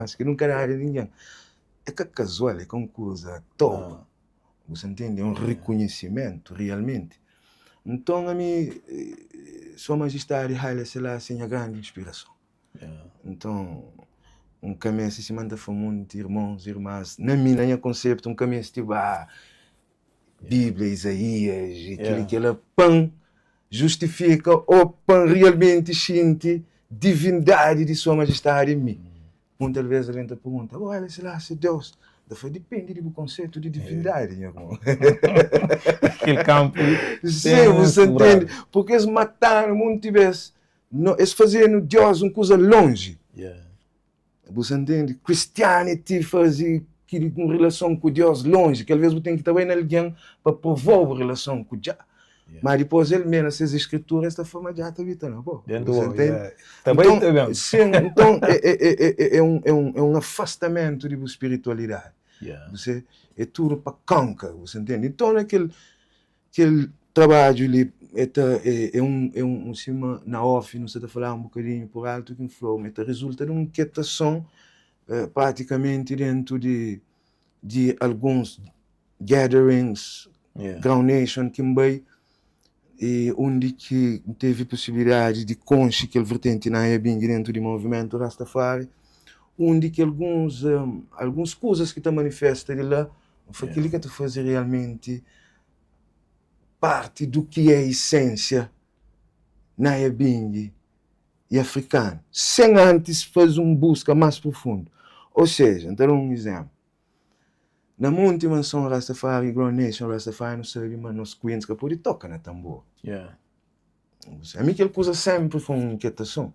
Ki nunka dadu ningen. É ka kazual, é ka un kuza a toa. Bu sa ntende? É un rikonhisimentu, rialmenti. Nton, ami, Sua Majestadi Haile Selassie é nha grandi inspirason. Nton, N ka meste, sima N ta fla monti irmons, irmas, na mi, na nha konseptu, N ka meste ba Bíblia, Izaías i kel i kel-la, pa N justifika ô pa N rialmenti xinti divindadi di Sua Majestadi en mi. Munta bes algen ta pergunta, Bo Haile Selassie Deus? N ta fla, Dipende di bu konseitu di divindadi, nha irmon. Kel kanpu Sim, bu sa ntende? Purki es mata-nu munti bes. No, es faze-nu Deus un kuza lonji. Bu sa ntende? Christianity faze ki un relason ku Deus lonji, ki alvês bu ten ki ta bai na algen pa provau bu relason ku Jah. Má dipôs el mê na ses skritura es ta fla ma Jah ta abita na bo. Dentu Bu sa bo, ntende? yeah. Ta bai Nton, ta ben. sin, nton é, é, é, é, é un, é un, é un afastamentu di bu spiritualidadi. Yeah. Bu sa, é tudu pa konka, bu sa ntende? Nton na kel Kel trabadju li e ta e un e un sima na off nu sa ta falaba un bokadinhu pur altu ki N fla-u ma e ta rizulta di un inkietason pratikamenti dentu di di alguns gatherings Ground Nation ki N bai i undi ki N tevi pusibilidadi di konxe kel vertenti Naya Bingi dentu di movimentu Rastafari undi ki alguns alguns kuzas ki ta manifesta di la N fla kel-li ka ta faze realmenti parti du ki é isensia Naya Bingi i afrikanu, sen antis faze un buska más prufundu. Ô seja, N ta da un izénplu, na Monti Manson Rastafari, Ground Nation Rastafari, nu sabe ma nos queens ka pode toka na tanbor. Ami kel kuza sénpri foi un inkietason,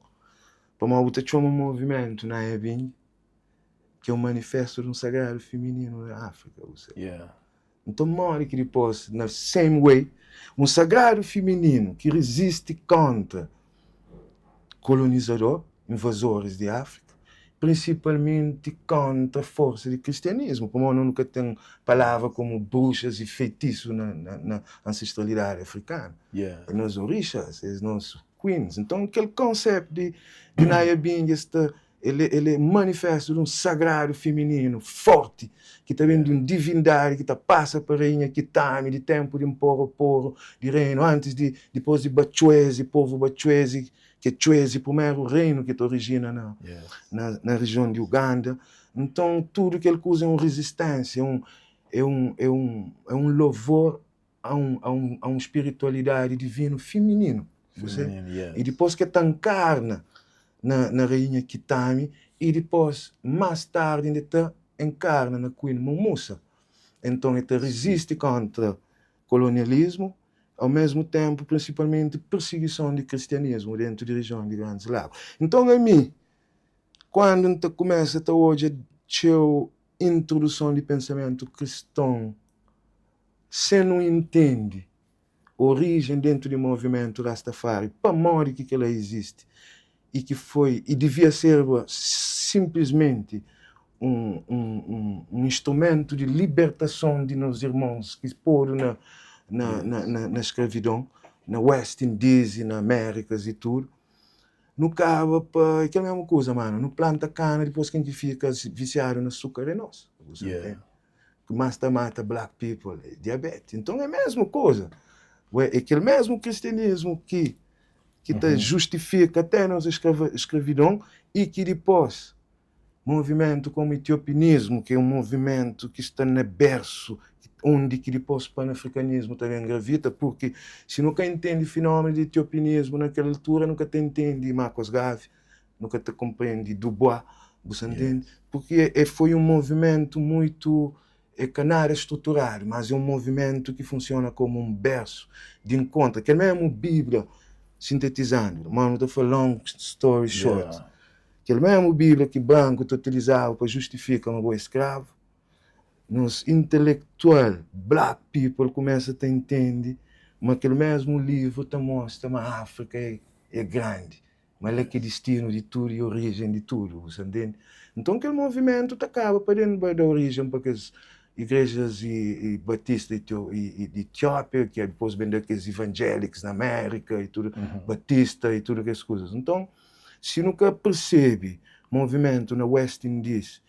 pamodi bu ta txoma un movimentu Naya Bingi, ki é un manifestu di un sagradu fimininu na Áfrika, bu sabe. Yeah. Nton modi ki dipôs, na same way, un sagradu fimininu ki rizisti kóntra kolonizador, invazoris di Áfrika, prinsipalmenti kóntra forsa di kristianismu, pamodi nos nu ka ten palavra komu bruxas i feitisu na, na, na ansestralidadi afrikanu. Yeah. É nos orixas, é nos queens. Nton kel concept di, di Naya Bingi es ta El é, el é manifestu di un sagradu fimininu forti ki ta ben di un divindadi ki ta pasa pa rainha Kitami di tenpu di Mporoporo di reinu antis di dipos di Batxuezi, povu Batxuezi ki é Txuezi, prumeru reinu ki ta orijina na na na rijion di Uganda. Nton tudu kel kuza é un rizistensia, é un é un é un é un lovor a un a un a un spiritualidadi divinu fimininu, bu sabe? Fimininu, yes. I dipos ke ta nkarna na na rainha Kitami i dipos más tardi inda ta enkarna na Queen Mumusa. Enton e ta rizisti kontra kolonialismu, au mesmu tenpu prinsipalmenti pirsigison di kristianismu dentu di rijion di Grandes Lagos. Nton ami kuandu N ta kumesa ta odja txeu introduson di pensamentu kriston Sen nu intende orijen dentu di movimentu Rastafari, pamodi ki kel-la izisti i ki foi i divia serba sinplismenti un un un instrumentu di libertason di nos irmons ki podu na na na na skravidon na West Indies i na Amérikas i tudu, nu kaba pa é kel mesmu kuza, manu, nu planta kana dipôs ken ki fika visiadu na sukar é nos. Ki mas ta mata black people é diabete. Nton é mesmu kuza. Ué, é kel mesmu kristianismu ki ki ta justifika até nos eskravidon i ki dipos movimentu komu etiopinismu, ki é un movimentu ki sta na bersu undi ki dipos panafrikanismu ta ben gravita, purki si nu ka intende finómenu di etiopinismu na kel altura nu ka ta intende Marcus Garvey. Nu ka ta konprende Du Bois, bu sa ntende? Purki e foi un movimentu muitu, e ka nada struturadu, mas é un movimentu ki funsiona komu un bersu di nkontra. Kel mesmu Bíblia, sintetizandu, ma nu ta fla long story short, kel mesmu Bíblia ki branku ta utilizaba pa justifika ma bo é skravu, nos intelektual black people kumesa ta intende ma kel mesmu livru ta mostra ma Áfrika é grandi. Ma la ki distinu di tudu i orijen di tudu, bu sa ntende? Nton kel movimentu ta kaba pa den ba da orijen pa kes igrejas i batista i di Etiópia, ki dipôs ben da kes ivanjélikus na Amérika i tudu, batista i tudu kes kuzas. Nton, si nu ka persebe. movimentu na West Indies,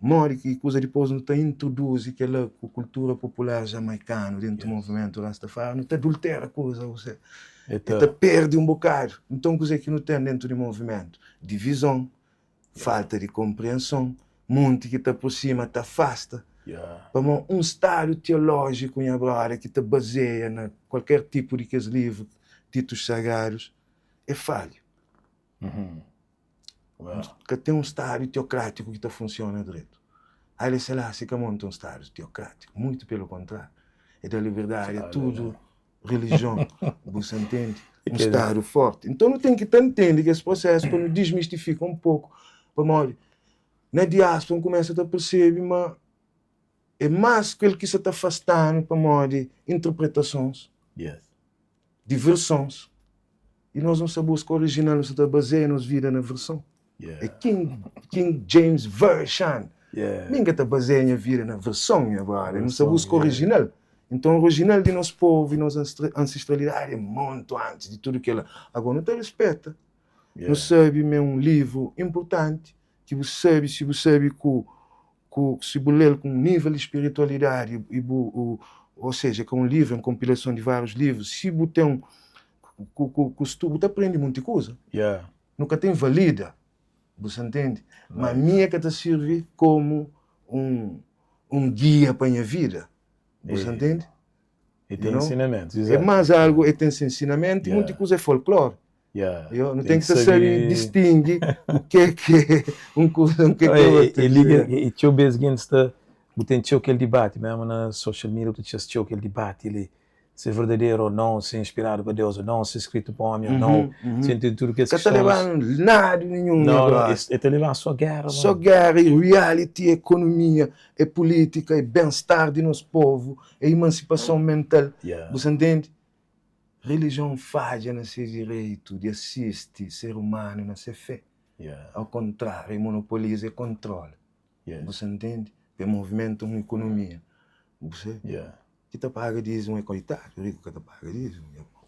modi ki kuza dipôs nu ta introduzi kela ku kultura popular jamaikanu dentu movimentu Rastafari, nu ta adultera kuza, ou seja, E e ta ta. perde un bokadu. Nton kuzê ki nu ten dentu di movimentu? Divizon, falta di konprienson, munti ki ta aprosima ta afasta. Pamodi un stadu teolójiku, nha brother, ki ta bazeia na kualker tipu di kes livru ditus sagradus, é falhu. Ka ten un stadu teokrátiku ki ta funsiona dretu. Haile Selassie ka monta un stadu teokrátiku, muitu pelu kontráriu, e da liberdadi a tudu relijion, bu sa ntende? Un stadu forti. Nton nu ten ki ta ntende kes prosesu pa nu dismistifika un poku, pamodi na diáspora nu kumesa ta persebe ma é más kel ki sa ta afasta-nu pamodi interpretasons, di versons, i nos nu sa buska orijinal, nu sa ta bazeia nos vida na verson. É King, King James Version. Mi N ka ta bazeia nha vida na verson, nha brother. Nu sa buska orijinal. Nton, orijinal di nos povu i nos ansestralidadi é montu antis di tudu kila. Agora, nu ta rispeta. Nu sabe ma é un livru inpurtanti ki bu sabe, si bu sabe ku ku si bu lel ku un nível di spiritualidadi i bu ou seja, ka un livru, é un konpilason di várius livrus, si bu ten ku ku ku studu bu ta prende munti kuza. Nu ka ta invalida, bu sa ntende? Ma mi e ka ta sirvi komu un un gia pa nha vida, bu sa ntende? E ten ensinamentus, É izatu. más algu, e ten se ensinamentu i munti kuza é folklore. Yeah. Nu ten ki ta sabe distingi u ke ki é un kuza u ke ki é otu. E li ki txeu bes gentis ta, bu ten txeu kel dibati, mesmu na social media bu ta txeu txeu kel dibati li, se é verdaderu ou nau, se é inspiradu pa Deus ou nau, se é skritu pa omi ou nau, se ten tudu kes Ka ta kistons. leba-nu ladu ninhun Nau, agora. e ta leba-nu so géra, So mano. géra e reality, e ekonomia, e pulítika, e ben-star di nos povu, e imansipason mental. Yeah. Bu sa ntende? Relijion fadja na se direitu di asisti ser umanu na se fé. Au kontráriu, e monopoliza e kontrola. Bu sa ntende? Pa e movimenta un ikonomia. Bu sa? Ki ta paga dízimu é koitadu, riku ka ta paga dízimu, nha irmon.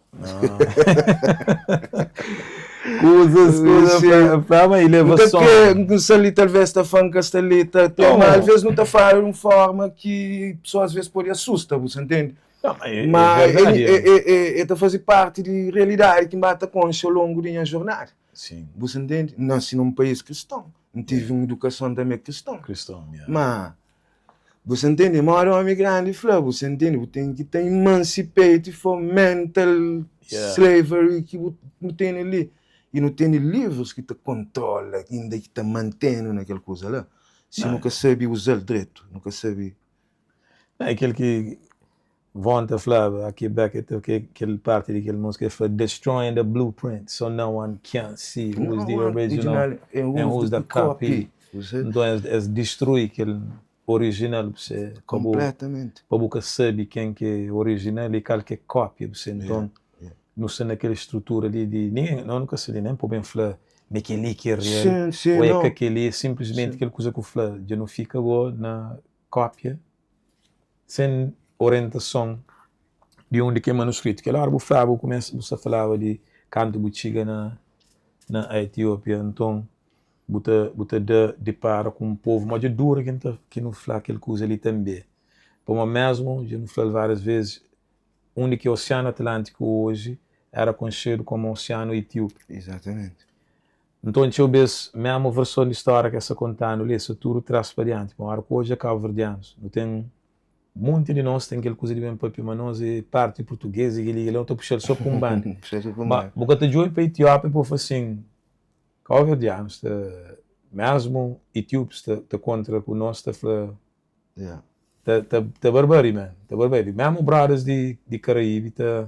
Kuzas, kuzas, fla ma ilevason. N ka kre, N sta li talvez ta fla, N ka sta li ta, ma alvez nu ta fala di un forma ki pesoas alvez pode asusta, bu sa ntende? Ma e ta faze parti di realidadi ki N ba ta konxe au longu di nha jornada. Bu sa ntende? N nasi na un país kriston, N tive un idukason tanbe kriston. Ma, bu sa ntende? Modi omi grandi fla, bu sa ntende? Bu ten ki ta emancipate from mental slavery ki bu tene li. I nu tene livrus ki ta kontrola, inda ki ta mantenu na kel kuza la. Si nu ka sabe uza-l dretu, nu ka sabe. É kel ki Von ta flaba, aki back it up, kel parti di kel múzika, el fla, Destroying the blueprint so no one can see who's the original and who's the copy. Nton es distrui kel original bu se, pa bu, pa bu ka sabe ken ki é original i kal ki é kópia bu se. Nton nu sta na kel strutura li di ningen, no nu ka sabe nen pa bu ben fla ma é kel-li ki é real ô é ka kel-li, é sinplismenti kel kuza ku fla dja nu fika go na kópia sen orientason di undi ki é manuskritu. Kel óra bu flaba, bu kumesa, bu sta falaba di kantu bu txiga na na Etiópia, nton bu ta bu ta da dipara ku un povu, ma dja dura ki N ta ki nu fla kel kuza li tanbe, pamodi mésmu dja nu fla-l várias vezis, undi ki é Osianu Atlántiku oji éra konxedu kómu Osianu Etíopi. Izatamenti. Nton, txeu bês, mésmu verson di stória ki es sta konta-nu li, sta tudu tras pa dianti. Pamodi ku odja kabuverdianus, nu ten, munti di nos ten kel kuza di ben papia ma nos é parti purtugês i kel-li, kel-la, nu ta puxa-l so pa un banda. Ma bu ka ta djobe pa Etiópia pa bu fla sin, kabuverdianus ta, mésmu etíopis ta ta kontra ku nos, ta fla, ta ta ta barbari, man, ta barbari. Mésmu brothers di di Karaíbi ta.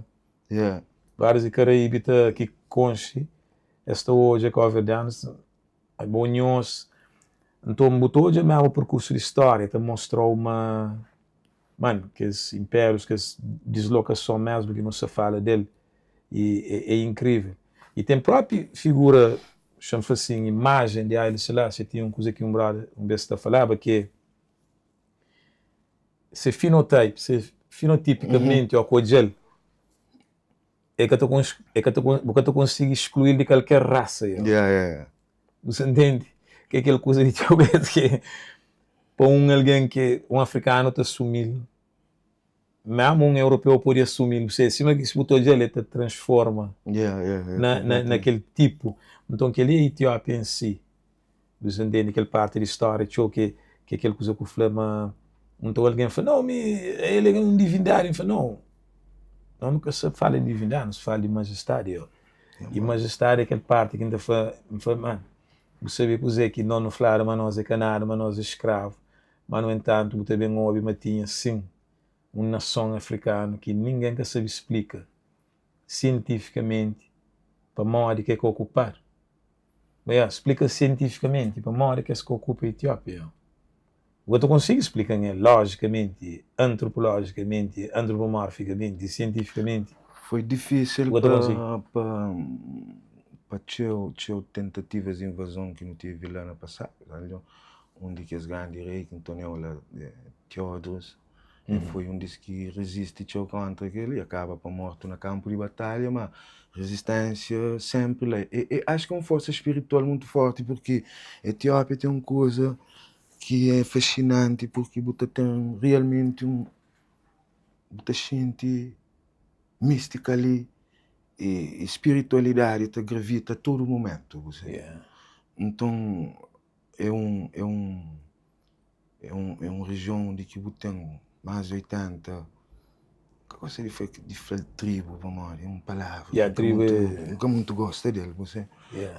Várius di Karaíbi ta ki konxe, es ta odja Kauverdianus, abo nhos. Nton bu ta odja mésmu perkursu di stória ta mostra-u ma, man, kes inpérius, kes dislokason mésmu ki nu sta fala del e é inkrível. I ten própi figura, xa-m fla sin, imajen di Haile Selassie, tinha un kuza ki un brother un bes ta falaba ki é, Se finotype, se finotipikamenti ó ku odja-l, e ka ta e ka ta bu ka ta konsigi skluí-l di kalker rasa. Yeah, yeah, yeah. Bu sa ntende? Ki é kel kuza di txeu bes ki pa un algen ki un afrikanu ta asumi-l, mésmu un europeu pode asumi-l, bu sabe, sima ki si bu ta odja-l el ta transforma na kel tipu. Nton kel-li é Etiópia en si. Bu sa ntende kel parti di stória txeu ki é kel kuza ku fla ma nton algen fla, nau mi el é un divindadi. N fla, nau, nos nu ka sa fala di divindadi, nu sa fala di majestadi. I majestadi é kel parti ki N ta fla, N fla, man, bu sabe kuzê ki nos nu fladu ma nos é ka nada, ma nos é skravu, ma nu entantu bu ta ben obi ma tinha sin un nason afrikanu ki ningen ka sabe splika sientifikamenti pamodi ki é ka okupadu. Ba ya, splika sientifikamenti pamodi ki es ka okupa Etiópia. Bu ka ta konsigi splika-m el lojikamenti, antropolojikamenti, antropomorfikamenti, sientifikamenti. Foi difísil Bu ka ta konsigi. pa pa txeu txeu tentativas di invazon ki nu tevi la na pasadu. Un di kes grandi rei ki N ta neu la, Teodros, el foi un dis ki rizisti txeu kontra kel-li, el kaba pa mortu na kanpu di batalha, ma rizisténsia sénpri la. E e acho ki é un forsa spiritual mutu fórti purki Etiópia ten un kuza ki é fasinanti purki bu ta ten realmenti un, bu ta xinti místika li i spiritualidadi ta gravita a tudu mumentu, bu sabe. Nton é un é un é un é un rejion undi ki bu ten más di 80 ka gosta di fla di fla tribu pamodi é un palavra Ya, tribu é. N ka mutu gosta del bu sabe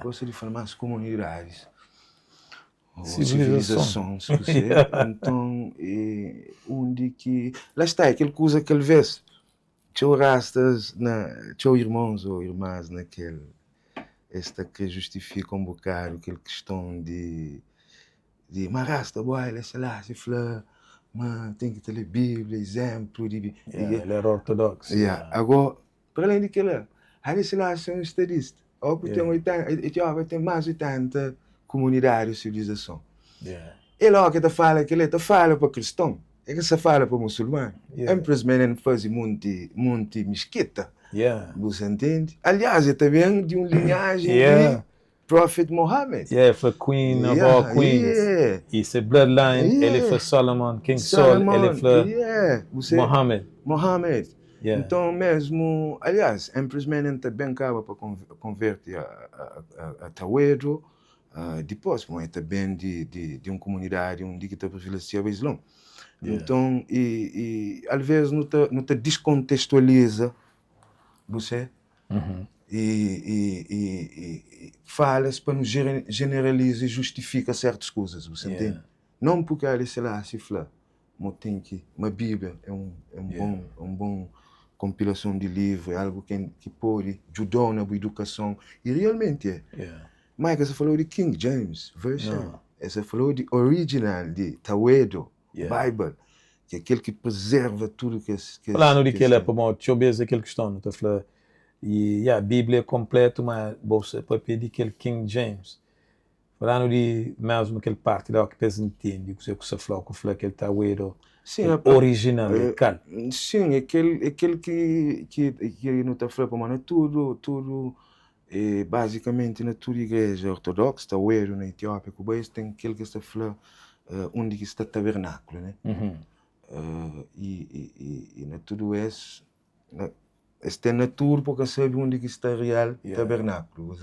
gosta di fla más komunidadis ô sivilizasons bu sabe nton é undi ki la sta é kel kuza ki alvês txeu rastas na txeu irmons ô irmas na kel es ta kre justifika un bokadu kel kiston di di ma rasta bo Haile Selassie fla ma ten ki ta lé Bíblia, izénplu di Yeah, el éra ortodoksu. Yeah. Agó, para alén di kel-la, Haile Selassie é un estadista. Ó ku ten 80, Etiópia ten más di 80 kumunidadi ô sivilizason. Yeah. El ó ki ta fala kel-la, el ta fala pa kriston, el ka sta fala pa musulman. Yeah. Empress Menen faze monti, monti miskita. Yeah. Bu sa ntende? Aliás, el ta ben di un linhajen Yeah. di Prophet Mohammed. Yeah, el fla Queen of all queens. Yeah. I se bloodline, Yeah. el fla Solomon, King Sol, el fla yeah. Você, Mohammed. Mohammed. Yeah. Nton mesmu, aliás, Empress Menen ta ben kaba pa konverte a Tawedo, dipos, pamodi el ta ben di un kumunidadi undi ki ta privilesiaba Islon. Yeah. Nton, i alvês nu ta diskontextualiza, bu se, i falas pa nu jeneraliza i justifika sertus kuzas, bu sa ntende? Non purki Haile Selassie fla ma ten ki, ma Bíblia é un é un bon é un bon konpilason di livru, é algu ki pode djuda-u na bu idukason, i realmenti é. Má e ka sa fala-u di King James Version, e sa fala-u di original di Tawedo. Bible, ki é kel ki prezerva tudu kes. Falanu di kela, pamodi txeu bes é kel kiston, nu ta fla, i ya, Bíblia é konplétu, má bo sta pâpia di kel King James. Falanu di mésmu kel párti la, óki pa es ntende kuzê ku sta fla, ô ku fla kel Tawedo, kel orijinal é kal? Sin, é kel, é kel ki, ki nu ta fla, pamodi na tudu, tudu E bazikamenti na tudu igreja ortodoksu, ta oedu na Etiópia ku bai, es ten kel ki es ta fla undi ki sta tabernákulu, né? I na tudu es, es ten na tudu pa ka sabe undi ki sta real tabernákulu.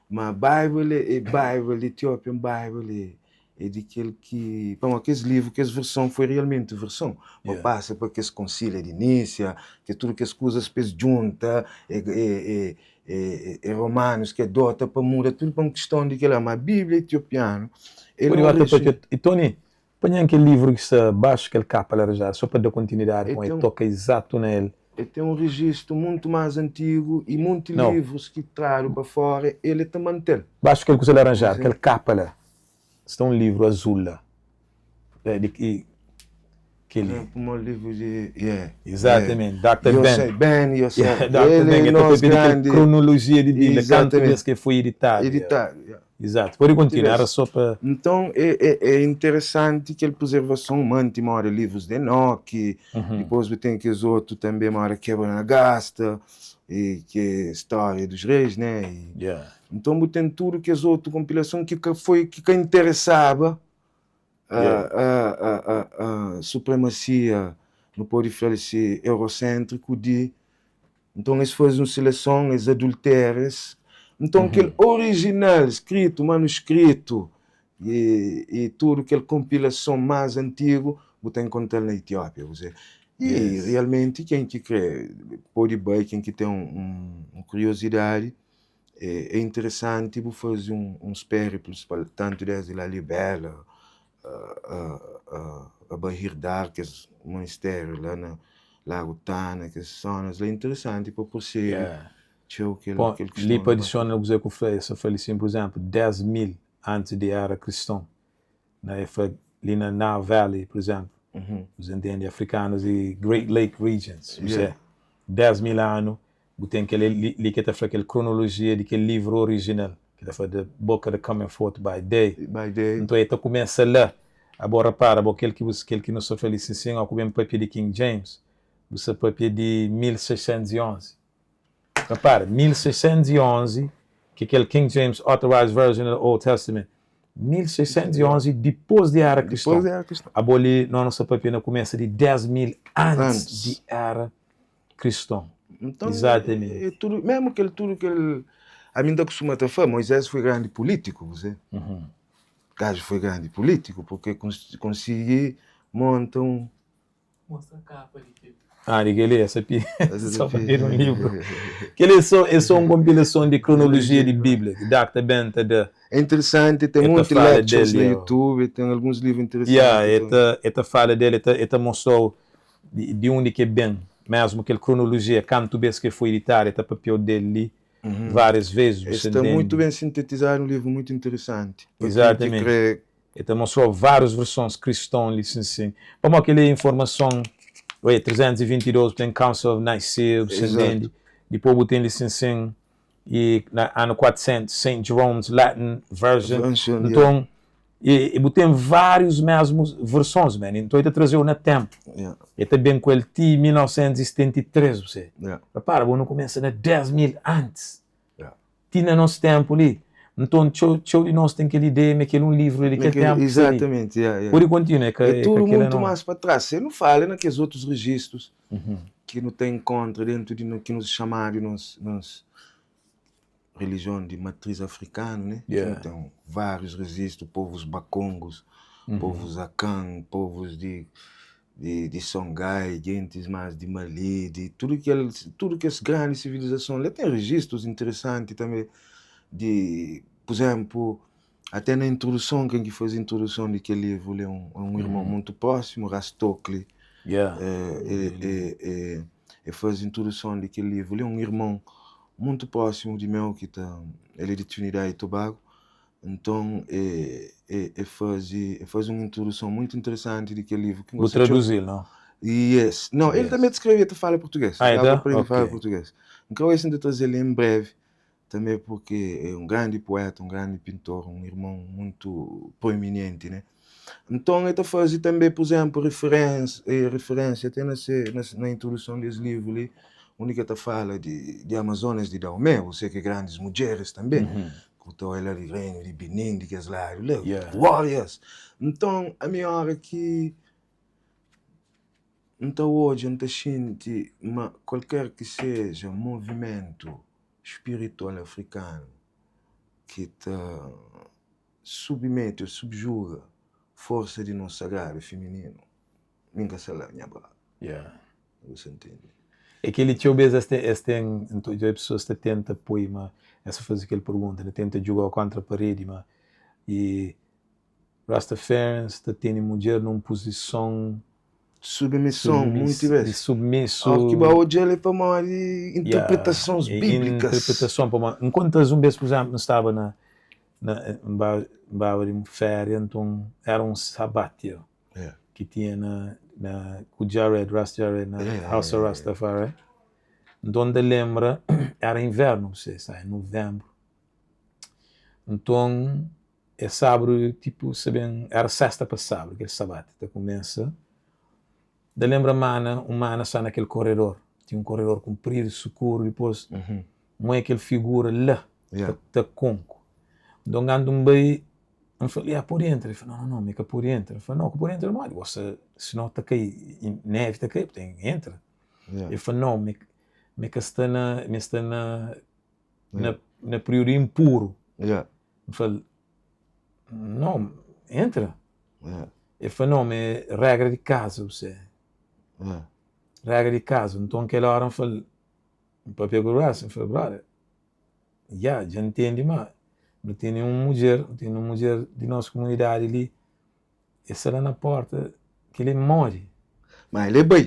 Ma Bible é Bible, Ethiopian Bible é di kel ki, pamodi kes livru, kes verson foi realmenti verson, pa pasa pa kes konsília di Nísia, ke tudu kes kuzas pa es djunta, e e romanus ki adota pa muda tudu pa un kiston di kila, ma Bíblia etiopianu el Pode bota pa ke, e Tony, panha-m kel livru ki sta baxu kel kapa laranjadu, so pa da kontinuidadi pamodi e toka izatu na el. El ten un rejistu muntu más antigu i monti livrus ki tradu pa fora el ta mante-l. Baxu kel kuza laranjadu, kel kapa la. Sta un livru azul la. É di ki kel-li. É un livru di, yeah. Exatamente, Doctor Ben. Yosef Ben, Yosef. Yeah, Doctor Ben, Ele é el ta nos papia di kel grandi. kronolojia di Bíblia, kantu Exatamente. bês ki el foi editadu. Editadu, yeah. Exato. Pode kontinua, éra sô pa. Nton, é, é, é interesanti kel prezervason manti móda livrus di Enoki, dipôs bu ten kes otu tanbê móda Kebra Nagasta, e ki é Stória dos Reis, né? E Yeah. Nton bu ten tudu kes otu konpilason ki ka foi, ki ka interesaba a supremasia, nu pode fla-l si, euroséntriku di. Nton es faze un sileson, es adultera, es. Nton kel orijinal, skritu, manuskritu i tudu kel konpilason más antigu, bu ta inkontra-l na Itiópia. Kuzê? I realmenti ken ki krê pode bai, ken ki ten un kuriozidadi, é interesanti bu faze uns périplus pa tantu desdi Lalibela a Bahir Dar, kes monistériu la na Lagu Tana, kes zonas la é interesanti pa persebe txeu kel kiston. Li pa adisiona kuzê ku fla, es ta fla li sin, pur izénplu, 10 mil antis di era kriston, na e fla li na Nile Valley, pur izénplu, bu ta ntende, afrikanus di Great Lake Regions, 10 mil anu Bu ten kel li ki ta fla kel kronolojia di kel livru orijinal, ki ta fla The Book of the Coming Forth by Day. By day. Nton el ta kumesa la. Abo rapara, abo kel ki bu kel ki nu sta fla li sin sin, ó ku ben papia di King James, bu sta papia di 1611. Rapara, 1611 ki kel King James Authorized Version of the Old Testament, 1611 dipôs di era kriston. Dipôs di era kriston. Abo li no nu sta papia na kumesa di 10.000 antis di era kriston. Nton, Exatamente. é tudu, mesmu kel tudu kel, ami N ta kustuma ta fla, Moisés foi grandi pulítiku, kuzê? Gaju foi grandi pulítiku, purke konsigi monta un. Mostra kapa di kel. Ah, di kel-li, esa pi, só pa ter un livru. Kel-li é só, é só un konpilason di kronolojia di Bíblia, ki da, ki ta ben ta da. É interesanti, ten El ta monti fala lectures del, na ya. YouTube, ten alguns livru interesanti. Ya, el ta, el ta fala del, el ta, el ta mostra-u Di undi ki e ben, mésmu kel kronolojia, kantu bês ki e foi editadu, e ta papiau del li várias vezes, bu E sta sta mutu ntende? ben sintetizadu, un livru mutu interesanti pa ken ki Izatamenti. krê. E ta mostrau várius versons kriston li, sin sin. Pamodi kel-li é informason, oia, 322 bu ten Council of Nicaea, bu sta ntende? Izatu. Dipôs bu ten li sin sin, i na anu 400 Saint Jerome's Latin Version. Version, yeah. Nton, e, e bu ten várius mesmu versons, man. Nton, e ta traze-u na ténpu. Yeah. E ta ben ku el ti 1973, bu se. Yeah. Repara, bu nu kumesa na 10 mil antis. Yeah. Ti na nos ténpu li. Nton, txeu, txeu di nos ten kel ideia ma kel un livru li di Ma kel kel, ténpu ki sta li. exatamente, yeah, yeah. Pode kontinua, é ka, É é ka tudu kel-la mutu não. más pa trás. Se nu fala na kes otus rejistus ki nu ta enkontra dentu di ki nu xamadu nos nos relijion di matriz afrikanu ne ki nu ten várius rejistu povus bakongus povus akan povus di di songai gentis más di mali di tudu kel tudu kes grandi sivilizason la ten rejistus interesanti tanbe di pur izénplu Até na introduson, ken ki faze introduson di kel livru li é un irmon mutu prósimu, Rastokli. E faze introduson di kel livru li, un irmon mutu prósimu di meu ki ta, el é di Trinidad y Tobago. Nton, e faze, e faze un introduson mutu interesanti di kel livru ki N Bu gosta txeu. traduzi-l, nau? Yes. Nau, el tanbe ta skrebe, el ta fala purtugês. Ah, el El kaba ta? prende fala Ok. purtugês. N krê oja si N ta traze-l en brevi Tanbê purke é un grandi puéta, un grandi pintor, un irmon muntu proeminenti, né? Nton, el ta faze tanbê, pur izénplu, referénsia até na se, na introduson di es livru li, undi ki el ta fala di di Amazonas di Daomé, osea ke grandis mudjeris tanbê, ku ta oi la di reinu di Benin, di kes ladu la, warriors! Nton, ami óra ki N ta odja, N ta xinti ma kualker ki seja movimentu spiritual afrikanu ki ta submete ô subjuga forsa di nos sagradu fimininu, mi N ka sta la, nha brother. Yeah. Bu sa ntende? É kel-li txeu bês es ten, es ten, N ta odja pesoas ta tenta poi ma, es ta faze kel pergunta, ta tenta djuga-u kóntra paredi ma, i Rastafarians ta tene mudjer nun puzison Submison, munti bes. Di submisu. Óki ki ba odja-l é pamodi interpretasons bíblikas. Interpretason pamodi. N konta-s un bes, pur izénplu, N staba na, na, N ba, N baba di un féria, nton éra un sabat yo, ki tinha na, na, ku Jared, Ras Jared, na House of Rastafari. Nton N ta lenbra, éra invérnu, bu sabe, staba nuvenbru. Nton. É sábadu tipo sa ben era sesta pa sábadu kel sabata ta kumesa da lenbra mana un mana sta na kel koredor tinha un koredor kunpridu sukuru dipôs un oia kel figura la. Yeah. Ta konku. Nton kantu N bai, N fla-l, ya, pode entra. El fla, no, no, no, mi ka pode entra. N fla, no, ka pode entra modi? Bo sta, sinau ta kai, nevi ta kai, bu ten ki entra. Yeah. El fla, no, mi, mi ka sta na, mi sta na, na, na períodu inpuru. Yeah. N fla-l, no, entra. Yeah. El fla, no, mi é regra di kaza, bu se. Yeah. Regra di kaza. Nton kel óra N fla-l, N papia ku Russ, N fla, brother, ya, dja N ntende ma nu tene un mudjer, nu tene un mudjer di nos kumunidadi li, el sta la na porta, kel-li é modi? Ma el é bai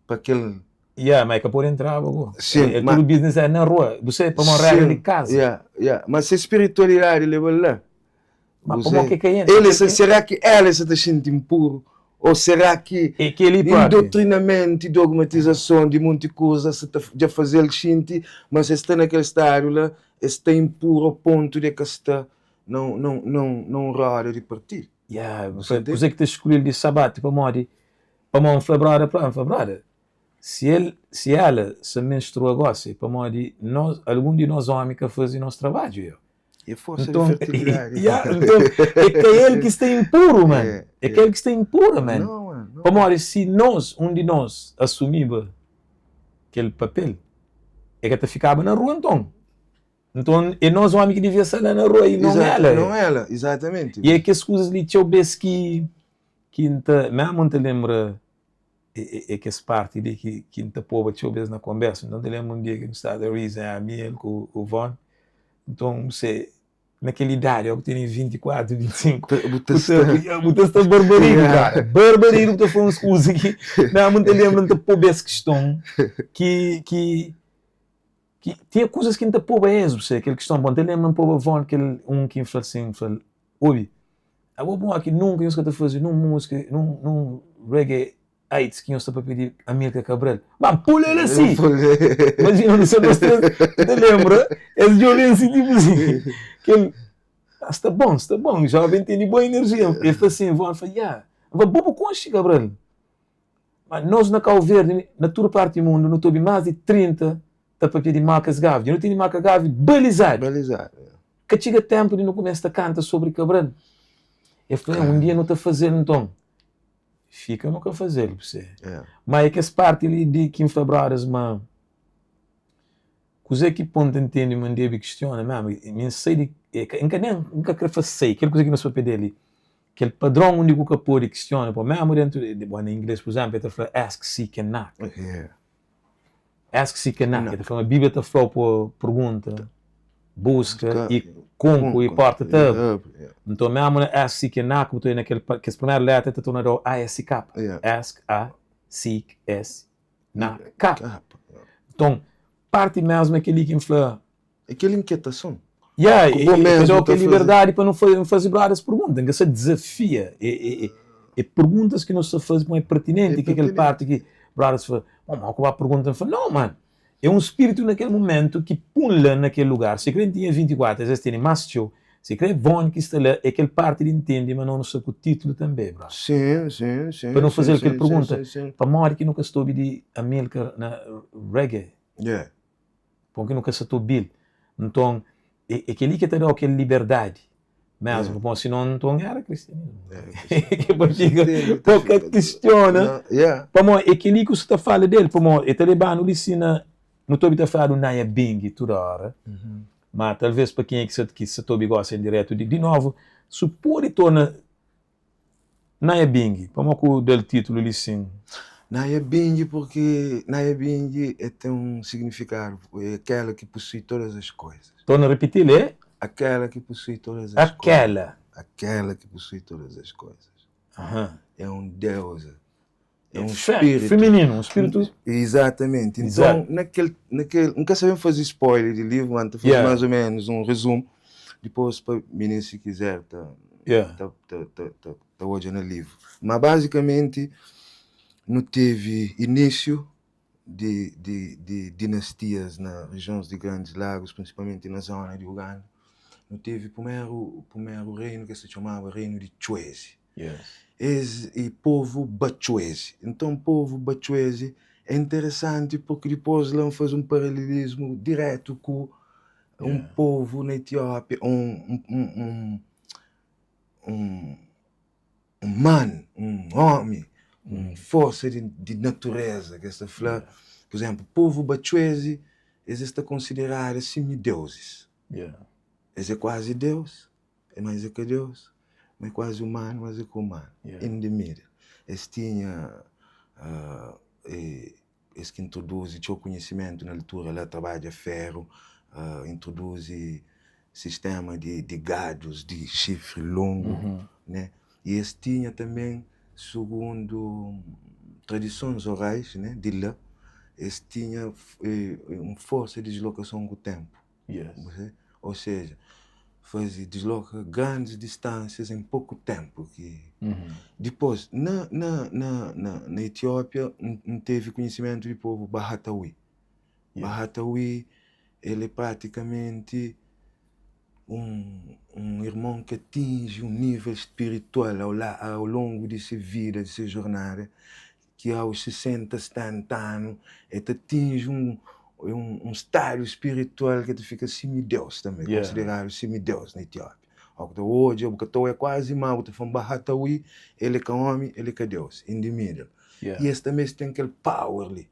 pa kel. Ya, ma el ka pode entraba go. Sin, El ma. tudu business é na rua, bu sabe pamodi regra di Sin, kaza. ya, ya. Ma se spiritualidadi leba-l la. Ma Bu pamodi sabe. ki ka entra? El Kel sa, ki. será ki ela sa ta xinti inpuru? Ô será ki É kel-li própi. indotrinamentu i dogmatizason di monti kuza sa ta dja faze-l xinti ma si el sta na kel stadu la, el sta inpuru ô pontu di el ka sta na un roda di partidu? Ya, Bu sa kuzê ki ta skulhi-l di sabatu? Pamodi? Pamodi N fla broda, N fla broda, si el, si ela sa menstrua gosi, pamodi nos, algun di nos omi ka faze nos trabadju, yo. É forsa di Nton, fertilidadi. ya, nton, é ka el ki sta inpuru, man. É, É ka el ki sta inpura, man. Não, man, não. Pamodi si nos, un di nos asumiba kel papel, e ka ta fikaba na rua nton. Nton, é nos omi ki devia sta la na rua i non ela. Não ela, exatamente. E é kes kuzas li txeu bes ki ki N ta, mésmu N ta lenbra é é kes parti li ki ki N ta poba txeu bes na konbersa. Nton, N ta lenbra un dia ki nu staba ta reason, ami, el ku Von. Nton, bu se, na kel idadi, óki bu tene 24, 25, Bu ta sta. Bu ta sta barbaridu, kara. Barbaridu, bu ta fla uns kuza ki, mésmu N ta lenbra, N ta poba es kiston ki ki ki tinha kuzas ki N ta poba es, bu sabe, kel kiston. Bon, N ta lenbra N poba Von kel un ki N fla sin, N fla-l, obi, abo bu ki nunka nhos ka ta faze nun múzika, nun nun reggae heights ki nhos ta papia di Amilcar Cabral. Ba, N pô-l el asi! Imajina, nu sta nos três, N ta lenbra es djobe-m si, tipu si, kel, ah, sta bon, sta bon, jóven tene bon inerjia. El fla sin, Von fla, ya. N fla, bo bu konxe Cabral? Ma nos na Kau Verdi, na tudu parti di mundu, nu ta obi más di 30 ta papia di Marcus Garvey. Dja nu tene Marcus Garvey balizadu. Balizadu, ya. Ka txiga ténpu di nu kumesa ta kanta sobri Cabral. El fla, un dia nu ta faze-l nton. Fika nu ka faze-l, bu se. Ma é kes parti li di ki N fla brothers ma kuzê ki pô-m ta ntende ma N debe kistiona mésmu, mi N sai di, N ka nen, N ka kre fla sai, kel kuzê ki nu sta papia di el li, Kel padron undi ku ka pode kistiona, pô, mésmu dentu di, bon, na inglês, pur izénplu, el ta fla ask, seek and knock. Ask, seek and knock. El ta fla ma Bíblia ta fla-u pa pergunta, buska i konku i porta ta abri. Nton, mésmu na ask, seek and knock, bu ta oja na kel, kes primeru létra el ta torna da-u A, S, K. Ask, A, seek, S, knock, K. Nton, parti mésmu é kel-li ki N fla. É kel inkietason. Yeah, Ku bo e mesmu ta da-u ta kel faze. liberdadi pa nu faze brothers pergunta. N ka sta dizafia. É é perguntas ki nu sta faze pamodi é pertinenti. É Ki é kel pertinenti. parti ki brothers fla, Bom, ma ku ba pergunta? N fla, Nau, man. É un spiritu na kel mumentu ki pun la na kel lugar. Si kre N tinha 24, es es tene más txeu. Si kre Von ki sta la, é kel parti di ntende ma no nu sta ku titulu tanbe, brother. Sim, sim, sim, Pa nu sim, faze-l kel sim, sim, pergunta, sim, sim. Pamodi ki nu ka sta obi di Amilcar na reggae? Yeah. Pon ki nu ka sa ta obi-l. Nton, é kel-li ki ta da-u kel liberdadi mésmu. Pon, sinon, nton éra kristianismu. Ki pa fika, pa ka kistiona. Pamodi é kel-li ki bu sa ta fala di el. Pamodi el ta leba-nu li sina, nu ta obi ta fladu Naya Bingi tudu óra. Ma talvês pa kenha ki sa ta obi gósi en dirétu di novu, su pode torna Naya Bingi, pamo ku dal titulu li sin? Naya Bingi porque Naya Bingi é ten um significado, é aquela que possui todas as coisas. Torna repitil, é? Aquela que possui todas as Aquela. coisas. Aquela que possui todas as coisas. Aham. É um deusa. É um Fe, espírito. Feminino, um espírito. Exatamente. Então, naquele, naquele, nunca sabem fazer spoiler de livro, mas fazer Yeah. mais ou menos um resumo. Depois, para menino, se quiser, tá, Yeah. tá, tá, tá, tá, tá hoje no livro. Mas basicamente, não teve início de, de, de dinastias nas regiões de Grandes Lagos, principalmente na zona de Uganda. Não teve primeiro, primeiro reino que se chamava Reino de Chwezi. Es e povu Batchuezi. Nton, povu Batchuezi é interesanti purki dipôs la N faze un paralelismu dirétu ku. Un povu na Etiópia, un, un, un, un, un man, un ómi, un forsa di, di natureza, ki es ta fla, pur izénplu, povu Batxuezi, es es ta konsideradu semideuzis. Es é kuazi Deus, ma es é ka Deus, ma é kuazi umanu, mas é ka umanu. In the middle. Es tinha es ki introduzi txeu konhisimentu na altura la, trabadja feru, introduzi sistema di di gadus di xifri longu, né? I es tinha tanben, sugundu tradisons orais, né, di la, es tinha un forsa di dislokason ku tenpu. Ou seja, faze disloka grandis distânsias en poku tenpu ki dipôs na na na na Etiópia N tevi konhisimentu di povu Bahatawi. Bahatawi el é pratikamenti un un irmon ki atinji un nível spiritual au la au longu di se vida, di se jornada ki aos 60, 70 anu el ta atinji un un stadu spiritual ki el ta fika simideus tanbe, konsideradu simideus na Etiópia. Óki bu ta odja, bu ka ta odja kuazi má bu ta fla Bahatawi, el é ka ómi, el é ka Deus, in the middle. I es tanbe es ten kel power li.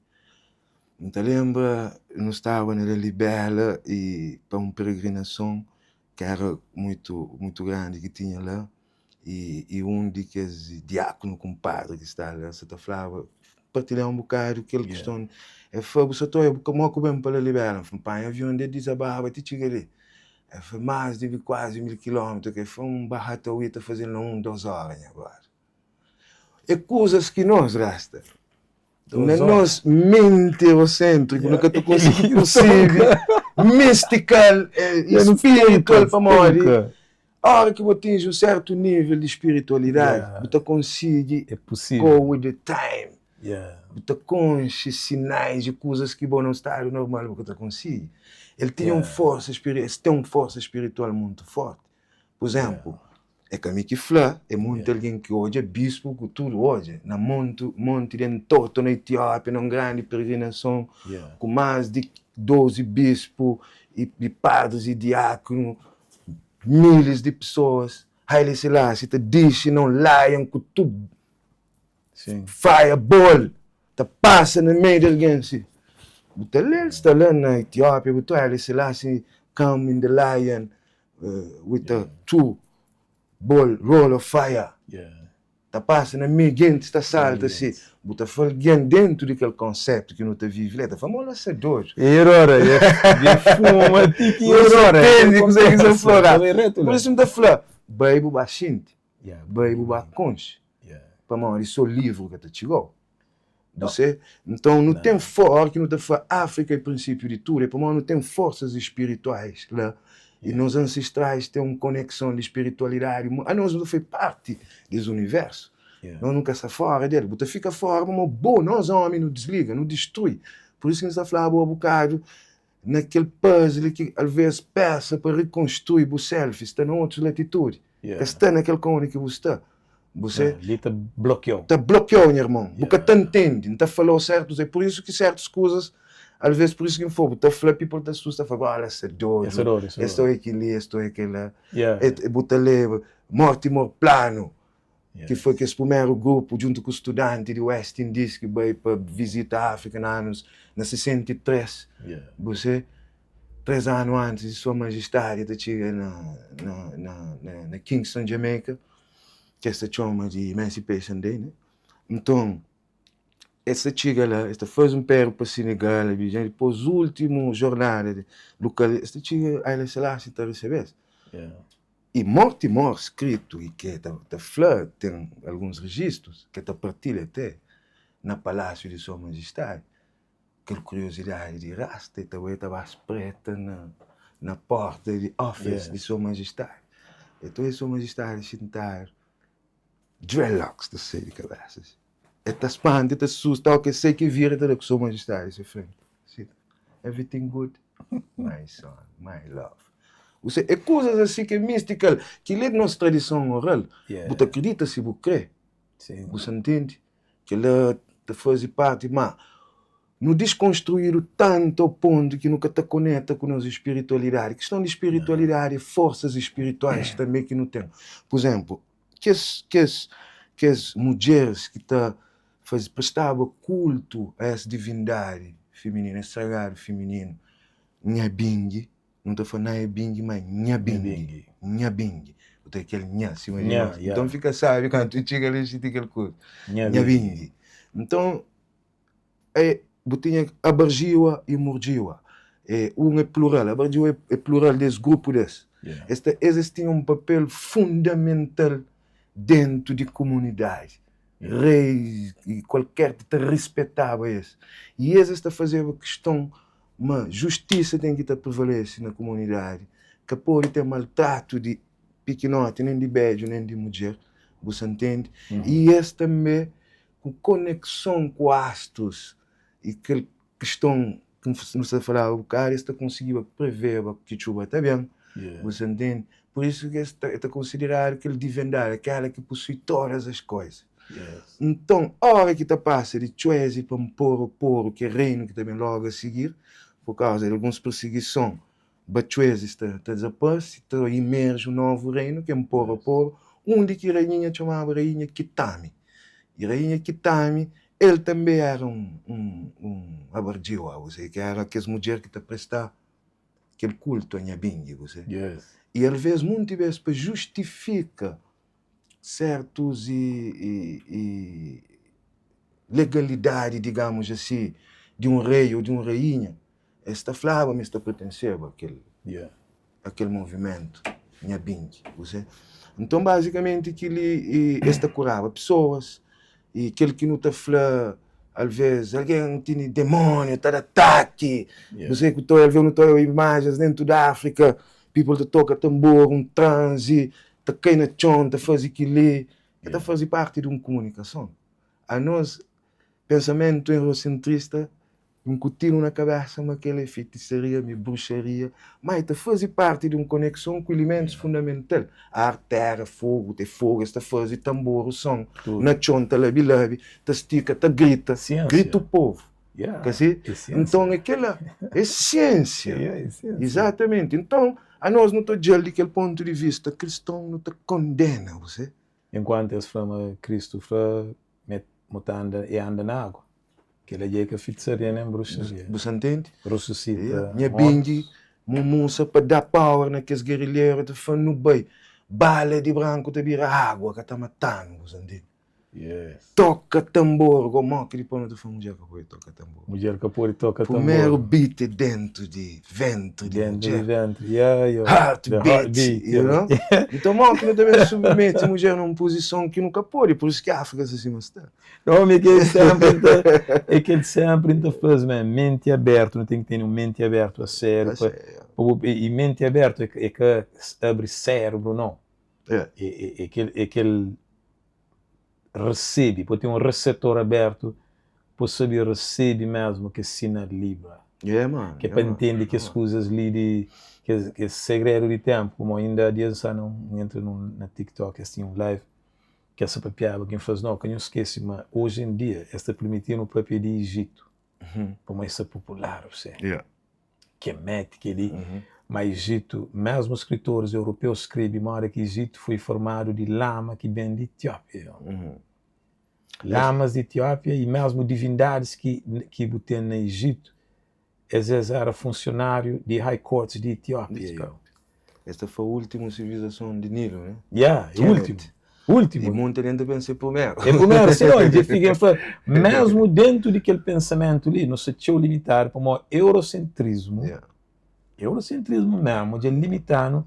N ta lenbra nu staba na Lalibela i pa un peregrinason ki éra mutu mutu grandi ki tinha la i i un di kes diákunu ku un padri ki staba la sa ta flaba partilha un bokadu kel kiston el fla bu sa ta odja bu ka mo ku ben pa Lalibela? N fla N panha avion di Addis Ababa ti txiga li el fla más di kuazi 1000 kilómetru el fla un bahataui ta faze-l na un dos óra nha brother. É kuzas ki nos rasta na nos menti egoséntriku, nu ka ta konsigi persebi mistikal i spiritual pamodi óra ki bu atinji un sértu nível di spiritualidadi bu ta konsigi go with the time, bu ta konxe sinais i kuzas ki bo na un stadu normal bu ka ta konsigi. El tinha un forsa, es ten un forsa spiritual muntu fórti. Pur izénplu, É ka mi ki fla, é monti algen ki odja, bispu ku tudu odja, na montu, monti di Entoto na Etiópia, na un grandi peregrinason, ku más di 12 bispu i, i padris i diákunu, milis di pesoas. Haile Selassie ta dixi na un lion ku tudu fireball ta pasa na meiu di algen si. Bu ta lé-l, sta la na Etiópia, bu ta odja Haile Selassie come in the lion with a two ball roll of fire ta pasa na meiu gentis ta salta si bu ta fla algen dentu di kel konseptu ki nu ta vivi la ta fla ma la sta dodu Erora e fuma ti ki erora Entende kuzê ki sta fla pur isu N ta fla bai bu ba xinti bai bu ba konxe pamodi so livru ka ta txiga-u Você? Nton, nu ten for, óra ki nu ta fla Áfrika é prinsípiu di tudu, é pamodi nu ten forsas spirituais la i nos ansestrais ten un konekson di spiritualidadi. Anos nu foi parti des universu, nos nu ka sta fora del. Bu ta fika fora pamodi bo, nos ómi, nu disliga, nu distrui. Pur isu ki N sta fla-bu abokadu na kel puzzle ki alvês pesa pa rikonstrui bu self sta na otus latitudi, ka sta na kel kóni ki bu sta. Bu se. Li ta blokiau. Ta blokiau, nha irmon. Bu ka ta ntende. N ta falau sertus, é pur isu ki sertus kuzas, alvês pur isu ki N fla, bu ta fla, people ta susta, fla, Olha, es ta dodu, es ta oia kel-li, es ta oia kel-la. Bu ta lé Mortimer Plano, ki foi kes primeru grupu djuntu ku studanti di West Indies ki bai pa vizita Áfrika na anus na 63, bu se, 3 anu antis di Sua Majestadi ta txiga na na na na Kingston, Jamaica, ki es ta txoma di Emancipation Day, né? Nton, es ta txiga la, es ta faze un péru pa Senegal, Abidjan, dipôs últimu jornada di lukal, es ta txiga Haile Selassie ta resebe-s. I Mortimor skritu i ke ta ta fla ten alguns rijistus ke ta partilha te na palásiu di Sua Majestadi kel kuriozidadi di rasta e ta bai ta ba spreta na na porta di office di Sua Majestadi e ta oja Sua Majestadi xintadu dreadlocks ta sai di kabesa si e ta spanta e ta susta oki e sai ke vira e ta da ku Sua Majestadi se frenti si everything good my son my love Bu se é kuzas asi ki é mystical kel-li é di nos tradison oral bu ta kridita si bu kre bu sa ntende kel-la ta faze parti má. Nu diskonstruídu tantu ao pontu ki nu ka ta koneta ku nos spiritualidadi. Kiston di spiritualidadi é forsas spirituais tanbe ki nu ten. Pur izénplu, kes, kes, kes mudjeris ki ta faze, prestaba kultu a es divindadi fimininu, es sagradu fimininu, Nha Bingi, nu ta fla na é Bingi, ma Nha Bingi, Nha Bingi. Bu ta kel nha sima di nos. Nton fika sabi kantu txiga li xinti kel kuza. Nha Bingi. Nton, É, bu tinha abarjiwa i murjiwa. É, un é plural, abarjiwa é, é plural des grupu des. Yeah. Es ta, es es tinha un papel fundamental dentu di kumunidadi. Rei i kualker ti ta rispetaba es. I es es ta fazeba kiston ma justisa ten ki ta prevalese na kumunidadi, ka pode ten maltratu di pikinoti, nen di bedju, nen di mudjer, bu sa ntende? I es tanbe ku konekson ku astrus i kel kiston ki nu sta falaba bukadu es ta konsigiba preveba ki txuba ta ben, bu sa ntende? Pur isu ki es ta ta konsideradu kel divendadi, akela ki pusui todas as koisa. Nton, ora ki ta pasa di Txuezi pa Mporo-Poro, ki é reinu ki ta ben logu a sigir, pur kauza di alguns pirsigison Batxuezis ta ta dizaparse, ta imerji un novu reinu ki é Mporo-Poro, undi ki rainha txomaba Rainha Kitami. I Rainha Kitami, el tanbe éra un un un abarjiwa, bu se, ki éra kes mudjer ki ta prestá kel kultu a Nha Bingi, bu se. I alvês, munti bês, pa justifika sértus i i i legalidadi, digamus asi, di un rei ô di un rainha, Es ta flaba ma es ta pertenseba a kel a kel movimentu Nha Binti, bu se. Nton bazikamenti kili es ta kuraba pesoas i kel ki nu ta fla alvês algen tene demóniu ta da ataki, bu se, ku ta alvês nu ta oia imajens dentu di Afrika, people ta toka tanbor, un tranzi, ta kai na txon, ta faze kili, e ta faze parti di un kumunikason. Anos pensamentu eurosentrista N na kabésa ma kel é feitisaria, ma é bruxaria, má e ta faze parti di un konekson ku ilimentus fundamental, ar, téra, fogu, te fogu, es ta faze tanboru, son, na txon ta labi-labi, ta stika, ta grita, gritu povu, ka si? Nton é kel-la, é siénsia, izatamenti. Nton, anos nu ta odja-l di kel pontu di vista kriston, nu ta kondena, bu se. Enkuantu es fla ma Kristu fla ma e ta anda, e anda na agu. Kel-la dja é ka fitisaria nen bruxaria. Bu sa ntende? Rususita Nha mortus. Bingi Mumusa pa da power na kes gerilheru ta fla nu bai. Bala di branku ta bira agua ka ta matanu bu sa ntende? Yes. Toka tambor go moki dipos nu ta fla mudjer ka pode toka tambor. Mudjer ka pode toka tambor. Primeru beat é dentu di ventri di Dentru di mudjer. ventri. Yeah, yo. Heart The beat, heartbeat, you yeah. know? Nton moki nu ta ben submete mudjer na un puzison ki nu ka pode, pur isu ki Afrika sta sima sta. Omi, é kel sénpri N ta, é kel sénpri N ta fla-s ma menti abertu, nu ten ki tene un menti abertu a sériu pa, pa bu, i menti abertu é é ka abri sérbru nau, é é kel é kel resebe, pa bu ten un resetor abertu pa bu sabe resebe mesmu kes sinal li bra, ki é pa ntende kes kuzas li di kes kes segredu di ténpu, pamodi inda dias N sta na un, N entra nun na TikTok es tinha un live. Ki es ta papiaba, ki N fla-s, Nau, ka nhos skese ma oji en dia es ta permiti-nu papia di Ijitu, pamodi es sta popular, osé, Kemet, kel-li. Má Ijitu, mésmu skritoris europeu skrebe modi ki Ijitu foi formadu di lama ki ben di Etiópia. Lamas di Etiópia i mésmu divindadis ki bu ten na Ijitu Es es éra funsionáriu di High Courts di Etiópia. Es ta fla últimu sivilizason di Nilu, né? Ya, é últimu. Últimu. I monti algen ta pensa é primeru. É primeru, si no, dja fika en fla, mésmu déntu di kel pensamentu li, nu sta txeu limitadu pamodi eurosentrismu, eurosentrismu mésmu dja limita-nu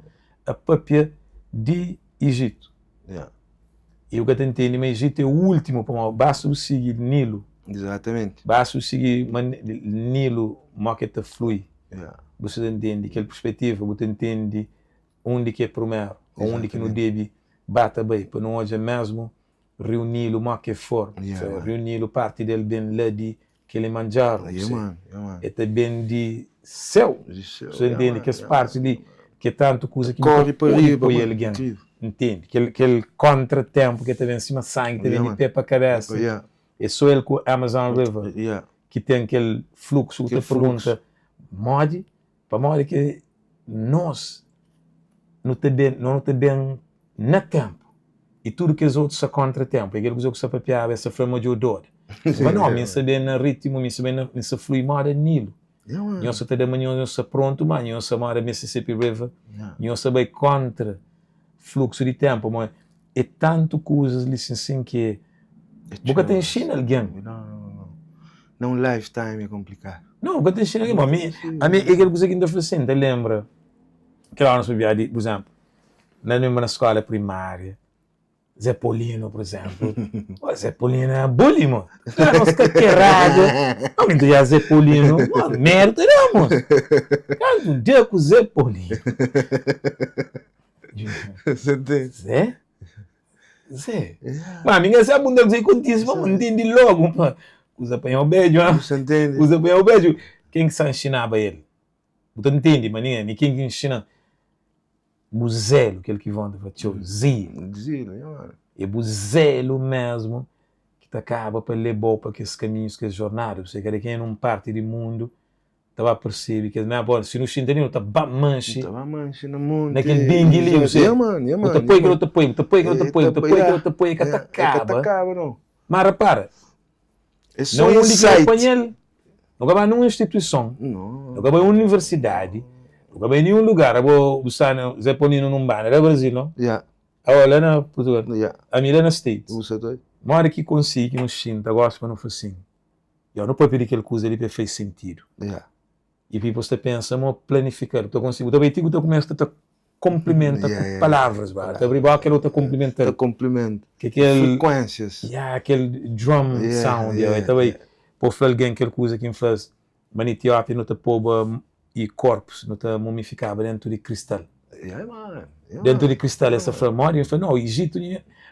a pâpia di Ijitu. I bu ka ta ntende ma Ijitu é últimu pamodi basta bu sigi Nilu. Exatamente. Basta bu sigi ma Nilu mo ki el ta flui, bu sta ta ntende kel perspetiva, bu ta ntende undi ki é primeru ô undi ki nu debe ba ta bai pa nu odja mésmu Riu Nilu mo ki for. Riu Nilu parti del ben la di Kilimanjaro, e ta ben di séu. Bu ntende kes parti li ki é tantu kuza ki bu ka pode poi algen ntende. Kel kontra tenpu ki ta ben sima sangi ta ben di pé pa kabesa. É so el ku Amazon River. Ki ten kel fluksu ku ta pergunta modi, pamodi ki nos nu ta ben, no nu ta ben na tenpu i tudu kes otu sta kontra tenpu. É kel kuza ku sta papiaba, es ta fla ma djo doda. Ma no, mi sta ben na ritmu, mi sta ben na, mi sta flui moda Nilu. Nhos sa ta da ma nhos sta prontu, ma nhos sta moda Mississippi River, nhos sta bai kontra fluksu di tenpu. Ma é tantu kuzas li sin sin ki bu ka ta inxina algen. Na un lifetime é konplikadu. Não, bu ka ta inxina algen. Bom, ami, ami é kel kuza ki N ta fla sin, N ta lenbra kel óra nos pabia di, pur izénplu, N ta lenbra na skóla primária, Zé Paulino, pur izénplu. Pô, Zé Paulino éra buli, mo. Éra nos kakerada. Ami N ta dja Zé Paulino, mo, medu ta da, mos. Kantu dia ku Zé Paulino. Zé? Zé? Ma mi ka sabe unda kuzê ki kontise pa mi ntende logu ma kuza panha-u bedju, ha? Kuza panha-u bedju. Ken ki sa nxinaba el? Bu ta ntende ma ningen, mi ken ki nxina-m? Bu zelu, kel ki Ivon ta fla txeu, zelu. É bu zelu mesmu ki ta kaba pa leba-u pa kes kaminhus, kes jornada. Bu sabe, kada kenha nun parti di mundu ta ba persebe kes mesmu pode si nu xinta li nu ta ba manxi ta ba manxi na monti na kel dingi li bu bu ta poi kel ta poi bu ta poi kel ta poi bu ta poi kel ta poi ka ta kaba kaba no ma repara é só na undi ki nu panha-l nu ka ba nun instituison nu ka bai universidadi nu ka bai ninhun lugar abo bu sta na Zé Paulino nun banda la Brasil no abo la na Portugal ami la na States modi ki konsigi nu xinta gosi pa nu fla sin Yo, nu papia di kel kuza li pa e fai sentidu. I pipos ta pensa ma planifikadu. Bu ta konsigi, bu ta bai ti bu ta kumesa ta konplimenta ku palavras, ba. Ta abri boka el ta konplimenta. Ta konplimenta. Ke kel frekuensias. Ya, kel drum sound, ya, ta bai pa fla algen kel kuza ki N fla-s. Ma na Etiópia nu ta poba i korpus, nu ta mumifikaba dentu di kristal. Dentu di kristal, es ta fla, modi? Es fla, no, Ijitu,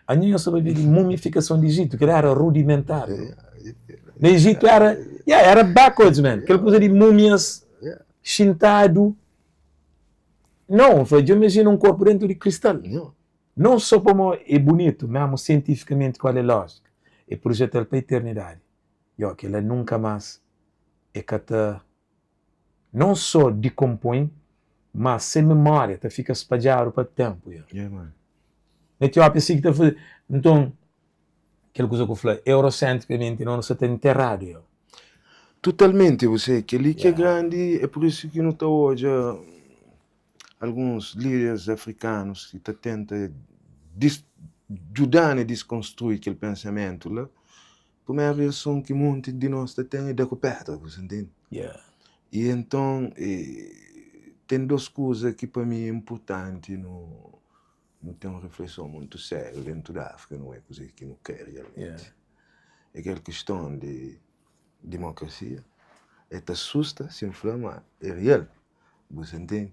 anho nhos ta pabia di mumifikason di Ijitu, kel era rudimentar. Na Ijitu era, yeah, era backwards, man. Kel kuza di mumias xintadu. Não, fla, dja imajina un korpu dentu di kristal. Não só pamo é bunitu, mesmu sientifikamenti kual é lójika, é projetal pa eternidadi. Yo, kel-la nunka más é ka ta non só dikonpõe, má se memória ta fika spadjadu pa ténpu. Yo. Na Etiópia si ki ta faze. Nton, kel kuza ku fla, eurosentrikamenti nos nu sa ta nteradu. Yo. Totalmenti, bu se, kel-li ki é grandi, é pur isu ki nu ta odja alguns líderes afrikanus ki ta tenta djuda-nu diskonstrui kel pensamentu la. Primeru reason ki monti di nos ta ten é da ku pedra, bu sa ntende? I enton, ten dos kuza ki pa mi é inpurtanti nu nu ten un refleson muntu sériu dentu di Áfrika, nu é kuzê ki nu krê rialmenti. É kel kiston di dimokrasia, é ta susta si N fla ma é rial. Bu sa ntende?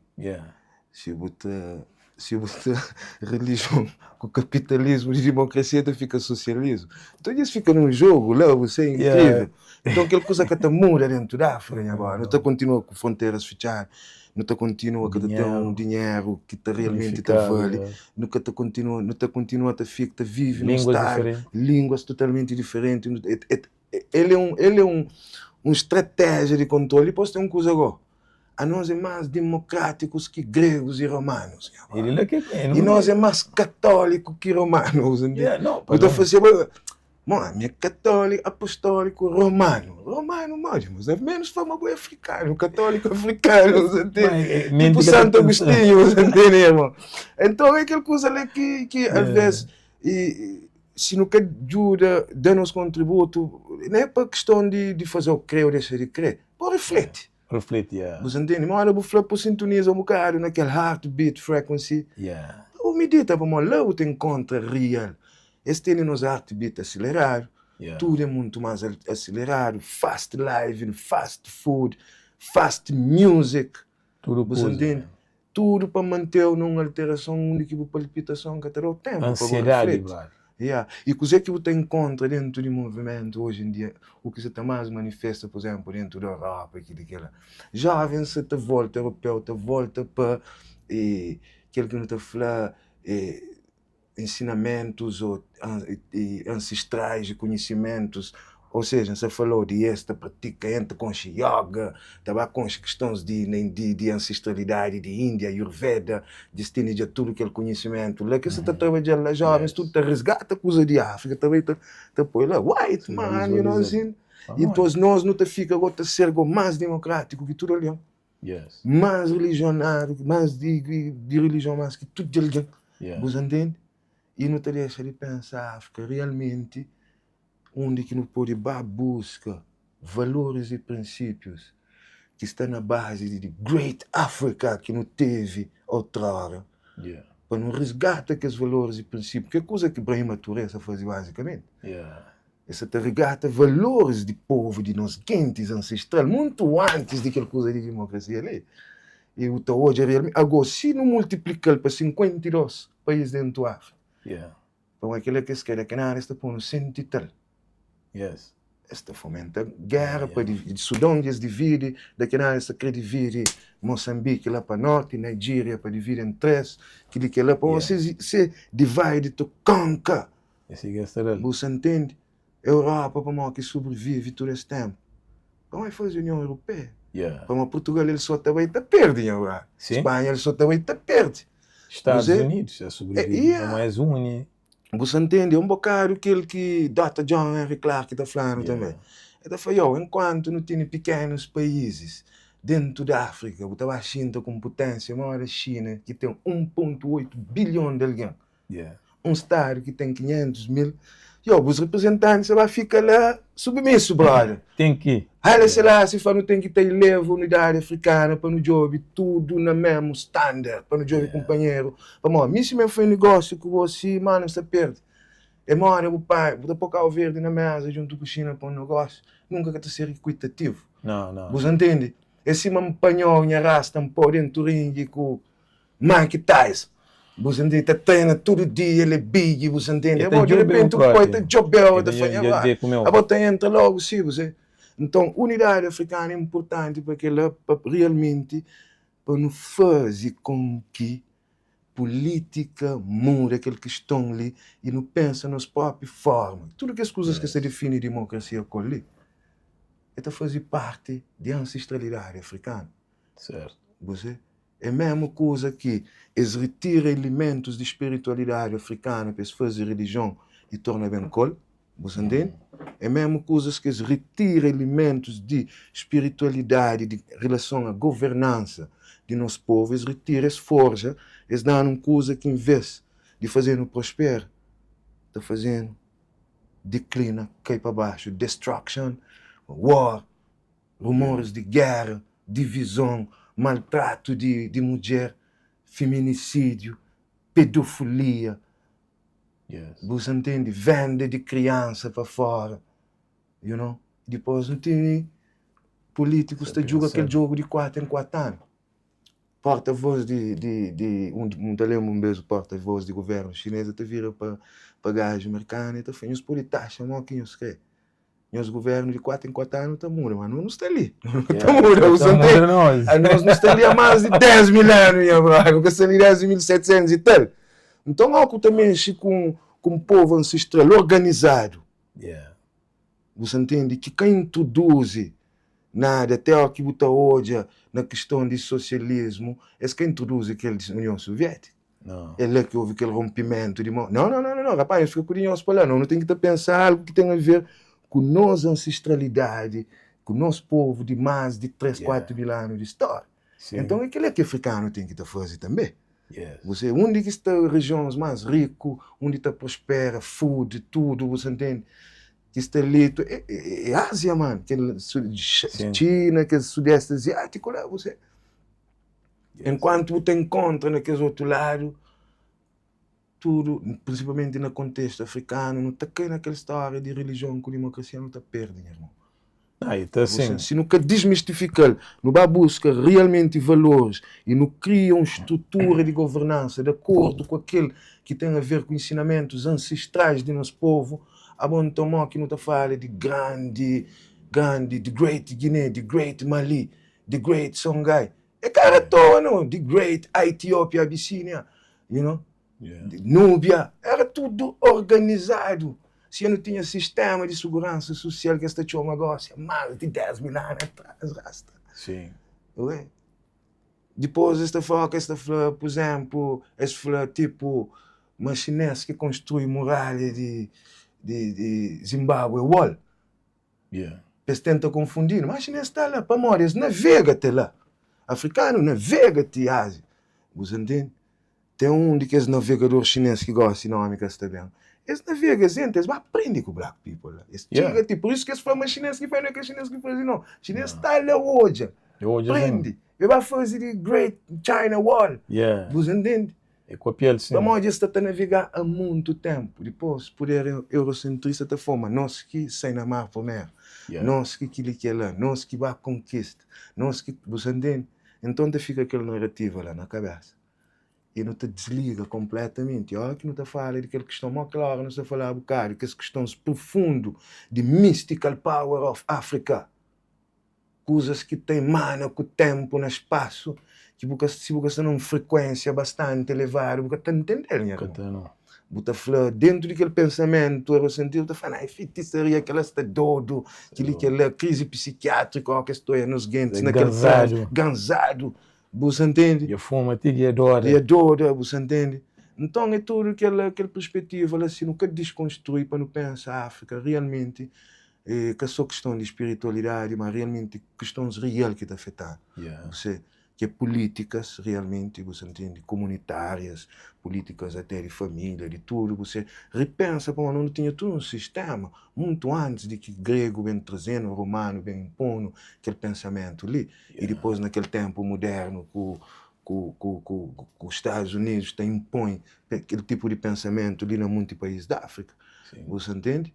Si bu ta si bu ta relijion ku kapitalismu di dimokrasia ta fika sosialismu. Nton dja es fika nun jogu la, bu sa inkrivel. Nton kel kuza ka ta muda dentu di Afrika nha brother. Nu ta kontinua ku fronteras fitxadu, nu ta kontinua ka ta ten un dinheru ki ta realmenti ta vali, nu ka ta kontinua, nu ta kontinua ta fika ta vivi nun stadu, línguas totalmenti diferenti. El é un, el é un, un stratéjia di kontroli. Dipôs ten un kuza gó, anos é más dimokrátikus ki gregus i romanus. I nos é más katóliku ki romanus. Bu ta fla si, Mo, ami é katóliku, apostóliku, romanu. Romanu modi? Mas a ménus fla ma bo é afrikanu, katóliku afrikanu, bu ntende? Tipo Santu Agustinhu, bu ntende, irmon? Enton é kel kuza la ki, ki alvês, i si nu ka djuda da nos kontributu, não é pa kiston di di faze-u kre ou dexa di kre, pa refleti. Refleti, yeah. Bu sa ntende? Ma ora bu fla pa bu sintoniza un bokadu na kel heartbeat frequency, yeah. pa bu midita, pamodi la bu ta inkontra real. Es tene nos heartbeat asileradu, yeah. tudu é muntu más asileradu, fast living, fast food, fast music. Tudu Bu sa kuza. ntende? Tudu pa mante-u na un alterason undi ki bu palpitason ka ta da-u ténpu pa bu Ansiedadi, rifleti. brother. Ya. I kuzê ki bu ta inkontra déntu di movimentu oji en dia, u ki sa ta más manifesta, pur izénplu, déntu di Europa i kili kila, jóvens sa ta volta, europeu ta volta pa kel ki nu ta fla ensinamentus ô ansestrais i konhisimentus. Ou seja, N sa falou di es ta pratika, N ta konxe yoga, ta ba konxe kistons di di di ansestralidadi di Índia, Ayurveda, dja es tene dja tudu kel konhisimentu la ke sa ta trabadja-l la, jovens tudu ta resgata kuza di Áfrika ta bai ta ta poi la, white man, you know asin, i ntos nos nu ta fika go ta ser go más dimokrátiku ki tudu algen, más rilijionadu, más di di rilijion más ki tudu algen, bu sa ntende? I nu ta dexa di pensa Áfrika realmenti. Undi ki nu pode ba buska valoris i prinsípius ki sta na bazi di Great Africa ki nu tevi otrora, pa nu risgata kes valoris i prinsípius, ki é kuza ki Brahima Touré sa faze bazikamenti. El sa ta rigata valoris di povu di nos gentis ansestral muntu antis di kel kuza di dimokrasia li. I bu ta odja realmenti, ago si nu multiplika-l pa 52 país dentu Áfrika, Pamodi kel-la ki es kre, daqui nada es ta pô-nu senti tal. Yes. Es ta fomenta géra pa dividi Sudon dja es dividi, daqui nada es ta kre dividi Moçambique la pa norti, Nigeria pa dividi en 3, kel-li kel-la, pamodi se se divide to conquer. É si ki es ta da-l. Bu sa ntende? Europa pamodi ki sobrivive tudu es ténpu? Pamodi faze Union Europeia. Yeah. Pamodi Portugal el sô ta bai ta perde, nha brother. Sim. Spanha el sô ta bai ta perde. Estados Você- Unidos a sobrevive, É, yeah. pamodi es uni. Bu sa ntende? É un bokadu kel ki Dótor John Henrik Clarke ta fla-nu Yeah. tanbê. El ta fla, Yo, enkuantu nu tene pikénus paízis dentu di Áfrika, bu ta ba xinta ku un puténsia moda Xina ki ten 1.8 bilhon di algen. Yeah. Un stadu ki ten 500 mil, yo, bus reprezentantis sa ba fika la submisu, brother. Ten ki. Haile Selassie fla nu ten ki ta ileva unidadi afrikana pa nu djobe tudu na memu standard, pa nu djobe Yeah. kunpanheru. Pamodi mi si mi fai negósiu ku bo si, manu, N sta perde. É moda bu pai, bu ta po Kau Verdi na meza djuntu ku Xina pa un negósiu, nunka ka ta ser ekuitativu. Não, não. Bu sa ntende? É sima N panhau nha rasta, N pô dentu ringi ku Mike Tyson, bu sa ntende, ta trena tudu dia, el é big, bu sa ntende, El ta abo di djobeu repenti bu poi propi. ta djobeu, El ta ta fla, djo- nha djo- ba, dje kumeu. abo ta entra logu si, bu sa. Nton, unidadi afrikanu é inpurtanti pa kila, pa realmenti pa nu faze kon ki pulítika muda kel kiston li i nu pensa nos propi forma. Tudu kes kuzas ki sa difini dimokrasia ku el li, e ta faze parti di ansestralidadi afrikanu. Sertu. Bu sa. É mésmu kuza ki es ritira ilimentus di spiritualidadi afrikanu pa es faze rilijion i torna ben ku el. Bu sa ntende? É mésmu kuzas ki es ritira ilimentus di spiritualidadi di rilason a governansa di nos povu, es ritira, es forja, es da-nu un kuza ki envês di faze-nu prospera, ta faze-nu diklina, kai pa baxu, destruction, war. Rumoris di géra, divizon, maltratu di di mudjer, feminisídiu, pedofilia, bu sa ntende? Venda di kriansa pa fóra, you know? Dipôs nu tene pulítikus ta djuga kel djogu di kuatu en kuatu anu. Porta-vós di di di un N ta lenbra un bês porta-vós di govérnu xinês el ta vira pa pa gaju merkanu el ta fla, nhos pode taxa mó ki nhos krê. Nhos governu di 4 en 4 anu ta muda, ma nos nu sta li. Nu ta muda, bu sa ntende? Anos nu sta li há más di 10 mil anu, nha brother. Nu ka sta li desdi 1700 i tal. Nton, ó ku ta mexe ku ku un povu ansestral organizadu, bu sa ntende? Ki ka introduzi nada, até ó ki bu ta odja na kiston di sosialismu, es ka introduzi kel di Union Suviétika. É la ki houve kel rompimentu di mo. Não, não, não, não, rapaz, nhos fika ku di nhos pa la. Não, nu ten ki ta pensa algu ki ten a ver ku nos ancestralidadi, ku nos povu di más di 3, 4 mil anu di stória. Enton é kel-la ki afrikanu ten ki ta faze tanbê. Você, undi ki sta rejions más riku, undi ta prospera, food, tudu, bu sa ntende? Ki sta li, é Ázia, man, kel Txina, kel Sudeste Aziátiku la, você. Enkuantu bu ta inkontra na kes otu ladu, tudu, prinsipalmenti na kontestu afrikanu, nu ta kai na kel stória di rilijion ku dimokrasia, nu ta perde, nha irmon. Ah, e ta sin. Si nu ka dismistifika-l, nu ba buska realmenti valoris i nu kria un strutura di governansa di akordu ku akel ki ten a ver ku ensinamentus ansestrais di nos povu, abo nton mo ki nu ta fala di grandi, grandi, the great Guiné, the great Mali, The Great Songhai. É ka era toa no, The Great Ethiopia, Abyssinia, you know? Yeah. Núbia, era tudu organizadu. Si nu tinha sistéma di suguransa susial ki es ta txoma gósi há más di 10 mil anu atrás, rasta. Sim. Ué. Dipôs es ta fla, es ta fla, pur izénplu, es fla tipu ma xinês ki konstrui muralha di di di Zimbábue Wall. Yeah. Pa es tenta konfundi-nu. Má xinês sta la pamodi es navega te la. Afrikanu navega ti Ázia. Bu sa ntende? Ten un di kes navegador xinês ki gósi nómi ka sta ben. Es navega, es entra, es ba prende ku black people la. Es txiga ti, pur isu ki es fla ma xinês ki faze, no é ka xinês ki faze no. Xinês sta la odja, prende, e ba faze di Great China Wall. Bu sa ntende? E kopia-l sin. Pamodi es sta ta navega a muntu ténpu. Dipôs, puder eurosentrista ta fla ma nos ki sai na mar primeru, nos ki kili kela, nos ki ba konkista, nos ki. Bu sa ntende? Nton ta fika kel narativa la na kabésa. I nu ta disliga konpletamenti. Óra ki nu ta fala di kel kiston, mó kel óra nu sta fala bukadu kes kistons prufundu di mystical power of Africa, kuzas ki ta emana ku ténpu na spasu, ki bu ka, si bu ka sta na un frekuénsia bastanti elevadu, bu ka ta ntende-l, nha irmon. Bu ta fla, dentu di kel pensamentu eurosentrista, bu ta fla, na, é fitisaria, kel-la sta dodu, kel-li, kel-la, krizi psikiátriku, ó, kes ta oia nos gentis na kel Ganzadu. Ganzadu. Bu sa ntende? Dja fuma ti ki e doda. E doda, bu sa ntende? Nton, é tudu kel kel perspetiva la, si nu ka diskonstrui pa nu pensa Áfrika realmenti é ka so kiston di spiritualidadi, ma realmenti kistons real ki ta afeta-nu. Bu se, ki é pulítikas realmenti, bu sa ntende, komunitárias, pulítikas até di família, di tudu, bu se ripensa pamodi nu tinha tudu un sistéma muntu antis di ki gregu ben traze-nu, romanu ben inponu kel pensamentu li. I dipôs na kel ténpu mudérnu ku ku ku ku ku Stadus Unidus ta inpoi kel tipu di pensamentu li na munti país di Áfrika. Bu sa ntende?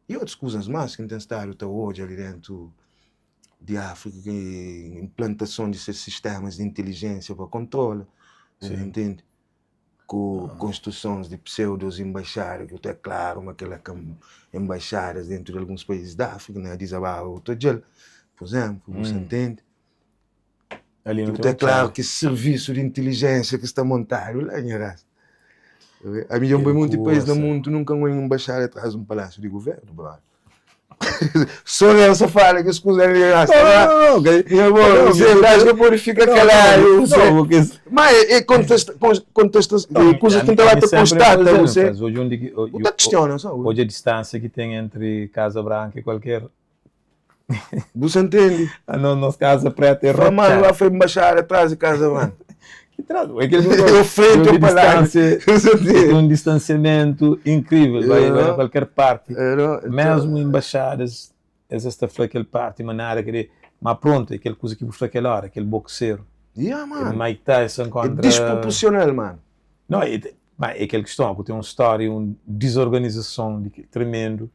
I otus kuzas más ki N ten stadu ta odja li déntu di Áfrika ki inplantason di ses sistémas di intilijénsia pa kontrola. Bu ta ntende? Ku konstrusons di pseudos enbaixada ki ta é klaru ma kel-la ka enbaixadas déntu di alguns país di Áfrika, na Addis Ababa bu ta odja-l, pur izénplu, bu sa ntende? Bu ta é klaru ki sirvisu di intilijénsia ki sta montadu la, nha rasta. Ami dja N bai monti país na mundu, nunka N oi un enbaixada tras di un palásiu di guvernu, brother. Só eu só fala kes kuza li rasta. Não, não, não. Nha bo, você acha que pode ficar calado, você. Não, porque Mas é, é contesta, contesta, é coisa que tá lá te constata, você. Hoje onde que Tá questiona só. Hoje a distância que tem entre Casa Branca e qualquer Você entende? A no, nos Casa Preta é Fala, mano, lá foi embaixada atrás de Casa Branca. Que traz? É que Eu frente ao palácio. Você entende? Um distanciamento incrível, vai, vai a qualquer parte. Era, Mesmo embaixadas, es esta fla aquele parte, mas nada que mas pronto, é aquele coisa que fla aquela hora, aquele boxeiro. Yeah, mano. Mike Tyson É contra desproporcional, mano. Não, é, mas é aquele questão, que tem uma história, uma desorganização de, tremendo.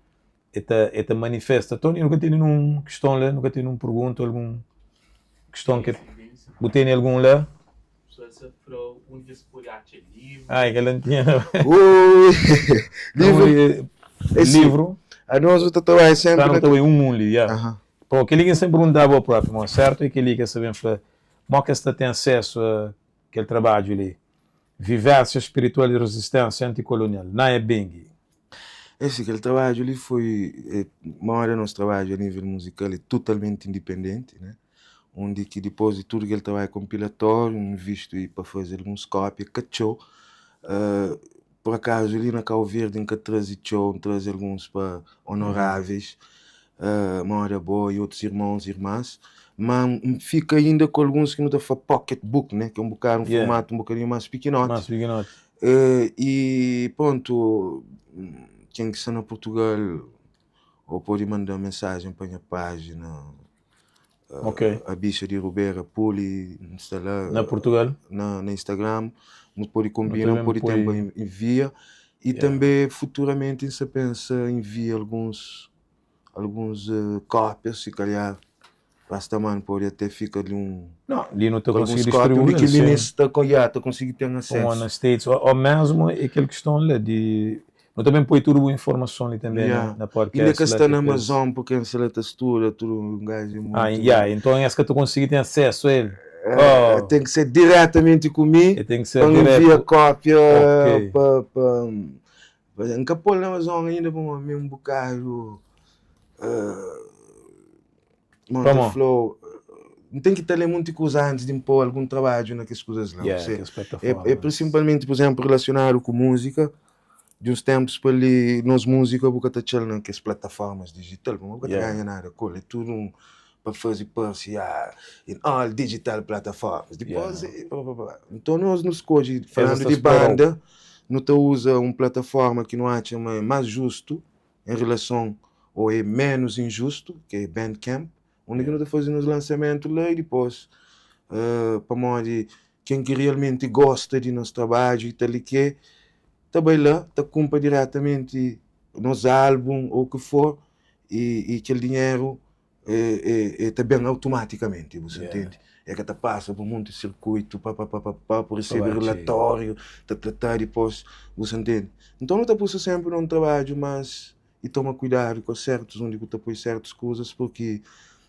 E ta, e ta manifesta. Tony, nu ka tene nun kiston la? Nu ka tene nun pergunta, algun kiston ke bu tene algun la? Pessoal sa fla undi es pode atxa livru. Ai, kel la N tinha na. Ui! Livru. Esse, livru. Anos nu ta trabalha senpri na. Ta bai un un li, ya. Pô, kel-li ki N sen perguntaba bo propi, mo, sertu é kel-li ki es ta ben fla, mo ki es ta ten asesu a kel trabadju li? Vivênsia spiritual i rezisténsia antikolonial, Naya Bengui. Esse kel trabadju li foi é, moda nos trabadju a nível muzikal é totalmenti indipendenti, né? Undi ki dipôs di tudu kel trabadju konpilatóriu, N vistu i pa faze alguns kópia, ka txeu. Uh, por akazu li na Kau Verdi N ka traze txeu, N traze alguns pa onoráveis, uh, moda bo i otus irmons i irmans, ma N fika inda ku alguns ki nu ta fla pocket book, né? Ki é un bokadu, un Yeah. formatu un bokadinhu más pikinoti. Más pikinoti. Uh, i prontu, ken ki sta na Portugal ou pode manda mensajen pa nha pájina Ok. A Bicha di Rubera Puli, N sta la Na Portugal? na, na Instagram, nu pode Nu konbina, ta ben pode ten pa poi. envia i Yeah. tanbe futuramenti N sta pensa envia alguns alguns uh, kópias, si kalhar Rastaman pode até fika li un Não, li nu ta ku alguns konsigi kópia undi distribuí-l, ki sim. minis ta, yeah, ta konsigi ten Um na asesu. States, ô, ô mesmu é kel kiston la di Nu ta ben poi tudu bu informason li tanbe na, Yeah. na Inda podcast ka la sta ki na kes. Amazon purke N sta la ta studa tudu un gaju é Ah, mutu. yeah, enton es ka ta konsigi ten asesu a el. Eh, Oh, ten ki ser diretamenti ku mi e ten ki ser pa N envia diretu. kópia Ok. pa pa. N ka pô-l na Amazon ainda pamodi mi é un bokadu Mó N ta Pamó? fla-u, N ten ki ta lé monti kuza antis di N pô algun trabadju na kes kuzas la. Yeah, Se, kes é, é plataformas. prinsipalmenti, pur izénplu, relasionadu ku múzika. Di uns ténpus pa li, nos múzika bu ka ta atxa-l na kes plataformas dijital, pamodi bu ka ta Yeah. ganha nada ku el. É tudu un pa faze parse, ah, in all digital platforms. Dipôs, Yeah. e pa, pa, pa. Nton, nos nu skodje, Es es falandu ta di splora-u. banda, nu ta uza un plataforma ki nu atxa ma é más justu en relason ô é ménus injustu, ki é Bandcamp, undi ki nu ta faze nos lansamentu la i dipôs, pamodi ken ki realmenti gosta di nos trabadju i tal i ke, ta bai la, ta kunpra diretamenti nos álbun ô ki for, i kel dinheru e ta ben autumatikamenti, bu sa ntende? E ka ta pasa pa munti sirkuitu, pa pa pa pa pa, pa resebe relatóriu, ta ta ta, dipôs, bu sa ntende? Nton nu ta pusa sénpri na un trabadju más i toma kuidadu ku sértus undi ku ta poi sértus kuzas, purki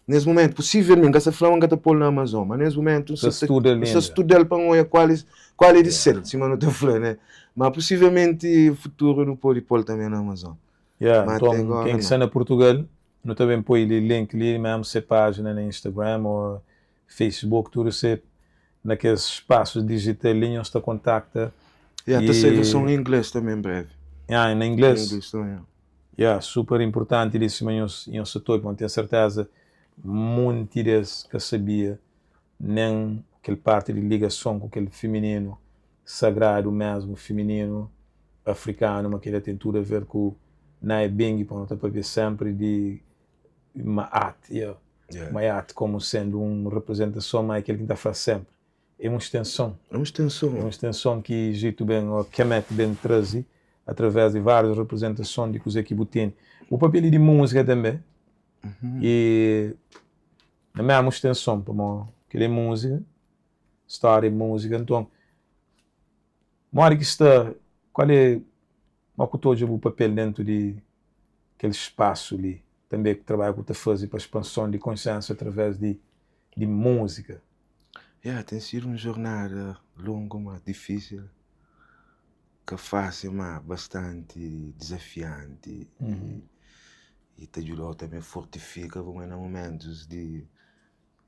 nes mumentu, pusivelmenti, N ka sa fla ma N ka ta pô-l na Amazon, ma nes mumentu N sa ta N sa studa-l pa N oia kual kual é di sel, sima nu ta fla, né? Ma pusivelmenti futuru nu pode pô-l tanbê na Amazon. Ya, Ma até nton agora ken ki nau. sta na Purtugal, nu ta ben poi li link li mesmu se pájina na Instagram ô Facebook, tudu se na kes spasus dijital li nhos ta kontakta Ya, ta sai verson i em inglês tanbê em breve. Ya, na Em inglês? inglês tanbê, ya. Ya, super inpurtanti li sima nhos nhos sa ta obi, pamodi ten serteza munti des ka sabia nen kel parti di ligason ku kel fimininu sagradu mesmu fimininu afrikanu ma kela ten tudu a ver ku Naya Bingi pa nu ta papia sempri di Ma'at yeah. Ma'at komu sendu un reprezentason ma é kel ki N ta fla sempri é un stenson É un stenson é un stenson ki Ijitu ben o Kemet ben trazi através di várius reprezentason di kuzê ki bu tene bu papia li di múzika tanbe e na mesmu stenson pamodi kel é múzika stória di múzika. Nton, modi ki sta, kual é, modi ku ta odja bu papel dentu di kel spasu li, tanbe ku trabadju ku ta faze pa spanson di konsiensia através di di múzika? Ya, ten sidu un jornada longu ma difísil, ka fásil ma bastanti dizafianti i ta djuda-u tanbe fortifika bu na mumentus di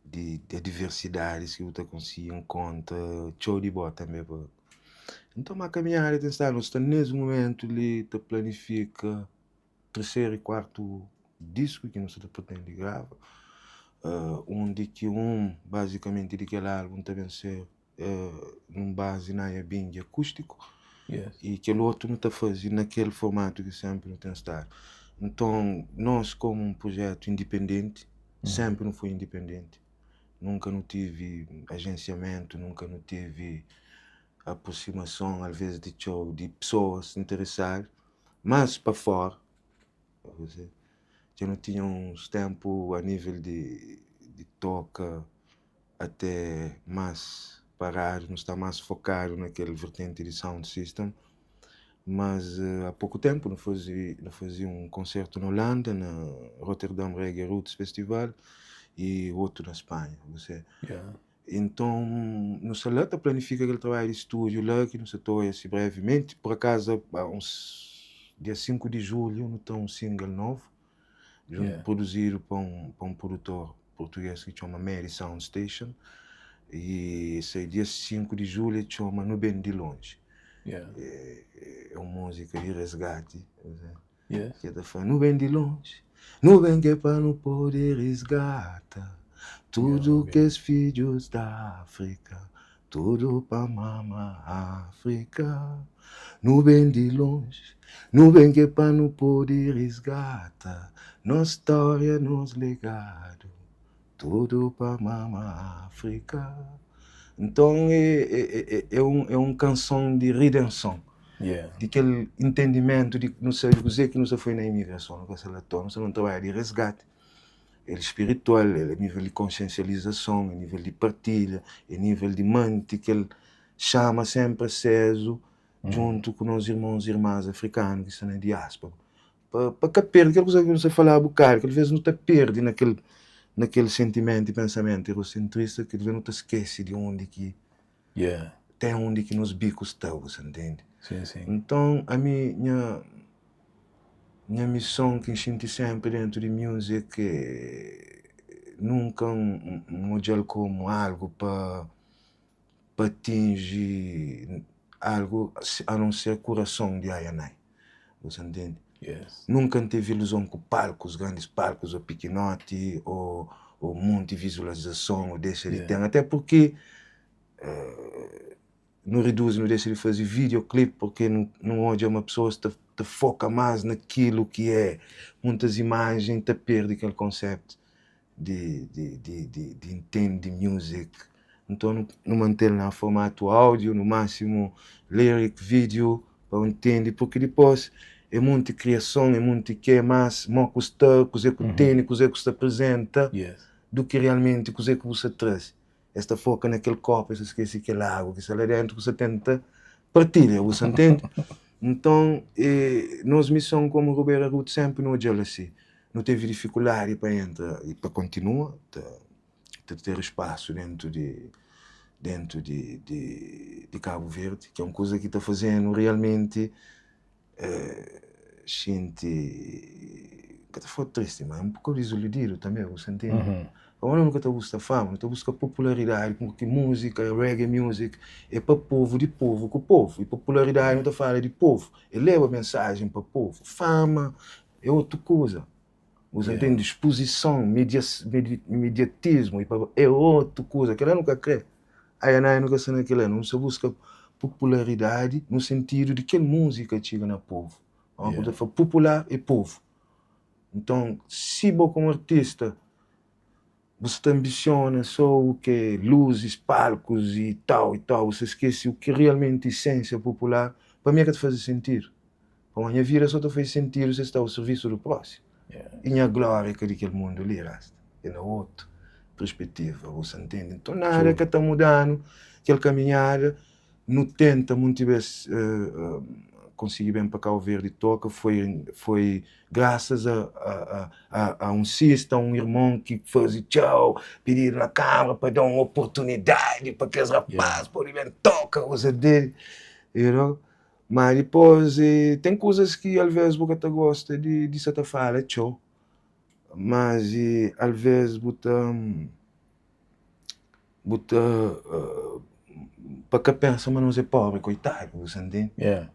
di adversidadis ki bu ta konsigi nkontra txeu di bo tanbe pa nton ma kaminhada ten stadu nu sta nes mumentu li ta planifika terseru i kuartu disku ki nu sta ta pretende grava undi ki un bazikamenti di kel albun ta ben ser nun bazi na Ayabingi akústiku i kel otu nu ta faze na kel formatu ki sénpri nu ten stadu. Nton, nos komu un prujetu indipendenti, sénpri nu foi indipendenti, nunka nu tivi ajensiamentu, nunka nu tivi aprosimason alvês di txeu di pesoas interesadu, mas pa fóra, dja nu tinha uns ténpu a nível di toka. até más paradu, nu sta más fokadu na kel vertenti di sound system. Mas há poku ténpu nu faze nu faze un konsertu na Holanda, na Rotterdam Reggae Roots Festival i otu na Spanha. Você. Inton nu sta la ta planifika kel trabadju di stúdiu la ki nu sta ta oia si brevimenti. Pur akazu há uns dia 5 di julhu nu ten un single novu produzidu pa un pa un produtor português ki txoma Mary Sound Station e sai dia 5 di julhu e txoma Nu Ben Di Lonji é un múzika di resgati ki ta fla Nu ben di lonji Nu ben k'é pa nu pode resgata tudu kes fidjus d'Áfrika Tudu pa mama Áfrika Nu ben di lonji Nu ben k'é pa nu pode risgata Nos stória, nos legadu Tudu pa mama Áfrika Nton é un é un kanson di ridenson Di kel intendimentu di nu sabe kuzê ki nu sta fai na imigrason Nu ka sta la toa, nu sta na un trabadju di resgati El spiritual, el é nível di konsiensializason, é nível di partilha, é nível di manti kel xama sénpri asézu djuntu ku nos irmons i irmans afrikanu ki sta na diáspora, pa pa ka perde kel kuza ki nu sta fala bukadu, ki alvês nu ta perde na kel na kel sentimentu i pensamentu egosentrista ki alvês nu ta skese di undi ki. Ten undi ki nos biku sta, bu sa ntende? Sim, sim. Nton, ami nha nha mison ki N xinti senpri dentu di music é nunka N odja-l komu algu pa pa atinji algu a non ser kurason di Ayanai, bu sa ntende? Yes. Nunka N tevi iluzon ku palkus, grandis palkus ô pikinoti ô ô munti vizualizason ô dexa di ten, até purki Nu reduzi, nu dexa di faze videoclip porque nu odja ma pessoas ta ta foka mas na kilu ki é muntas imagen ta perde kel concept di di di di di intende music. Nton nu mantel na formatu audio, no maximo lyric video pa bu intende porque dipos é munti criason, é munti ke mas mo ku sta, kuze ku tene, kuze ku sta apresenta du ki realmenti kuze ku bu sta traze. Es ta foka na kel kopu, es ta skese kel agu ki sta la dentu ku sta tenta partilha, bu sta ntende? Nton, e nos mison komu Rubera Roots senpri nu odja-l asi. Nu tevi difikuldadi pa entra i pa kontinua ta ta ter spasu dentu di dentu di di di Kabu Verdi, ki é un kuza ki ta faze-nu realmenti Xinti, ka ta fla tristi, ma un poku diziludidu tanbe, bu sta ntende? Pamodi nu ka ta buska fama, nu ta buska popularidadi, purki múzika, reggae music, é pa povu, di povu ku povu. I popularidadi nu ta fala di povu, é leba mensajen pa povu. Fama é otu kuza, bu sta ntende? Spuzison, midiatismu é otu kuza, kila nu ka kre. Ai anai nu ka sta na kila, nu sta buska pupularidadi nu sentidu di kel múzika txiga na povu. Ora ku ta fla pupular é povu. Nton, si bo komu artista bu sta ta anbisiona so u ke luzis, palkus i tau i tau, bu sta skese u ki realmenti isensia pupular, pa mi e ka ta faze sentidu. Pamodi nha vida so ta faze sentidu si es sta au sirvisu du prósimu. I nha glória ka di kel mundu li, rasta é na otu perspetiva, bu sa ntende? Nton nada ka ta muda-nu kel kaminhada. Nu tenta munti bes konsigi ben pa Kau Verdi toka, foi foi grasas a a a un sista, un irmon ki faze txeu pididu na kamara pa da un oportunidadi pa kes rapaz pode ben toka, kuza di, you know. Ma dipôs ten kuzas ki alvês bu ka ta gosta di di sa ta fala txeu, mas alvês bu ta bu ta pa ka pensa ma nos é pobri koitadu, bu sa ntende?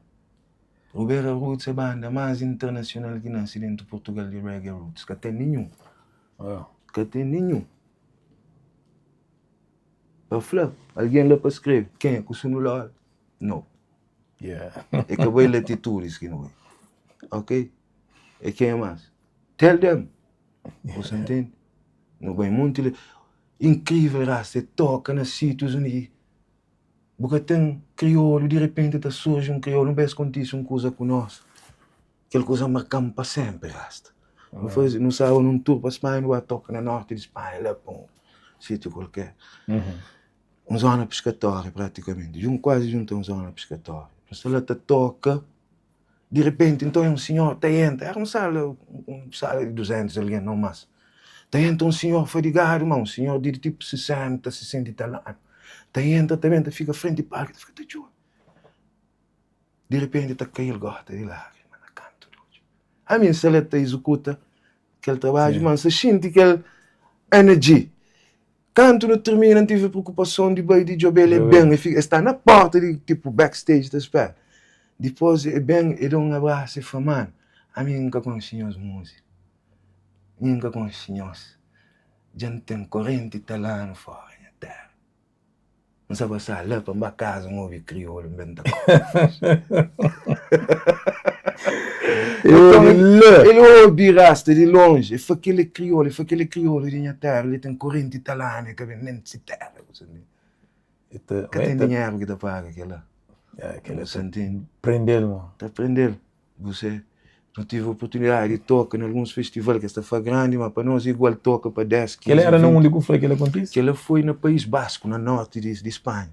Rubera Roots é banda más internasional ki nase dentu Purtugal di reggae roots, ka ten ninhun, ka ten ninhun. Pa fla algen la pa skrebe kenha ku Sunulola? No. É ka bai latitudis ki nu bai. Ok? É kenha más? Tell them. Você ntende? Nu bai monti la. Inkrivel rasta, é toka na sítius undi ki bu ka ten kriolu, di repenti ta surji un kriolu. Un bes kontise un kuza ku nos, kel kuza marka-m pa senpri rasta. Nu faze, nu staba nun tur pa Spanha, nu ba toka na norti di Spanha, la pa un sítiu kualker. Un zona piskatória pratikamenti, jun kuazi junta un zona piskatória. Nu sta la ta toka, di repenti nton é un sinhor ta entra, era un sala, un sala di 200 algen, nau mas. Ta entra un sinhor fadigadu, ma un sinhor di tipu 60, 60 i tal anu, ta entra ta ben ta fika frenti palku, ta fika ta txora. Di repenti ta kai-l gota di lágrima na kantu di odju. Ami N sta la ta izukuta kel trabadju, ma N sta xinti kel energy. Kantu nu tirmina, N tive preokupason di bai di djobe-l. E ben, e fika, e sta na porta di tipu backstage ta spera. Dipôs e ben, e da un abrasu, e fla, Manu, ami N ka konxe nhos múzika, mi N ka konxe nhos. Dja N ten 40 i tal anu fóra nha téra. N sa pasá la pa N ba kaza N obi kriolu N ben ta El obi rasta di lonji El fla kel é kriolu El fla kel é kriolu di nha téra El ten 40 i tal anu El ka ben nen di si téra Ka ten dinheru ki ta paga kel-la Sa ntende? Prende-l mo Ta prende-l Você Nu tive oportunidadi di toka na alguns festival ki es ta fla grandi, ma pa nos é igual toka pa 10, 15, Kel-la éra na 20. undi ku fla kel-la kontise? Kel-la foi na País Basku, na norti di, di Spanha,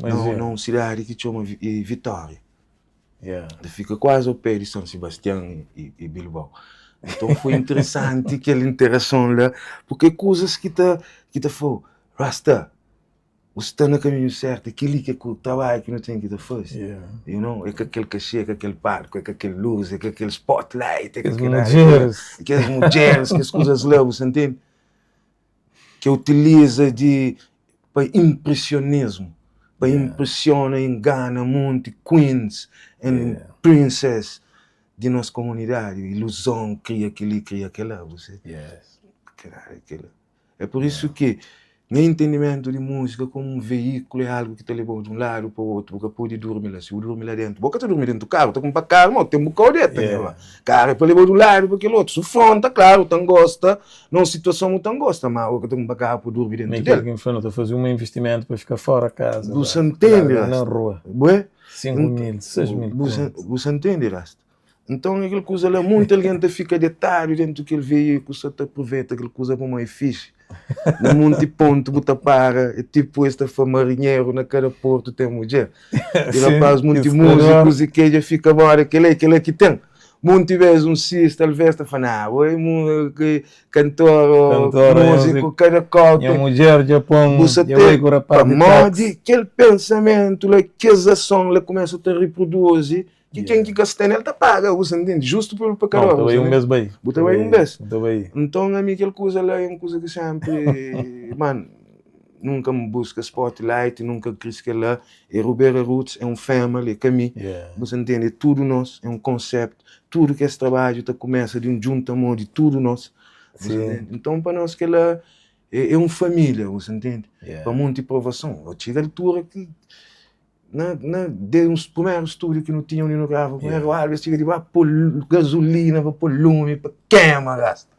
Mas na, é. na un sidadi ki txoma Vitória. Yeah. Ta fika kuazi ao pé di San Sebastián i, i Bilbao. Nton foi interesanti kel interason la, porque é kuzas ki ta, ki ta fla-u, Rasta! Bu sta na kaminhu sértu, é kel-li ki é ku trabadju ki nu ten ki ta faze. You know? É ka kel kaxê, é ka kel palku, é ka kel lus, é ka kel spotlight, é ka Kes kel mudjeris. Kes mudjeris, kes kuzas la, bu sta ntende? Ki utiliza di pa inpresionismu, pa inpresiona, ingana monti queens and princess di nos komunidadi, iluzon, kria kel-li, kria kel-la, bu sta. Kel-la. É pur isu ki nha intendimentu di múzika komu un veíkulu é algu ki ta leba-u di un ladu pa otu. Bu ka pode durmi la. Si bu durmi la déntu, bo ka ta durmi déntu karu. Ta kunpra karu, ma bu ten bu kau deta. Nha irma. Karu é pa leba-u di un ladu pa kel otu. Su fronta, klaru, bu ta ngosta na un situason bu ta ngosta, ma bo ka ta kunpra karu pa durmi déntu Mi del. kel ki N fla, nu ta faze un investimentu pa fika fora kaza, Bu sa ntende, larga na rasta? rua. Bué? 5 mil, 6 mil kontu. Bu sa ntende, rasta? Nton é kel kuza la, monti algen ta fika detadu dentu kel veíkulu sa ta apruveita kel kuza pamodi é fixi. Na monti pontu bu ta para, é tipu es ta fla marinheru na kada portu ten mudjer. E rapaz monti múzikus e ke dja fika moda kel-la é kel-la ki ten. Monti bes un sis talves ta fla, nah bo é kantor ô múziku kada kau ten. Nha mudjer dja pô-m, dja bai ku rapaz di táxi. Pamodi kel pensamentu la, kes ason la kumesa ta riproduzi Ki ken ki ka sta nel ta paga, bu sa ntende? Justu pelu pekador. Bu ta bai un bes bai. Bu ta bai un bes. Bu ta bai. Nton ami kel kuza la é un kuza ki senpri, man, nunka N buska spotlight, nunka N kris kel-la. É Rubera Roots, é un family, é ka mi. Bu sa ntende? É tudu nos, é un concept. Tudu kes trabadju ta kumesa di un djunta mon di tudu nos. Bu sa ntende? Nton pa nos kel-la é un família, bu sa ntende? Pa monti provason, txiga altura ki. Na, na, de uns primeru stúdiu ki nu tinha undi nu grava, primeru yeah. álbum, es txiga di ba pô gazulina pa pô lumi pa kema rasta.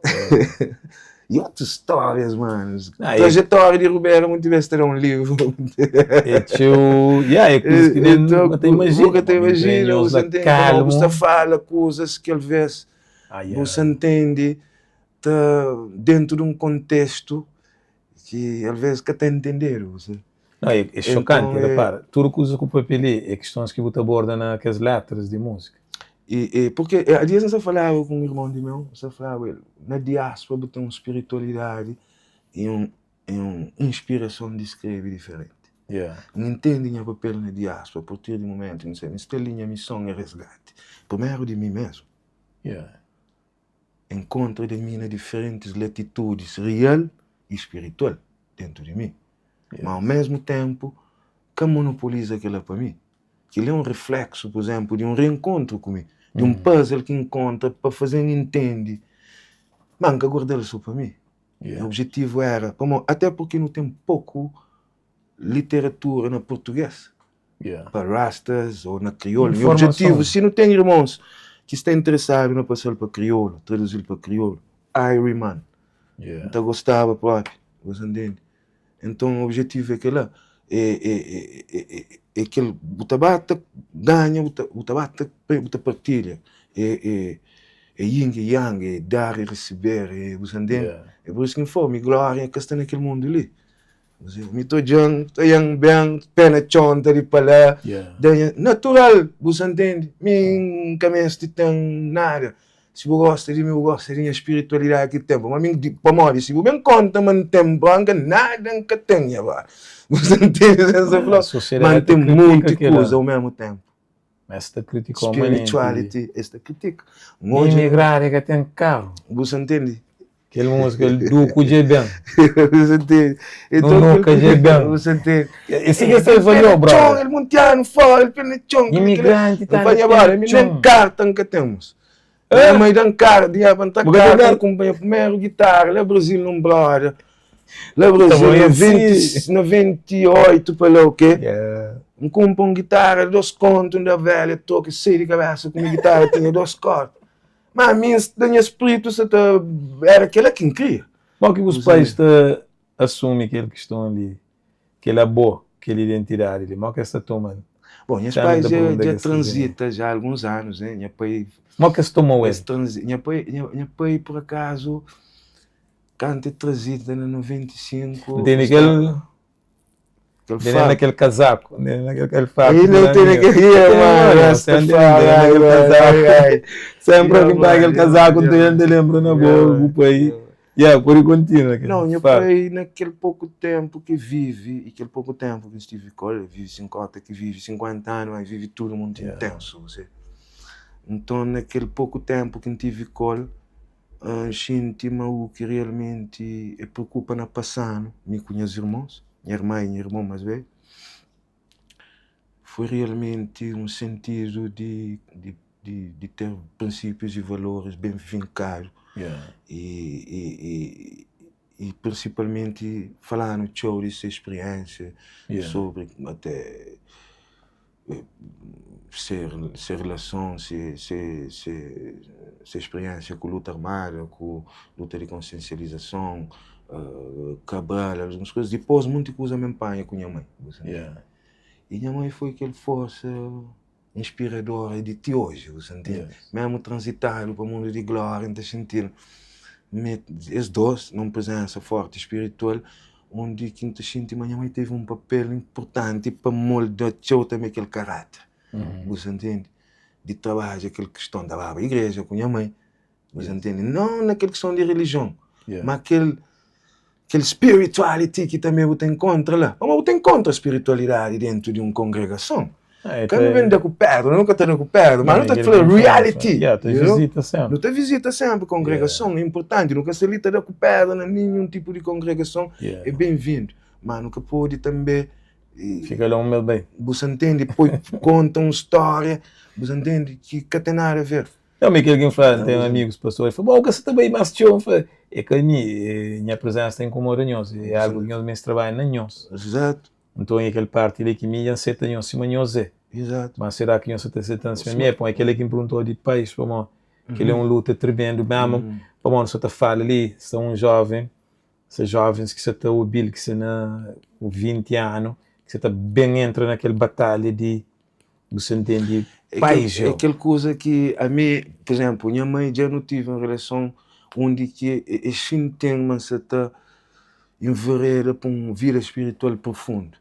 Yeah. E otus stórias, mano. Ah, Trajetória de Rubera, muitas vezes terá um livro. É teu. Yeah, é coisas que nem então, nunca te imagina. Nunca te imagina, você entende? Calmo. Você fala coisas que às vezes ah, yeah. você entende tá dentro de um contexto que às vezes ka ta entendedu. Você. Não, é, é chocante, Então, é- repara, tudu kuza ku papia li é kistons ki bu ta aborda na kes letras di múzika. E, e, porque eh, há dias N sa falaba ku un irmon di meu, N sa falaba el, na diáspora bu ten un spiritualidadi e un, e un inspirason di skrebe diferenti. Yeah. N intende nha papel na diáspora a partir di momentu ki N sabe, N sta li, nha mison é resgati, primeru di mi mesmu. Yeah. Enkontra di mi na diferentis latitudis real i spiritual dentu di mi. Ma au mesmu tenpu ka monopoliza kila pa mi. Kila é un rifleksu, pur izenplu, di un reenkontru ku mi, di un puzzle ki N kontra pa faze-m intendi ma N ka guarda-l so pa mi. Nha objetivu era, pamodi ate purki nu ten poku literatura na purtuges. pa rastas ou na kriolu. Nha objetivu, si nu ten irmons ki sta interesadu na pasal pa kriolu, traduzil pa kriolu, Irie man, N ta gostaba propi, bu sa ntende? Enton objetivu é kela, é kel bu ta ba ta ganha, bu ta ba ta bu ta partilha, é yin e yang, é dar e receber, bu sa ntende? É pur isu ki N fla, mi glória ka sta na kel mundu li. Mi ta odja-m, ta oia-m ben, pé na txon, ta di pa la. Natural, bu sa ntende? Mi N ka meste ten nada. Si bu gosta di mi, bu gosta di nha spiritualidadi ki ten. Pamodi mi, pamodi si bu ben konta ma N ten bronka, nada N ka ten, nha brother. Bu sa ntende sa N sta fla-u? Ma N ten monti kuza au mesmu tenpu. Es ta kritika-u manenti. Spirituality, es ta kritika. N odja. Imigradu e ka ten karu. Bu sa ntende? Kel múzika Duku dja ben. Bu sa ntende? Nunuka dja ben. Bu sa ntende? E si ki es ta avaliau, brother. Txon, el muntianu fora, el pé na txon. Imigranti ta na txon. Mi nen karta N ka ten, mos. Nha mai da-m karta, dinheru pa N ta karta, N kunpra nha primeru gitara la Brazil nun brother. La Brasil, 98 pa la o ke? N kunpra un gitara di dos kontu, N da velha toki, sai di kabesa ku mi gitara tinha dos korda. Ma mi na nha spritu sa ta era kela ki N kria. Mo ki bus pais ta asumi kel kiston li, kel abo, kel identidadi li, mo ki es ta toma-l? Bon, nhas pais dja transita já alguns anus, né? Nha pai. Mo ki es tomou el? Nha pai, nha pai por akazu. Kantu e trazida na 95. N tene kel. Kel Tene na faku. kel kazaku. N tene na kel kel faku. Ainda eu tene kel. Yeah, mano, Yeah, pode kontinua. Não, nha pai na kel poku ténpu ki vive i kel poku ténpu ki N stive ku el, vive 50, ki vive 50 anu, mas vive tudu mutu intensu, você. Nton, na kel poku ténpu ki N tive ku el, N xinti ma u ki realmenti e preokupa na pasa-nu, mi ku nhas irmons, nha irma i nha irmon más bedju, foi realmenti un sentidu di di di di ter prinsípius i valoris ben finkadu i i i i prinsipalmenti fala-nu txeu di se spiriénsia sobri até se se relason se se se se spiriénsia ku luta armada ku luta di konsiensializason Cabral alguns kuza dipôs munti kuza mi npanha ku nha mai i nha mai foi kel forsa inspiradora di ti oji bu sa ntende mesmu tranzitadu pa mundu di glória N ta xinti-l es dos na un prizensa forti spiritual undi ki N ta xinti ma nha mai tevi un papel inpurtanti pa molda txeu tanbe kel karáter bu sa ntende di trabadja kel kiston ta baba igreja ku nha mai Bu sa ntende? Não na kel kiston di relijion, ma kel kel spirituality ki tanbe bu ta inkontra la. Pamodi bu ta inkontra spiritualidadi dentu di un kongregason. Ka nu ben da ku pedra, nu ka ta da ku pedra, ma nu ta fla reality. Nu ta vizita senpri kongregason, é inpurtanti. Nu ka sta li ta da ku pedra na ninhun tipu di kongregason, é ben-vindu. Ma nu ka pode tanbe Fika la un mes bai. Bu sa ntende? Poi konta un stória, bu sa ntende, ki ka ten nada a ver. Não, ma kel ki N fla, N ten amigus pastor, el fla, bo, ka sa ta bai más txeu. N fla, é ka mi, nha prezensa ta inkomoda nhos, é algu ki nhos meste trabadja na nhos. Exato. Nton, é kel parti li ki mi dja N seta nhos sima nhos é. Exato. Má será ki nhos sa ta seta-m sima mi é? Pamodi é kel-la ki N pergunta-u di pais, pamodi kel-la é un luta tremendu mésmu, pamodi nu sa ta fala li, sta un jóven, sta jóvens ki sa ta obi-l ki sta na 20 anu, ki sa ta ben entra na kel batalha di Bu sa ntende pais É kel kuza ki ami, pur izénplu, nha mai dja nu tive un relason undi ki e xinti-m ma N sa ta envereda pa un vida spiritual profundu.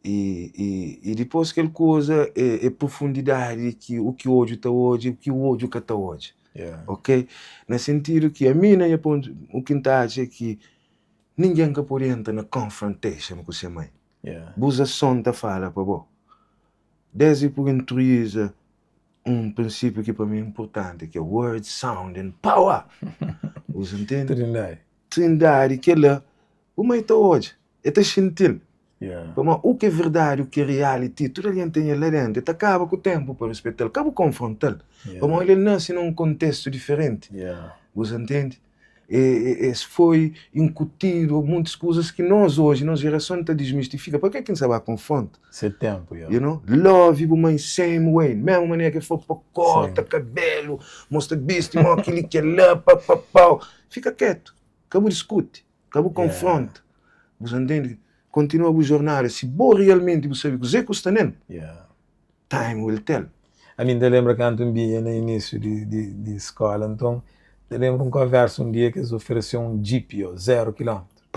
I dipôs kel kuza é profundidadi ki u ki odju ta odja i u ki odju ka ta odja. Ok? Na sentidu ki ami na nha pontu, u ki N ta atxa é ki ningen ka pode entra na confrontation ku se mai. Bus ason ta fala pa bo. Desdi ku introiza un prinsipiu ki pa mi é inpurtanti ki é word, sound and power. Bu sa ntende? Trindadi. Trindadi, kela bu mai ta odja, e ta xinti-l. Pamodi u ki é verdadi, u ki é reality, tudu algen ten el la dentu. E ta kaba ku tenpu pa rispeta-l, ka bu konfronta-l. Pamodi el nase na un kontestu diferenti. Bu sa ntende? Es foi inkutidu muntis kuzas ki nos oji, nos jerason ta dismistifika. Pa ke ki N sa ba konfronta? Se tenpu, ya. You know? Love bu mãe same way, mesmu manera ki el fla pa korta kabelu, mos ta bisti mo kili kela, pa pa pau. Fika ketu, ka bu diskuti, ka bu konfronta. Bu sa ntende? Kontinua bu jornada. Si bo realmenti bu sabi kuze ku sta nel, Time will tell. Ami N ta lenbra kantu N binha na inísiu di skóla, nton N ta lenbra un konvérsa un dia ki es oferese-m un Jeep yo, zéru kilómetru.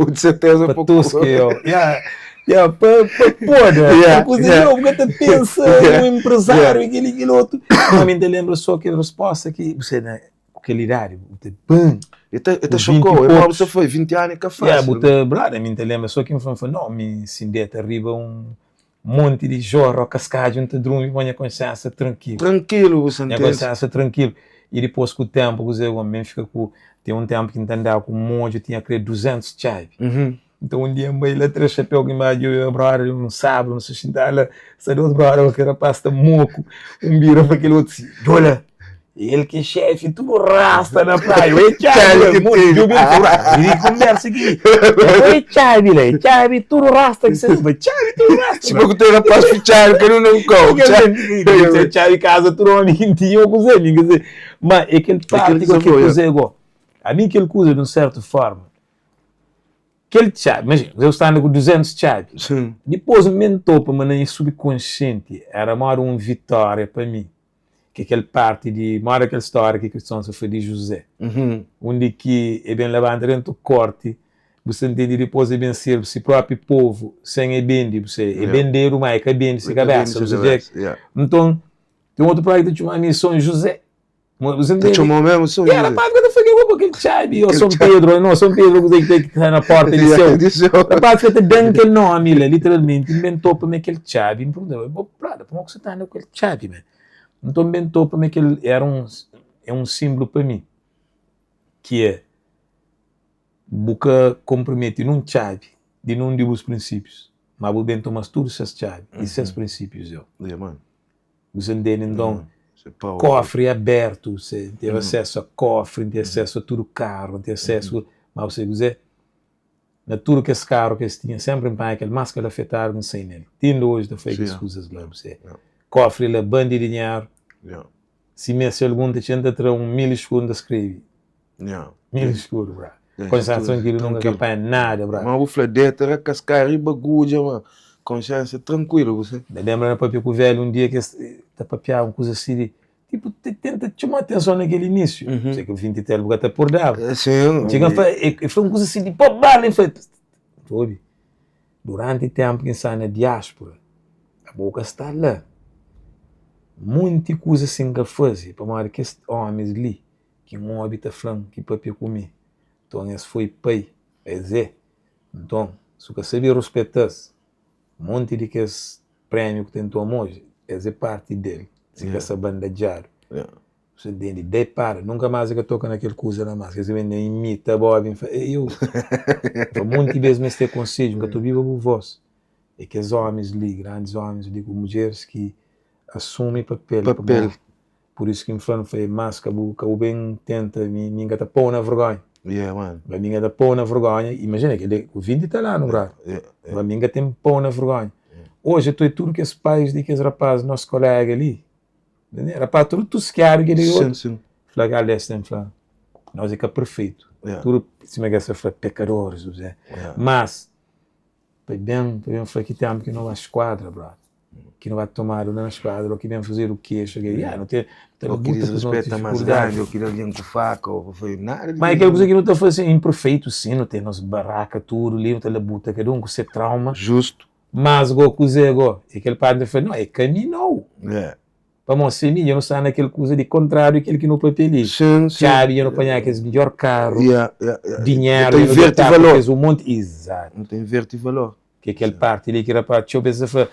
Di serteza pa tuska yo. Ya, ya, pa poda. Pa kuza yo, bu ka ta pensa un enprezáriu i kel-li, kel otu. Má mi N ta lenbra sô kel respósta ki bu sai na ku kel idadi, bu ta bum. E ta, e ta xokau, e bu ta fla, 20 anu é ka fásil. Ya, bu ta, brother, mi N ta lenbra sô ki N fla, N fla, no, mi si N deta riba un Monti di jorra o kaskadju N ta drumi pa nha konsiensa trankilu. Trankilu bu sa ntende. Nha konsiensa trankilu. I dipôs ku tenpu kuzê ku mi fika ku ten un tenpu ki N ta andaba ku un modju tinha kre 200 txabi. Nton un dia N bai la tra xapéu ki N ba djobe nha brother un sábadu N sta xintadu la sta dos brother ku kel rapaz ta moku un bira pa kel otu si djola El ki é xefi, tudu rasta na praia. Oi, txabi, djobe el konversa ki. Oi, txabi la, txabi, tudu rasta ki se. Txabi, tudu rasta. Sima ku ten rapaz fitxadu ka nu na un kau. Txabi kaza tudu omi ki tinha o kuze, mi kuze. Ma é kel parti ku kel kuze go. Ami kel kuza di un sertu forma. Kel txabi, imajina, eu sta anda ku 200 txabi. Dipôs N ben topa ma na nha subkonsienti era moda un vitória pa mi. Ki é kel parti di, moda kel stória ki kristons ta fla di Juzé, undi ki e ben labanta dentu korti, bu sta ntende, dipôs e ben sirbi si própi povu sen e bendi, bu sta, e bendedu má e ka bendi si kabésa, bu sta dje. Nton, ten otu praia ki ta txoma mi Son Juzé. Você Ta ntende? txomau mesmu São Yeah, José. rapaz ka ta fla kel bo kel txabi, ô Kel São txabi. Pedro, no, São Pedro kuzê ki ten ki sta na porta di Yeah, séu. di séu. Rapaz ka ta dan kel nomi la, literalmenti, N ben topa me kel txabi, N pergunta-l, bo brother, pamodi ki bu ta anda ku kel txabi man? Nton N ben topa me kel, era un, é un sinblu pa mi, ki é bu ka konprometi nun txabi di nun di bus prinsípius, ma bu ben toma-s tudu ses txabi i ses prinsípius eu. Yeah, man. Bu sa ntende? Nton, Isso é powerful. kofri abertu, se teve asesu a kofri, N ten asesu a tudu karu, N ten asesu, ma bu sabe kuzê? Na tudu kes karu ki es tinha, senpri N panha kel más kalafetadu ki N sai nel. Ti inda oji ta fai kes kuzas la, bu sabe. Kofri la bandi dinheru, si meste algun ta txega N ta tra un mil eskudu N ta skrebe. Mil eskudu, bra. Konsiénsia trankilu nunka ka panha nada, bra. Ma bu fla deta rakaskar riba gudja ma konsiénsia trankuilu, bu sabe. N ta lenbra na papia ku velhu un dia ki es ta papiaba un kuza si di Tipo, te tenta txoma atenson na kel inísiu. Mm -hmm. Sei ki 20 tel bu ka ta purdaba. Sim. Txiga fa, e, e fla un kuza assim di pa bala, e fla, obi, durante tempu ki N sta na diáspora, abo ka sta la. Munti kuza si N ka faze, pamodi kes omis li ki N obi ta fla-m, ki papia ku mi, nton es foi pai, es é. Nton, si bu ka sabe ruspeta-s, Monti di kes prémiu ku ten toma oji, es é parti del, si ka sta bandadjadu. Bu ta ntende? Dai para, nunka más e ka toka na kel kuza la más. Kes ben na imita Bob, N fla, ei eu, N fla, monti bes meste konsedju, N ka ta obiba bu vós. É kes ómis li, grandis ómis li ku mudjeris ki asumi papel. Papel. Pur isu ki N fla, N fla, mas ka bu ka bu ben tenta, mi mi N ka ta pô-u na vergonha. Yeah, man. Ba mi N ka ta pô-u na vergonha. Imajina, kel-li ku 20 i tal anu, brother. Yeah, yeah. Ba mi N ka ten pô-u na vergonha. Oji eu tô tudu kes pais di kes rapaz, nos kolega li, rapaz tudu tuskiadu kel-li Sim, otu. sim. Fla gal des ten fla, nos é ka perfeitu. Yeah. Tudu, sima kes ta fla, pekadoris, bu sabe. Yeah. Mas, Pa ben, pa ben fla ki tempu ki no ba skuadra, brother. Ki no ba tomadu la na skuadra, ou ki ben fazedu kexa, ki, ya, no ten, Ou ki disrespeta mas grandi, ou ki da algen ku faka, ou pa faze nada di. Ma é kel kuza ki no ta faze, inperfeitu sim, no ten nos baraka tudu li, no ta labuta kada un ku se trauma. Justu. Mas go, kuze go? É kel parti ki ta fla, no, é ka mi nou. Yeah. Pamodi si mi dja nu sta na kel kuza di kontráriu di kel ki nu papia li. Sim, sim. Txabi dja nu panha kes midjor karu, Yeah, yeah, yeah. dinheru Nu ta dja nu inverti tapa valor. kes un monti. Izatu. Nu ta inverti valor. Ki é kel parti li ki rapaz txeu bes ta fla,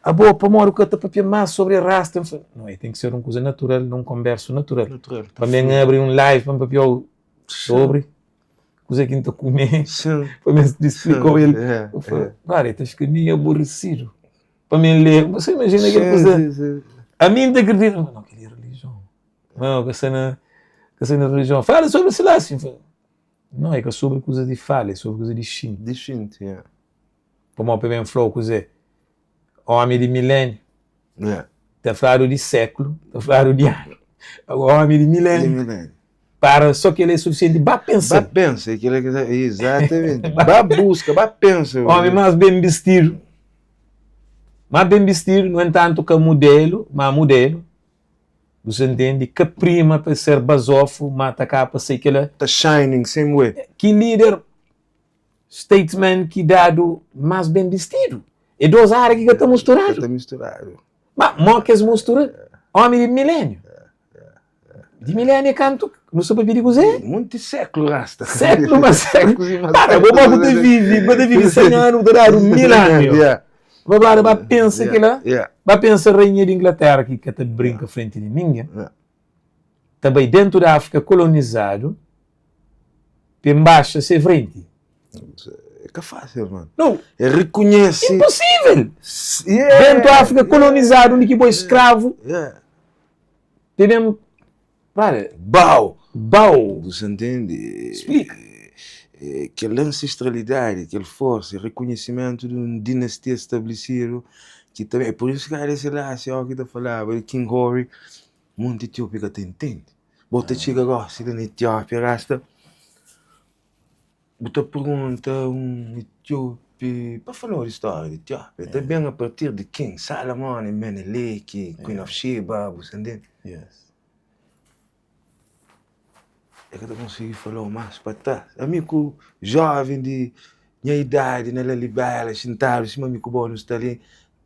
Abo, pamodi bu ka ta papia más sobri rasta? N fla, No, e ten ki ser un kuza natural, nun konbersu natural. Natural. Pa mi N abri un live pa N papia-u sobri kuza ki N ta kume, Sim. pa mi N splika-u el. Yeah, N fla, yeah. Brother, e ta fika mi aboresidu. Pa mi lê, você imagina kel kuza. Sim, sim, sim. Ami N ta akredita, mas não, kel-li é relijion. Não, ka sta na, ka sta na relijion. Fala sobri Selassie. N fla, não, é ka sobri kuza di fala, é sobri kuza di xinti. Di xinti, yeah. Pamodi pa ben fla-u kuzê? Omi di miléniu. Yeah. Ta fladu di sékulu, ta fladu di anu. Agora, omi di miléniu. Di miléniu. Para só kel-li é sufisienti, ba pensa. Ba pensa, é kel-li ki ta, exatamente. Ba buska, ba pensa. Omi más ben bistidu, más ben bistidu, nu entantu ka mudelu, má mudelu, bu sa ntende, ka prima pa ser bazofu, má ta kaba pa sai kel-la. Ta shining same way. Ki líder, statesman ki dadu más ben bistidu? É dos ária ki ka ta musturadu. Ka ta misturadu. Má, mó ki es mustura? Omi di miléniu. Di miléniu é kantu nu sta papia di kuzê? Monti séklu rasta. Séklu ma séklu. Para, bo bo bu ta vivi, bu ta vivi 100 anu, bu ta dadu 1000 anu. Yeah. Ba ba ba pensa kila. Yeah. Ba pensa rainha di Inglaterra ki ka ta brinka frenti di ningen. Yeah. Ta bai dentu di Áfrika kolonizadu pa inbaxa se frenti. É ka fásil, mano. Não. É reconhece. Impossível. Yeah. Dentu Áfrika kolonizadu, undi ki bo é skravu. Yeah. Te ben para. Bau. Bau. Bu ntende? Splika. Kel ancestralidadi, kel forsa, rekonhesimentu di un dinastia stabelesidu ki ta ben. Pur isu ki Haile Selassie, óki ta falaba di King Hori, monti etiópi ka ta intende. Bo ta txiga gósi li na Etiópia, rasta. Bu ta pergunta un etiopi pa fala-u di stória di Etiópia, ta ben a partir di ken? Salomon, Meneleki, Queen of Sheba, bu sta ntende? E ka ta konsigi fala-u más pa tras. Ami ku jóven di nha idadi na Lalibela, xintadu sima mi ku bo nu sta li,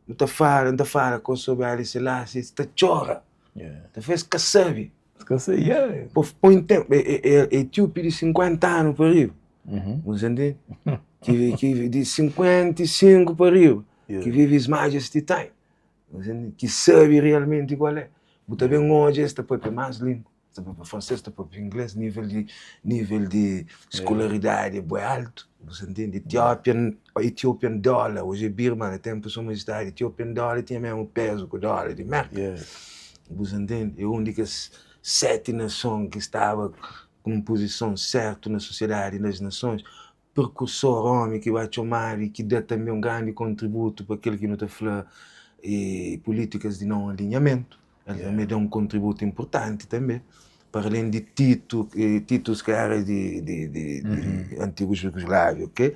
nu ta fala, N ta fala ku es sobri Haile Selassie, es ta txora, ta fla es ka sabe. Ka sai, yeah. Po põe tempo, é, é, é etíope de 50 anos pa riba. Uhum. Bu ntende? Ki, ki di 55 pa riba, Yeah. ki vive His Majesty time. Bu ntende? Ki sabe realmente qual é. Bu ta ben odja es ta papia más língua. Ta papia francês, ta papia inglês, nível di nível di skolaridadi é bué altu. Bu sa ntende? Ethiopian, Ethiopian dollar, hoje é Birma, na tempu Sua Majestadi, Ethiopian dollar tinha mesmu pezu ku dólar di Merka. Yeah. Bu sa ntende? É un di kes seti nason ki staba ku un puzison sertu na sosiedadi das nasons, perkursor, omi ki ba txomadu i ki da tanbe un grandi kontributu pa kel ki nu ta fla e pulítikas di non alinhamentu. El tanbe da un kontributu inpurtanti tanbe, para alen di Titu, Titus ki era di di di di antigu Jugoslávia, ok?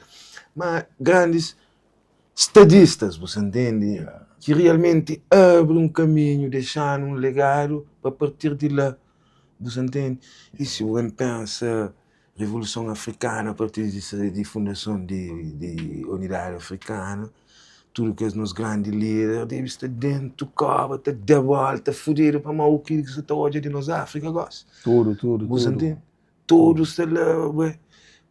Ma grandis stadistas, bu sa ntende, ki realmenti abri un kaminhu, dexa-nu un legadu pa partir di la, bu sa ntende? I si bu ben pensa Revoluson Afrikana a partir di di fundason di di Unidadi Afrikana, tudu kes nos grandi lider debe sta dentu koba ta da volta fudidu pamodi u ki sa ta odja di nos Afrika gosi. Tudu, tudu, Bu sa tudu. ntende? Tudu sta la bué,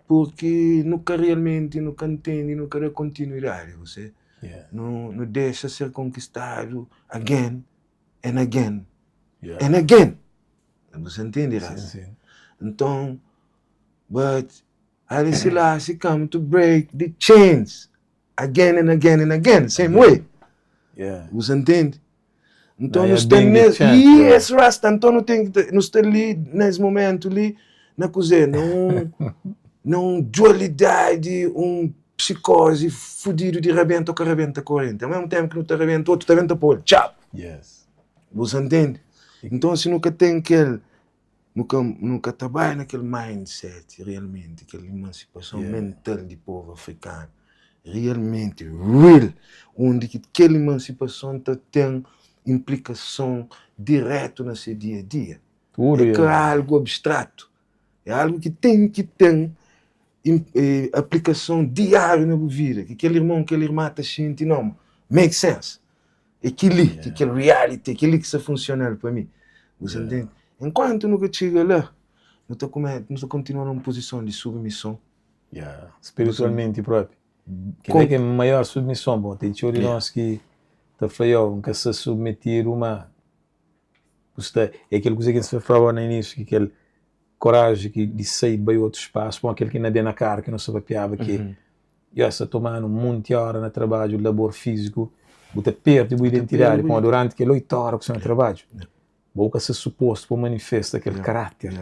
purki nu ka realmenti nu ka ntende, nu ka da kontinuidadi, bu se. Yeah. Nu nu dexa ser konkistadu again and again Yeah. and again. Bu sa ntende, Sim, Rasa? sim. Nton, but Haile Selassie come to break the chains again and again and again, same way. Yeah. Bu sa ntende? Nton Não, nu é sta bem nes, de chance, yeah. yes, Rasta, nton nu ten ki nu sta li nes momentu li na kuzê? Na un na un dualidadi, un psikozi fudidu di rabenta ô ka rabenta korenti. Ao mesmu tenpu ki nu ta rabenta, otu ta ben ta pô-l, txau! Yes. Bu sa ntende? Nton si nu ka ten kel, nu ka nu ka ta bai na kel mindset realmenti, kel imansipason Yeah. mental di povu afrikanu, realmenti real, undi ki kel imansipason ta ten inplikason diretu na se dia a dia. Tudu É ka yeah. algu abstratu, é algu ki ten ki ten aplikason diáriu na bu vida, ki kel irmon, kel irma ta xinti, não, make sense. É kel-li, ki kel reality, é kel-li ki sta funsional pa mi. Bu sa ntende? Enkuantu nu ka txiga la, nu ta kume, nu ta kontinua na un puzison di submison. Yeah, spiritualmenti propi. Kel-la ki é maior submison. Bon, ten txeu di nos ki ta fla, yo, N ka sta submetidu, ma bu sta. É kel kuza ki N sta flaba na inísiu, ki kel koraji ki di sai bai otu spasu, bon, kel ki na ben na kara ki nu sta papiaba ki Yo, es ta toma-nu monti óra na trabadju, labor fíziku, bu ta perde bu identidadi, pamodi duranti kel oitu óra ku sta na trabadju, bo ka sta supostu pa manifesta kel karáter,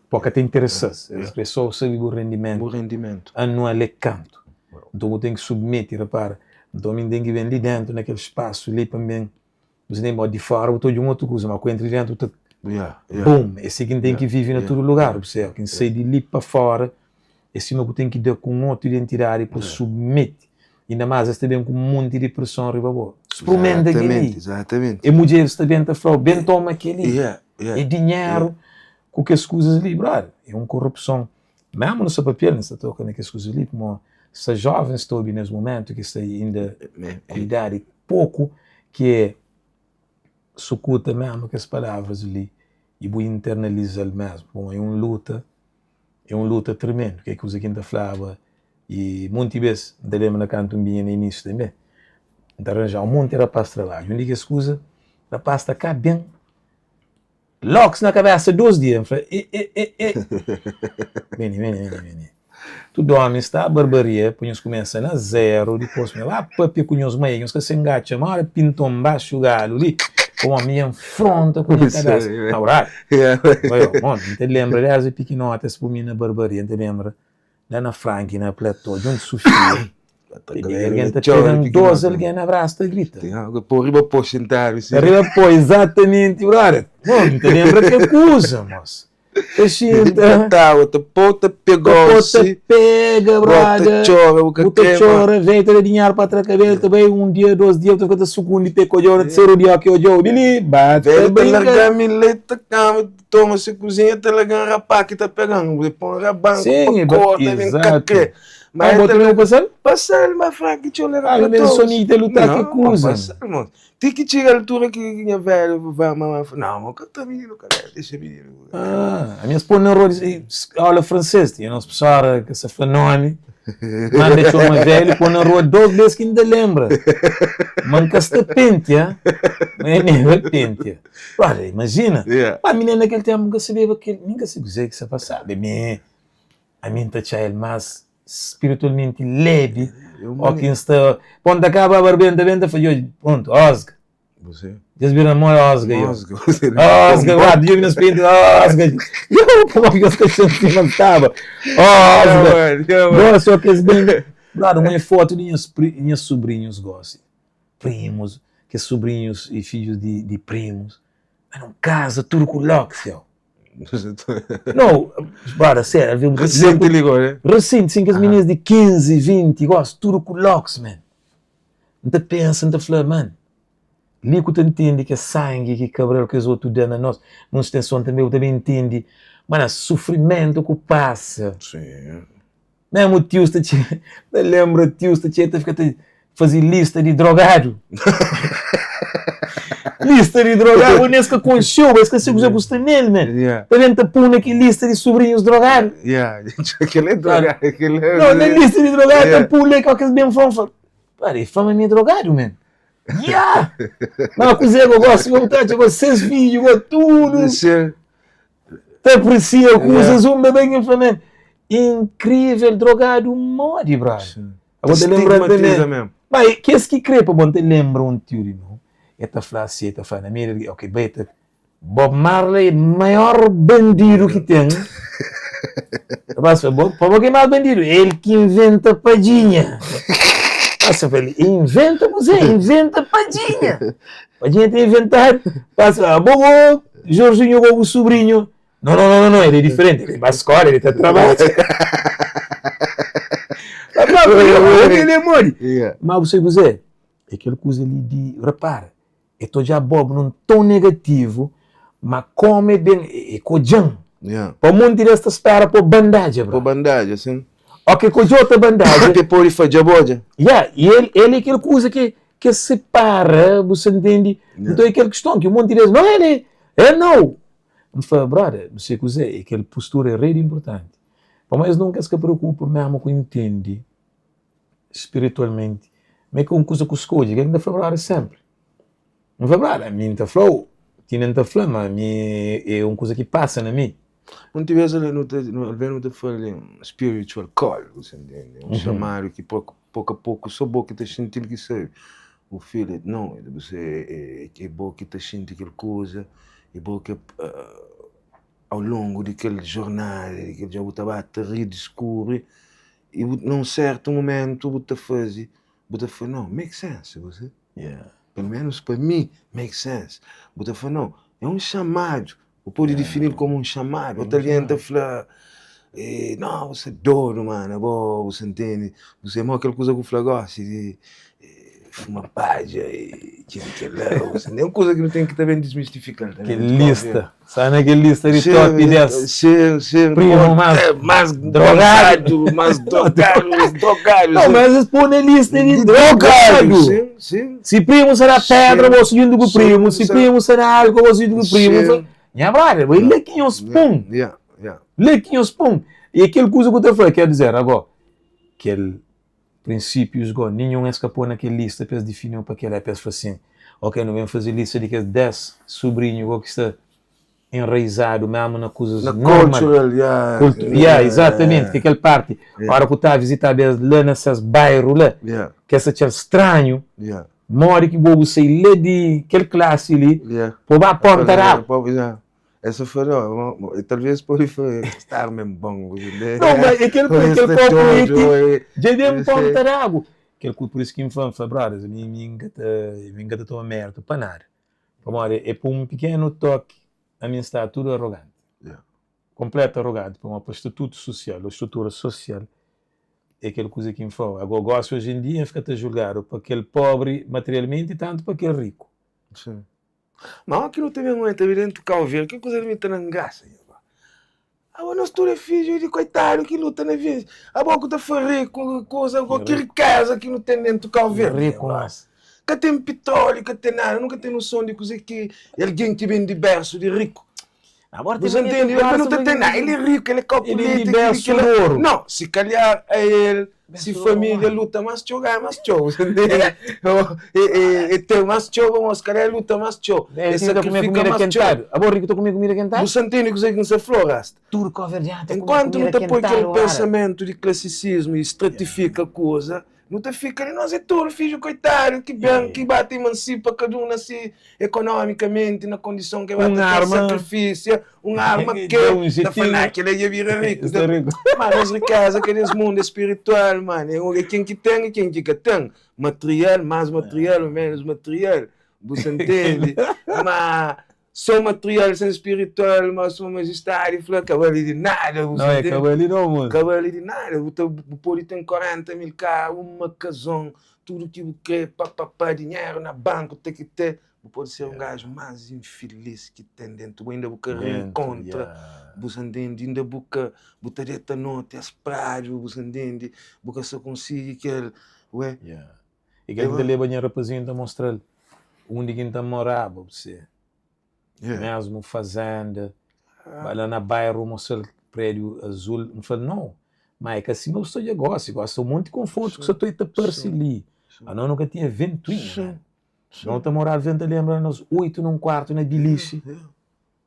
pa ka ta interesa-s, es kre sô sabe bu rendimentu anual é kantu. Nton bu ten ki submete, repara, nton mi N ten ki ben li déntu na kel spasu li pa N ben Bu ta ntende? Di fora bu ta odja un otu kuza, ma ku entra di dentu bu ta Boom! É si ki N ten ki vive na tudu lugar, bu sabe? Ki N sai di li pa fora, é sima ku ten ki da ku un otu identidadi pa submete. Inda más es ta ben ku un monti di preson riba bo. Sprumenta kel-li. E mudjeris ta ben ta fla-u, ben toma kel-li. É dinheru ku kes kuzas li, brother. É un korupson. Mésmu nu sta papia-l, nu sta toka na kes kuzas li, pamodi sta jovens ta obi nes mumentu ki sta inda ku idadi poku ki é sukuta mésmu kes palavras li i bu internaliza-l mésmu, pamodi é un luta, é un luta tremendu, ki é kuza ki N ta flaba i monti bês, N ta lenbra na kantu N binha na inísiu tanbê, N ta ranjaba un monti rapás trabadju, un di kes kuza, rapás ta ka ben. Lox na kabesa dos dia N fla e e e e Bini bini bini bini Tudu omi sta barbaria pa nhos kumesa na zeru dipos nhos ba papia ku nhos mai nhos ka se ngatxa ma ora pinton baxu galu li pamodi mi dja nfronta ku nha kabesa na bradu Oi mon N ta lenbra desdi pikinoti es pui mi na barbaria N ta lenbra La na Franki, na Platô, djuntu Sufia. Algen ta pega-m dos algen na brasu ta grita. Pô riba pô xintadu si. Riba pô, exatamenti, brother. Bom, N ta lenbra kel kuza, mos. Ta xinta. Ta ta pô ta pegou si. Ta pô ta pega, brother. Bo ta txora, bu ka Bu ta krê. txora, vei ta da dinheru pa tra kabelu, ta bai un dia, dos dia, bu ta fika ta sukundi pe ka odjau, na terseru dia ki odjau di li, ba ta Velho ta brinka. larga mi leite ta kama. Toma se kuzinha ta lagan rapá ki ta pegan, bu pon rabanku Sim, pa e ba- korta, ben ka exato. kre. Ma Ah, el bo ta também bu pasa-l? Pasa-l, ma fra ki txeu leba Ah, pa mi todos. só mi ta lutar ki Não, kuza. pasa-l, moço. Ti ki txiga altura ki nha velho vai mamãe fla, não, mo ka ta mininu ka debe, dexa mininu. Ah, a minha pô na rua aula francês, tinha nos professora que se fla nome, manda txoma velho, pô na rua dos vezes que ainda lembra. Mas nunca está pentia, mas nem pentia. Olha, imagina. Yeah. Pá, menina naquele tempo nunca sabia que nunca sabia o que se passava. Me, a mim tá tchá ele mais spiritualmente leve, ou que está, ponto acaba a barbenta, benta, falhou, pronto, osga. Você? Djes bira mó osga yo. Osga, você. Osga, guarda, djobi nos pente, osga. Yo, pamodi ki es ka xinti sima N staba? Osga. Gosi ó kes ben. Brother, un é fotu di nhas pri, nhas subrinhus gosi. Primus, kes subrinhus i fidjus di, di primus. Mano, un kaza tudu ku loks, yo. No, brother, sério, alvê bu ta Recente li gó, né? Recente, sim, kes minis di 15, 20, gosi, tudu ku loks, man. N ta pensa, N ta fla, man, li ku ta ntende kes sangi ki Cabral ku kes otu da na nos, nun stenson tanbe bu ta ben ntende, mana, sufrimentu ku pasa. Sim. Memu tius ta txega, ta lenbra tius ta txega ta fika ta faze lista di drogadu. Lista di drogadu, bo nes ka konxeu, es ka sabe kuzê ku sta nel, man. Yeah. Ta ben ta pun na ki lista di sobrinhus drogadu. Yeah, kel é drogadu, kel é. Não, na lista di drogadu Yeah. ta pun la ki kes ben fla, fla, Pá, e fla ma mi é drogadu, man. Yeah! Mas kuzê que eu gosto, eu ta atxa ses fidju, go tudu. Sim. Ta aprecia kuzas, un bebê ki fla, man, inkrivel, drogadu modi, brother. Agora ta lembra Estigmatiza também. mesmo. Mas kes ki kre pa bon ta lembra un tio di meu, e ta fla asi, e ta fla na meio di, ok, bai ta Bob Marley é maior bandidu ki ten. Rapaz fla, bo, pa bo ki é mais bandidu? El ki inventa padjinha. Rapaz fla, el inventa kuzê? Inventa padjinha. Padjinha ta inventadu. Rapaz fla, bo, bo, Jorginho, bo, bu sobrinho. Não, não, não, não, não, ele é diferente, ele vai escola, ele tá trabalhando. Rapaz, ele é mole. Yeah. Mas você kuzê? É aquele coisa ali de, repara, E ta odja bo nun ton negativu, ma komu e ben, e ka odja-m. Yeah. Pa monti des ta spera po bandadja, Po bro. bandadja, sin. Ok, ka odja ta bandadja. Pe pode fadja bodja. Yeah, i el, el é kel kuza ki, ki separa, bu sa ntende? Yeah. Nton é kel kiston ki monti des, no, el é, el nau. N fla, brother, bu se kuzê, é kel postura é rei di inpurtanti. Pamodi es nunka es ka preokupa mesmu ku ntende spiritualmenti, ma é ka un kuza ku skodje, kel ki N ta fla brother senpri. N fla brother, ami N ta fla-u, ti nen N ta fla ma ami é un kuza ki pasa na mi. Munti bes nu ta, alvês nu ta fla di spiritual call, bu sa ntende? Un xamadu ki poku a poku so bo ki ta xinti-l ki sabe. Bu feel it, no, é bo ki ta xinti kel kuza, é bo ki au longu di kel jornada, di kel dja bu ta ba ta rediskubre i bu na un sertu mumentu bu ta faze, bu ta fla, no, make sense, bu sabe? Yeah. Pelo menos pa mi, make sense. Bu ta fla, no, é un xamadu, bu pode Yeah. difinil komu un xamadu. É un Otu algen ta xamadu. fla, eh, no, bu sta dodu, mano, abo, bu sa ntende, bu sa, mo kel kuza ku fla gosi di fuma padja i kel kel-la, bu sa ntende, é un kuza ki nu ten ki ta ben dismistifika-l tanbe. Kel lista, sta na kel lista di top 10. Sim, sim, Primo más más drogado. más drogado, más drogado. Não, mas es pô na lista di drogado. Sim, sim. Si primo será pedra, Sim. bo su junto ku primo. Si Sim. primo será álcool, bo su junto ku primo. Sim. Nha brother, bo lê ki nhos pun. Yeah, yeah. Lê ki nhos pun. E kel kuza ku ta fla, quer dizer, agó, kel prinsípius go, ninhun es ka pô na kel lista pa es difini-u pa kel-la, pa es fla sin, ok, nu ben faze lista di kes 10 subrinhu go ki sta enraizadu mesmu na kuzas Na normal. cultural, yeah. Cultu yeah, exatamente, ki kel parti. Yeah. Ora ku ta vizitaba es la na ses bairu la, Yeah, ki es ta txal stranhu, yeah, modi ki bo bu sai la di kel klasi li, yeah. pa bu ba Ponta d'Agu. Pa, yeah. Essa foi, não, talvez pode foi estar mesmo bom. Não, mas é kel, kel kopu li ti, dja ben Ponta d'Agu. Kel ku, por isso ki N fla, N fla, brothers, mi, mi N ka ta, mi N ka ta toma méritu pa nada. Pamodi é pa un pikenu toki, ami N sta tudu aroganti. Yeah. Konpletu aroganti, pamodi pa statutu sosial, ô strutura sosial, é kel kuza ki N fla-u. Agó, gósi, oji en dia, N fika ta julgadu pa kel pobri materialmenti, tantu pa kel riku. Sim. Ma ó ki nu ta ben aguenta mi dentu Kau Verdi, kel kuza li mi ta da-m grasa, nha pá. Abo nos tudu é fidju di koitadu ki luta na vida. Abo ku ta fla riku kuza ku ki rikeza ki nu ten dentu Kau Verdi. Riku nos. Ka ten pitróliu, ka ten nada, nu ka ten noson di kuze ki é algen ki ben di bersu di riku. Bu sa ntende? El nu ta ten nada, el é riku, el é kopu leti, kili kila. Nau, si kalhar a el, si família luta más txeu, ganha más txeu. Bu sa ntende? E ten más txeu pamodi si kalhar el luta más txeu, el sakrifika más txeu. Abo riku ta kume kumida kentadu? Bu sa ntende kuzê ki N sta fla, Rasta? Tudu kauverdianu ta kume Enkuantu nu kumida ta poi kel kentadu, ara. pensamentu di klasisismu i stratifika kuza, Nu ta fika li, nos é tudu fidju koitadu ki ben, ki ba ta imansipa kada un na si ekonomikamenti, na kondison ki ba Un ta ten arma sakrifisia, un arma dá ke un ta fla, jeitinhu. nah, kel-la dja bira riku. Sta riku. Ma nos rikeza ka des mundu, é spiritual, mano. É é ken ki ten i ken ki ka ten. Material, más material, ménus material. Bu sa ntende? Ma So material sen spiritual ma sua majestadi fla ka bali di nada bu Não é ka bali não moço. Ka bali di nada bu ta bu podi ten 40 mil karu uma kazon tudu ki bu kre pa pa pa dinheru na banku te ki te bu podi ser un gaju mas infilis ki ten dentu bu inda bu ka reenkontra bu sa ntende inda bu ka bu ta deta noti aspradu bu sa ntende bu ka sa konsigi kel ué. E kel ki N ta leba nha rapazinhu N ta mostra-l undi ki N ta moraba bu-se Mesmu fazenda Ba la na bairu mostra-l prédiu azul N fla-l no, ma é ka sima bu sta odja gosi Gosi sta un monti konfortu ki sa ta ta parse li Anos nu ka tinha ventuinha man No ta moraba N ta lenbra nos oitu nun kuartu na bilixi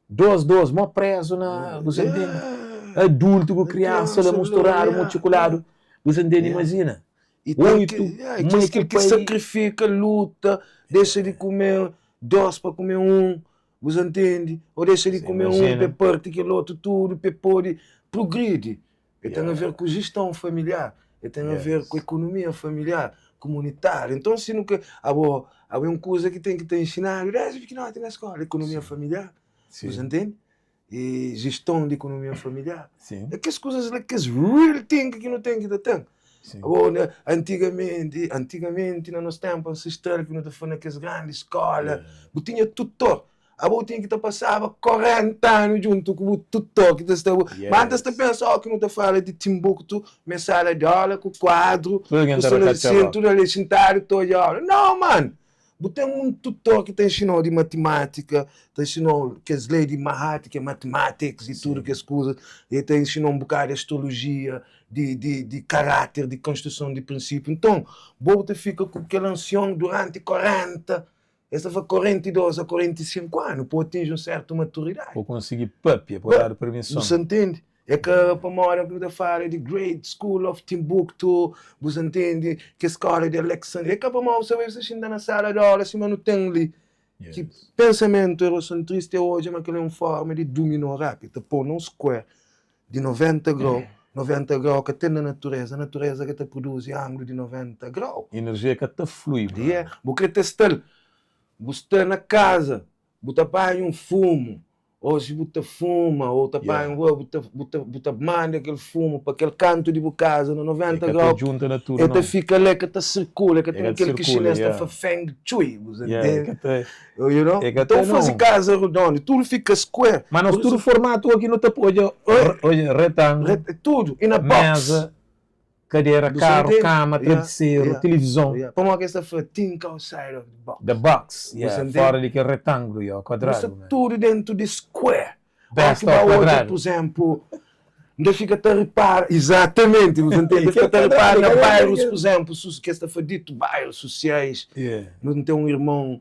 Dos, dos, mó prezu na, bu sa ntende? Adultu ku kriansa la musturadu, mutxikuladu, bu sa ntende? Imajina, oitu, mãe ku pai. Sakrifika, luta, dexa di kume dos pa kume un, bu sa ntende? Ô dexa di kume un pa parti kel otu tudu pa pode prugridi. E ten a ver ku jeston familiar, e ten a ver ku ekonomia familiar, komunitáriu. Nton, si nu ka, abo, abo é un kuza ki ten ki ta inxinadu desdi pikinoti na skola, ekonomia familiar, bu sa ntende? E jeston di ekonomia familiar. É kes kuzas la, kes real thing ki nu ten ki ta ten. Abo, antigamenti, antigamenti na nos tenpu ansestral ki nu ta fla na kes grandi skola, bu tinha tutor. Abo tinha ki ta pasaba 40 anu djuntu ku bu tutor ki ta sta bu. Yes. Mas antis ta pensa oh ki nu ta fala di Timbuktu, me sala di aula ku kuadru, Tudu algen ku ta sala rakatxa sim, rock. tudu ali xintadu ta odja aula. Nau man! Bu ten un tutor ki ta inxinau di matimátika, ta inxinau kes lei di Mahat, ki é mathematics i tudu kes kuza, e ta inxinau un bokadu di astrolojia, di di di karáter, di konstruson di prinsipiu. Nton, bo bu ta fika ku kel ansion duranti 40 Es ta fla 42 a 45 anu pa atinji un sertu maturidadi. Pa konsigi papia, pa dadu permison. Bu sa ntende? É ka pamodi ki nu ta fala di Great School of Timbuktu, bu sa ntende? Kes skola di Alexandria. É ka pamodi bu sa bai bu sa xinta na sala di aula sima nu ten li. Ki pensamentu eurosentrista é odja ma kel-li é un forma di dumina rap. El ta pô na un square di 90 grau, 90 grau ka ten na natureza, natureza ka ta produzi anglu di 90 grau. Energia ka ta flui, brother. Yeah. Bu kre testa-l, bu sta na kaza, bu ta panha un fumu, ô si bu ta fuma, ô ta panha un bu ta, bu ta, bu ta manda kel fumu pa kel kantu di bu kaza na 90 E ka ta grau, djunta na tudu, e ta nau. fika la, e ka ta sirkula, e ka E ten ka ta kel ki sirkula, xinês ta yeah. fla feng shui, bu sa Yeah, e ntende? ka ta. You know? E ka ta Então faze nau. kaza rodondu, tudu fika square. Ma nos Pur tudu isu, formatu oki nu ta odja, odja retangu, Re, tudu, in a box. meza, kadera, Bu sa karu, ntende? kama, Yeah, trabiseru, yeah, tilivizon. yeah. Pamodi ki es ta fla think outside of the box? The box, Bu yeah, sa ntende? fora di kel retanglu, yo, Bu sta kuadradu, man. tudu dentu di square. Óki Besta ba ao odja, kuadradu. pur izénplu, N ta fika ta ripara, izatamenti, bu ta ntende? N ta fika ta Kel ripara kuadradu, na kel bairus, kel. pur izénplu, sus, ki es ta fla ditu bairus susiais. Yeah. Nu ten un irmon,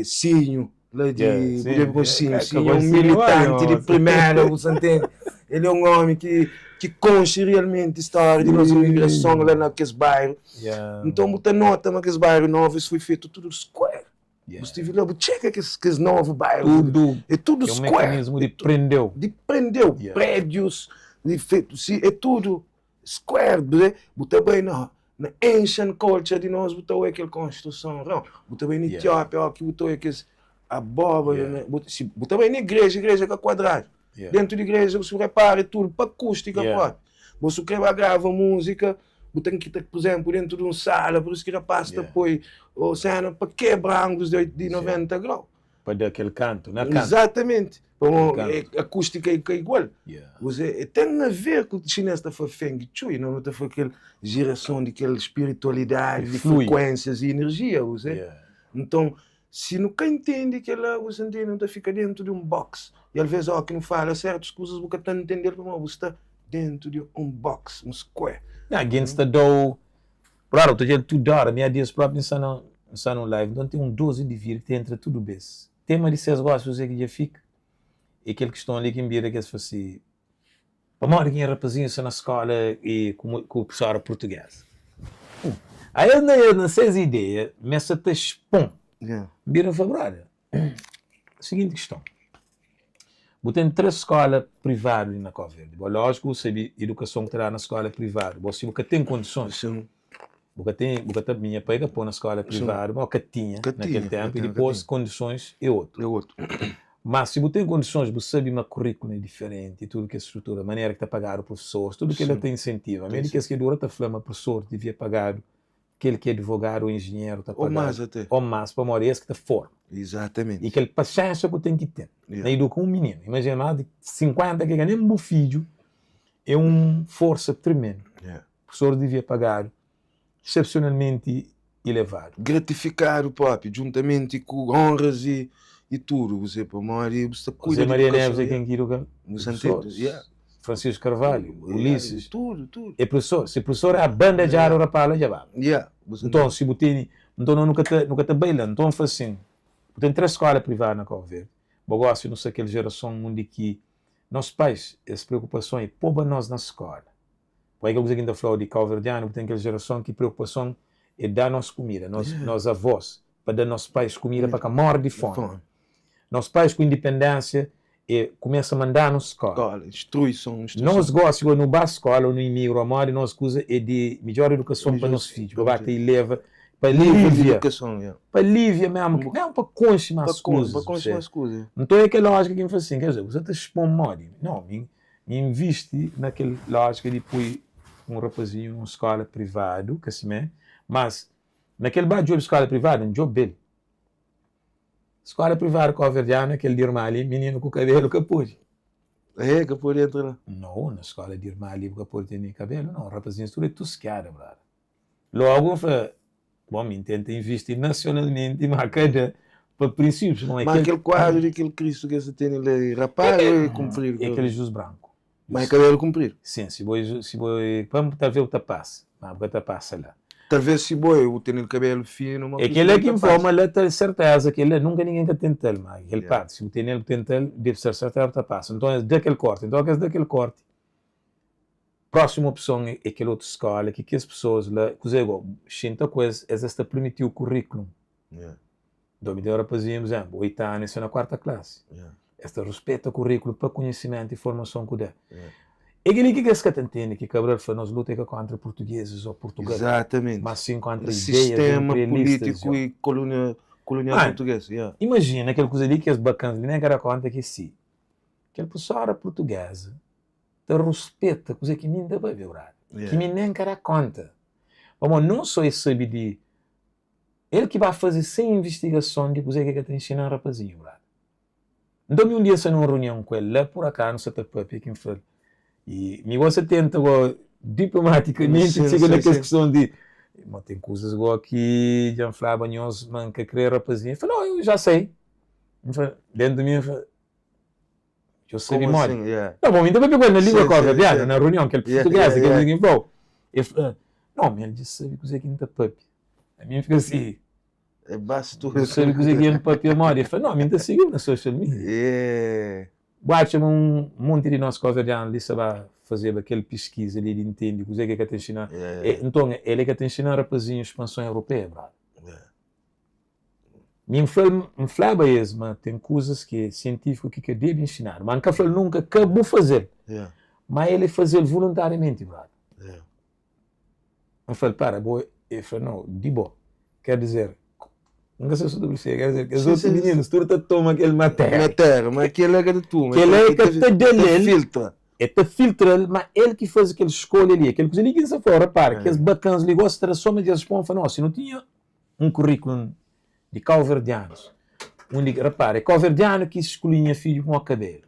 Sinho, la di, Yeah, bu debe sim. konxe Sinho. Ka Sinho é un konxe Sinho, militanti di irmon. primera, bu ta ntende? El é un ómi ki ki konxe realmenti stória di nos imigrason la na kes bairu. Yeah. Nton, bu ta nota ma kes bairu novu, es foi fetu tudu square. Yeah. Bu stivi la, bu txeka kes, kes novu bairu. Tudu. É tudu É um square. mekanismu di prendeu. Di prendeu. Yeah. Prédius, di fetu, si, é tudu square. Bu, bu ta bai na, na ancient culture di nos, bu ta oia kel konstruson rau. Bu ta bai na Yeah. Etiópia, ó, ki bu ta oia kes abóbora, Yeah. né? Bu, si, bu ta bai na igreja, igreja ka kuadradu. Yeah. Dentu di igreja, bu repara, é tudu pa akústika Yeah. própi. Bu su kre ba grava múzika, bu ten ki ta, pur izénplu, dentu di un sala, pur isu ki rapaz ta Yeah. poi o sena pa kebra anglus di 90 grau. Pa da kel kantu, na kantu. Exatamente. Pamodi akústika é ka igual. Você ten a ver ku xinês ta fla feng shui, nós nu ta fla kel gerason di kel spiritualidadi, di frekuénsias i enerjia, você. Nton, si nu ka intende kel-la, você ntende, nu ta fika dentu di un box. I alvês óki nu fala sértus kuzas bu ka ta ntende-l pamodi bu sta dentu di un box, un square. Nha, gentis ta da-u Brother, ta dja-l tudu óra. Mi a dias própi N sta na N sta nun live, nton ten un dos indivídu ki ta entra tudu bes. Tema di ses gósi kuzê ki dja fika é kel kiston li ki N bira ki es fla si, Pamodi ki nha rapazinhu sta na skóla i ku ku profesóra purtugeza? A es na es na ses ideia ma es sa ta xpon. N bira N fla, Brother, siginti kiston, bu ten 3 skóla privadu li na Kau Verdi, bo lójiku bu sabe idukason ki ta dadu na skóla privadu, bo si bu ka ten kondisons, bu ka ten, bu ka ta, mi nha pai ka pô na skóla privadu, ma ka tinha na kel ténpu i dipôs kondisons é otu. Má si bu ten kondisons, bu sabe ma kuríkulu é diferenti, tudu kes strutura, manera ki ta pagadu profesoris, tudu kel-la ta insentiva. Mi é di kes ki dura ta fla ma profesor divia pagadu kel ki advogadu ô enjinheru ta Ô más pagadu até. ô más, pamodi é es ki ta forma. Izatamenti. I kel paxénxa ku ten ki ten Yeah. na iduka un mininu. Imajina más di 50 ki ka nen bu fidju, é un forsa tremendu. Yeah. Profesor divia pagadu exsepsionalmenti ilevadu. Gratifikadu propi, djuntamenti ku onras i i tudu, bu se pamodi bu sta kuida José di Maria edukason. Neves é Yeah. ken ki iduka Bu sta profesoris. ntende? Yeah. Francisco Carvalho, Ulisses. Tudu, tudu. É profesor. Si profesor é abandadjadu, Yeah. rapala dja baba. Yeah. Bu sta Nton, ntende? si bu tene, nton no nu ka ta, nu ka ta bai la. Nton, N fla sin, bu ten 3 skola privadu na Kau Verdi. Bo gosi nu sta kel jerason undi ki nos pais, es preokupason é poba nos na skola. Bo é kel kuza ki N ta fla-u di kauverdianu, bu ten kel jerason ki preokupason é da nos kumida, nos, Yeah. nos avós pa da nos pais kumida pa ka móre di Di fómi. fómi. Nos pais ku indipendénsia e kumesa manda-nu skóla. Skóla, instruison, instruison. Nos gósi gó nu ba skóla ô nu imigra ô modi, nos kuza é di midjór idukason pa Midjór nos fidju, pa ba ta ileva, pa Nível di alivia, idukason, yeah. pa alivia mésmu, Bu- mésmu pa konxe Pa más kon, kuzas, pa konxe percebe? más kuza. Nton é kel lójika ki N fla sin, ker dizer, bu sa ta xpon modi? Nau, mi N invisti na kel lójika di poi un rapazinhu nun skóla privadu, ka simé, mas na kel ba djobe skóla privadu, N djobe-l. Skóla privadu kauverdianu é kel di irma li, mininu ku kabelu ka pode. É, ka pode entra la. Nau, na skóla di irma li bu ka pode tene kabelu, nau. Rapazinhus tudu é tuskiadu, brother. Logu N fla, bon, mi N tenta invisti nasionalmenti, ma ka da pa prinsípius. Bon, é Ma kel, kel kuadru di kel Kristu ki es ta tene la é rapadu ô é kunpridu? é kel Jizus branku. Ma é kabelu kunpridu? Sin, si bo é, si bo é, pa talvez bu ta pasa, ma bu ka ta pasa la. Talvez si bo é, bu tene kabelu finu, ma É ku kel-la bu ki ta N pasa. fla, ma la ta serteza kel-la nunka ningen ka tenta-l, ma kel Yeah. parti, si bu tene-l bu tenta-l, debe ser serteza bu ta pasa. Nton es da kel korti, nton ki es da kel korti, Prósimu opson é kel otu skóla ki kes pesoas la, kuzê go, xinta ku es, es es ta permitiu kurríkulum. Nton, mi ten un rapazinhu, pur izénplu, oitu anu, el sta na kuarta klasi. Es ta ruspeta kurríkulu pa konhisimentu i formason ku da. É kel-li ki kes ka ta ntende, ki Cabral fla, nos luta é ka kóntra purtugezis ô Purtugal, mas sin kóntra ideias Sistéma inperialistas. pulítiku i kolonial purtugês. Imajina kel kuza li, kes bakans li nen ka da kónta ki si kel profesóra purtugeza ta ruspeta kuzê ki mi N ta pâpia, brother, ki mi nen ka da kónta. Pamodi non sô el sabe di el ki ba faze se invistigason di kuzê ki el ka ta inxina-m rapazinhu, brother. Nton mi un dia sta na un runion ku el la, pur akazu nu sta ta pâpia ki N fla-l, i mi gosta tenta go diplomátikamenti txiga na kes kiston di ma ten kuzas go ki dja N flaba nhos ma N ka krê rapazinhu. El fla, no, eu já sei. N fla, dentu di mi N fla, Djo sabe Como modi. assim? Yeah. Não, bom, então papia ku el na língua Sim, sim, cabo-verdiana, sim. na reunião, kel Yeah, português, yeah, kel yeah. ninguém falou. Ele fala, não, mas ele já sabe kuzê ki N ta papia. A mim fica assim, É basto. eu sabe kuzê ki N papia modi. Ele fala, não, mi N ta sigiu na social media. Yeah. Bu atxa ma un monti di nos cabo-verdiano li sta ba fazeba kel piskiza li di ntende kuzê ki el ka ta inxina. Yeah. E, nton, el é ka ta inxina rapazinho expansão europeia, brother. Yeah. Mi N fla-l, N flaba es ma ten kuzas ki é sientífiku ki ka debe inxinadu, ma N ka fla-l nunka ka bu faze-l. Yeah. Ma el e faze-l voluntariamenti, brother. Yeah. N fla-l, para, bo, el fla, no, di bo. Ker dizer, N ka sabe si bu ta percebe, ker dizer, kes Sim, otu sim, sim. mininus tudu ta toma kel matéria. Matéria, ma kel-la ka ta tuma. Kel-la e ka ta da-l ta el. filtra. El ta filtra-l, ma el ki faze kel skolha li. É kel kuza li ki N sta fla-u, repara, Yeah. kes bakans li gosi ta da so ma dja es responde, fla, no, si nu tinha un kurríkulun di kauverdianus. Undi ki, repara, é kóverdianu ki skulhi nha fidju pamodi kabelu.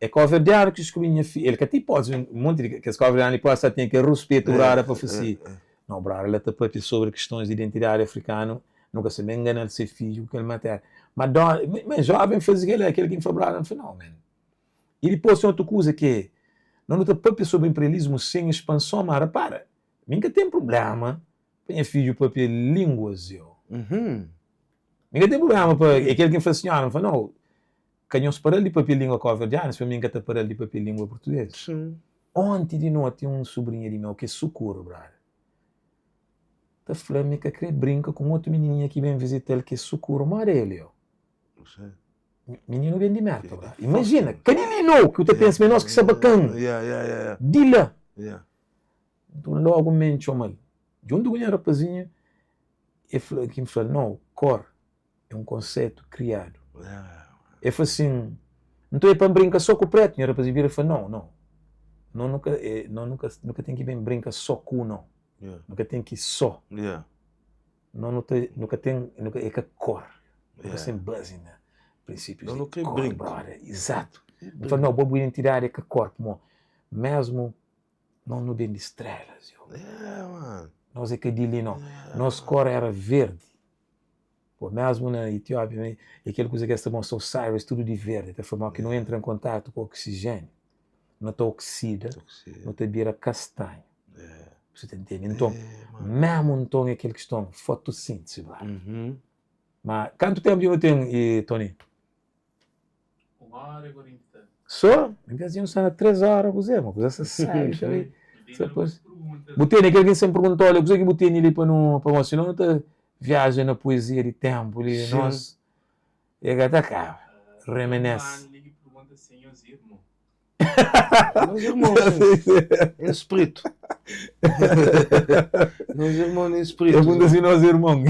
É kóverdianu ki skulhi nha fidju, el ka ti pode, un monti di kes kóverdianu li pode sta ten kel ruspetu brada pa fla si, no brada la ta papia sobri kistons di identidadi afrikanu, nu ka sabe ngana-l se fidju ku kel matéria. Ma dóna, ma jóven faze kel-la, kel ki N fla brada, N fla, no man. I dipôs ten otu kuza ki é, nos nu ta papia sobri inperialismu sen expanson, ma repara, mi N ka ten prubléma pa nha fidju papia línguas yo. Mi ka ten prubléma pa, é kel ki N fla sinhora, N fla, no, ka nhos para-l di papia língua kóverdianu, sima mi N ka ta para-l di papia língua purtugês. Onti di noti un subrinha di meu ki é sukuru, brother, ta fla ma e ka krê brinka ku un otu minininha ki ben vizita-l ki é sukuru móda el yo. Mininu ben di Merka, brother. Imajina, ka di li no, ki bu ta pensa ma é nos ki sta bakan. Di la. Nton logu mi N txoma-l djuntu ku nha rapazinha, e fla ki N fla-l, no, kor é un konsetu kriadu. E fla sin, nton é pa N brinka so ku pretu? Nha rapazinha bira e fla, no, no, no nu ka, no nu ka, nu ka ten ki ben brinka so ku no, nu ka ten ki so, no nu ta, nu ka ten, nu ka, é ka kor, nu ka sen bazi na prinsípius di kor, brother, izatu. N fla, no, bo bu identidadi é ka kor, pamodi mesmu Nos nu ben di strelas, yo. Yeah, man. Nos é ka di li, no. Nos kor era verdi. Pô, mesmu na Etiópia, né, é kel kuza ki es ta mostra Osiris tudu di verdi. Ta fla ma ki nu entra en kontatu ku oksijéniu, nu ta oksida, nu ta bira kastanhu. Bu ta ntende? Nton, mesmu nton é kel kiston fotosíntisi, brother. Ma kantu ténpu dja nu ten, Tony? Un óra i 40 i tantu. Sô? N pensa dja nu sta na 3 óra kuzê? Ma kuzê sta sábi xa li. Bu tene kel ki N senpri pergunta, olha, kuzê ki bu tene li pa nu, pamodi sinó nu ta viaja na puezia di ténpu li, nos e ka ta kaba. Remenese. Nos irmon, em spritu. Nos irmon em spritu. Pergunta si nos irmon.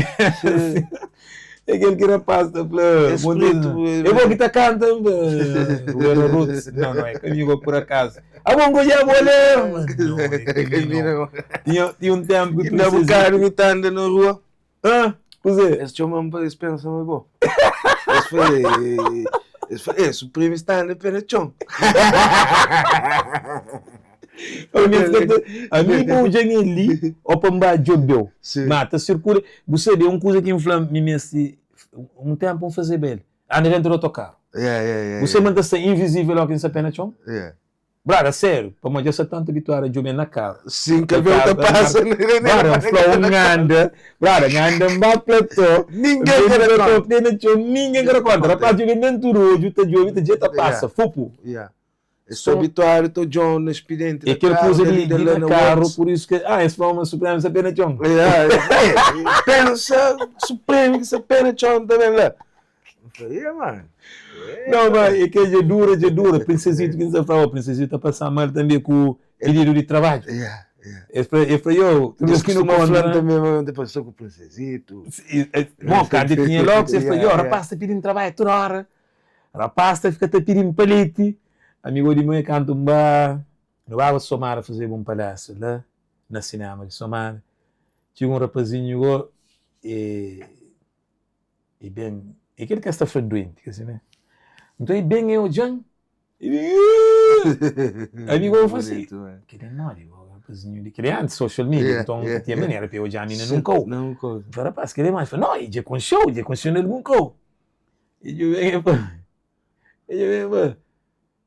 É kel ki rapaz ta fla. Espritu. É bo ki ta kanta. Ruela Roots. Não, não, é kamigo por acaso. Ah, bom, goja bolé. Não, é kamigo. Tinha, tinha um tempo que tu Na bocado mi ta anda na rua. Ah, kuzê? Es txoma-m pa es pensa ma é bo. Es fla, es fla, eh, Supreme sta anda pé na txon. Ami pa odja-m el li ô pa N ba djobe-u. Ma ta sirkula. Bu sabe, un kuza ki N fla mi meste, un ténpu N fazeba el, anda déntu di otokaru. Bu sabe ma N ta sta invizível óki N sta pé na txon? Brada, sério, pamodi dja sta tantu abituadu a djobe-m na karu. Sim, kel bê ta pasa. Brada, N fla-u, N anda, brada, N anda N ba platô, Ningen ka da konta. Pé na txon, ningen ka da konta. Rapaz djobe-m dentu di odju, ta djobe, ta dja ta pasa, fupu. Ya. Es sta abituadu ta odja-u na spidenti na karu, É kel kuza dali di da la na na karu, otus. pur isu ki, ah, es fla-u ma Supremu sta pé na txon. Ya, pensa Supremu ki sta pé na txon ta ben la. Não, mas é que dja dura, dja dura. Princesito ki N ta fla, Princesito ta pasa mal tanbe ku pedidu di trabadju. Es fla, es fla, yo, tudu bes ki nu kontra. Fla tanbe ma N ta pasa ku Princesito. Bon, kantu el tinha logu, es fla, yo, rapaz ta pidi-m trabadju tudu ora. Rapaz ta fika ta pidi-m paleti. Amigu di mi, kantu N ba, nu baba Somada fazeba un palestra la na sinema di Somada. Txiga un rapazinhu go, e. E ben, é kel ki es ta fla duenti, ka si mé? Nton e ben e odja-m, e ben, Ami gosi N fla si, kel é modi gosi, rapazinhu li, kel é antis social media, nton ka tinha manera pa e odja mi na nun kau. N fla, rapaz, kel é modi? El fla, no, e dja konxe-u, dja konxe-u na algun kau. E dja ben e fla, e dja ben e fla,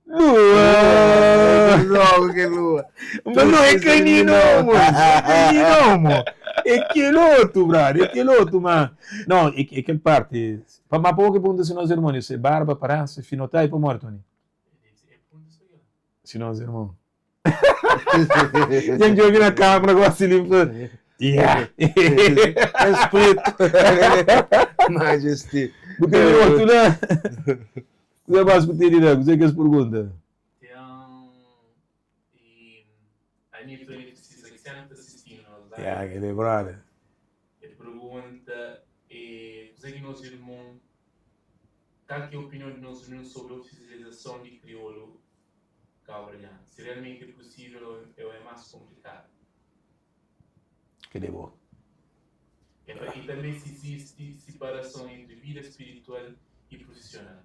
Lua! Logo que lua. Mas não é canino, mo. É canino, mo. É kel otu, brother. É kel otu, ma. Não, é, é kel parte. Pa ma pa que pergunta se nós irmão, se barba, aparência, finotai pa morte, Tony. Se nós irmão. Tem que ouvir na câmera gosta de limpa. Yeah. Espírito. Majesty. Bu tem outro lá. Kuzê más ku tene la? Kuzê ki es pergunta? Ten e Anito Anito Precisa ki sempre ta sisti nos live. Yeah, kel é brother. El pergunta e kuzê ki nos irmon, kal ki é opinion di nos irmon sobri ofisializason di kriolu kauverdianu? Si realmenti é pusível ou é más konplikadu? Kel é bo. E tanbe si izisti siparason entri vida spiritual. i prufisional?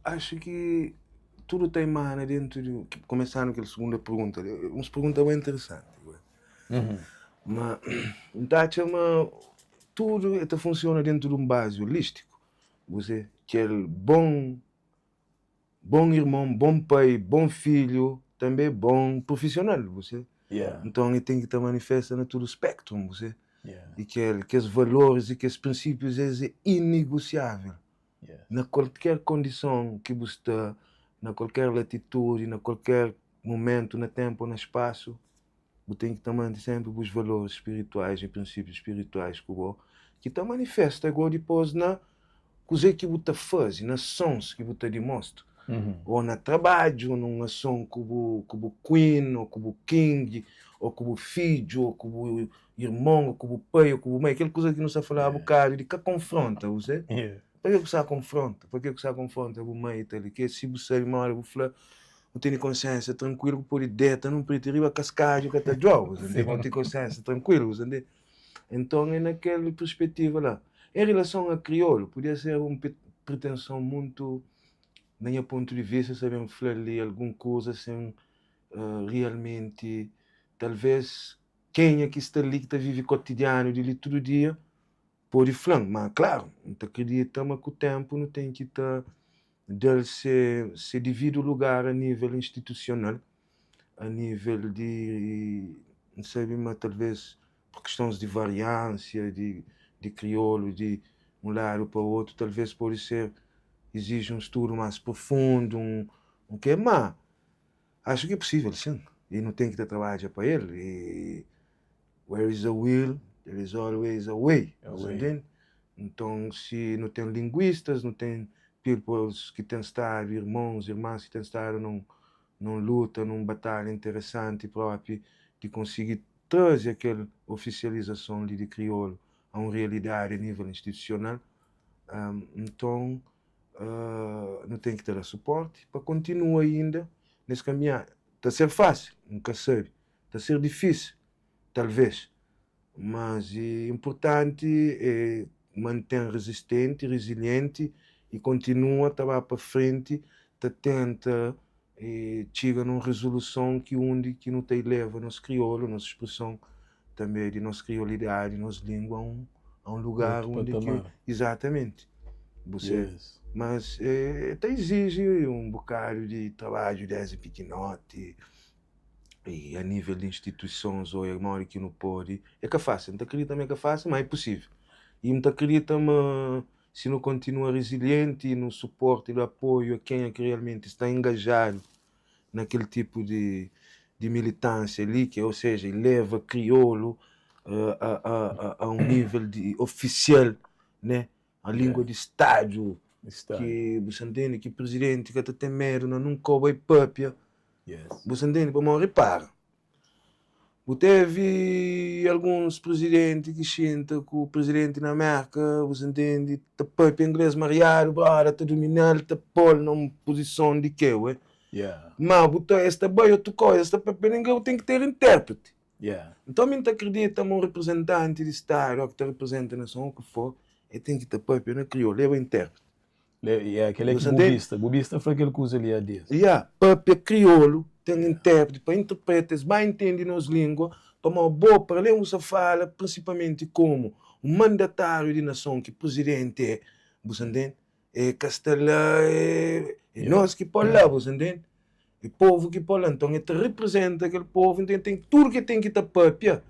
Acho ki tudu ta emana dentu di, kumesandu kel segunda pergunta li, uns pergunta bem interesanti, ma N ta atxa ma tudu e ta funsiona dentu di un bazi olistiku, bu kel bon bon irmon, bon pai, bon filhu, tanbe bon prufisional, bu se. Nton, e ten ki ta manifesta na tudu spektrum, bu se. I kel, kes valoris i kes prinsípius es é inegosiável. Na kualker kondison ki bu sta, na kualker latitudi, na kualker mumentu, na tenpu ô na spasu, Bu ten ki ta mante senpri bus valoris spirituais i prinsípius spirituais ku bo, ki ta manifesta go dipôs na kuzê ki bu ta faze, na asons ki bu ta dimostra, ô na trabadju, ô nun ason ku bu ku bu queen, ô ku bu king, ô ku bu fidju, ô ku bu irmon, ô ku bu pai, ô ku bu mai. Kel kuza ki nu sta fala bukadu di ka konfronta, bu sabe? Pabia ku sta konfronta? Pabia ku sta konfronta bu mai i tal i ke? Si bu sabe ma ora bu fla Bu tene konsiensia trankuilu bu pode deta nun priti riba kaskadju ka ta djoba, bu ntende? Bu ten konsiensia trankuilu, bu ntende? Enton é na kel perspetiva la. En rilason a kriolu, podia ser un pretenson muntu, na nha pontu di vista, sa ben fla li algun kuza sen rialmenti, talves kenha ki sta li ki ta vive kotidianu di li tudu dia, Pode fla-m, ma klaru, N ta kridita ma ku ténpu nu ten ki ta da-l se se dividu lugar a nível institusional, a nível di, N sabe ma talvês pur kistons di variánsia di di kriolu di un ladu pa otu, talvês pode ser iziji un studu más profundu, un un ke, ma axu ki é pusível sin, i nu ten ki ta trabadja pa el, i Where is a will, there is always a way. Você entende? Nton, si nu ten linguistas, nu ten peoples ki ten stadu, irmons, irmans ki ten stadu nun, nun luta, nun batalha interesanti propi di konsigi traze kel ofisializason li di kriolu a un realidadi a nível institusional, nton nu ten ki ta da suporti pa kontinua inda nes kaminhada. Ta ser fásil? N ka sabe. Ta ser difísil, talvês, mas inpurtanti é mantén rizistenti, rizilienti i kontinua ta ba pa frenti ta tenta txiga nun rizoluson ki undi ki nu ta ileva nos kriolu, nos spreson tanbe di nos kriolidadi, nos língua a un a un lugar undi ki izatamenti bu se mas ta iziji un bokadu di trabadju desdi pikinoti. I a nível di instituisons oia modi ki nu pode, é ka fásil, N ta kridita ma é ka fásil, má é pusível. I N ta kridita ma si nu kontinua rizilienti i nu suporta i da apoiu a kenha ki realmenti sta engajadu na kel tipu di di militánsia li, ki é, ou seja, leva kriolu a a a un nível di ofisial, né, a língua di stadu, ki bu sa ntende, ki prizidenti ka ta ten medu na nunka bai pâpia. Bu sa ntende? Pamodi ripara, bu tevi alguns prizidenti ki xinta ku prizidenti na Merka, bu sa ntende, ta pâpia ingles mariadu, broda ta dumina-l, ta pô-l na un puzison di ke, ué. Ma bu ta, es ta bai otu koza, es ta pâpia na ingles, bu ten ki ter intérpreti. Nton mi N ta kridita ma un reprezentanti di stadu ô ki ta reprezenta nason ô ki for, el ten ki ta pâpia na kriolu, leba intérpreti. Yeah, kel é ki bu bista. Bu bista fla kel kuza li há dias. Yeah, pâpia kriolu, ten intérpreti pa interpreta, es ba intende nos língua, pamodi bo, para alén bu sta fala prinsipalmenti komu un mandatáriu di nason ki prizidenti é, bu sta ntende? E ka sta la, é nos ki pô-l la, bu sta ntende? É povu ki pô-l la. Nton, el ta reprizenta kel povu. Nton, el ten tudu ki el ten ki ta pâpia,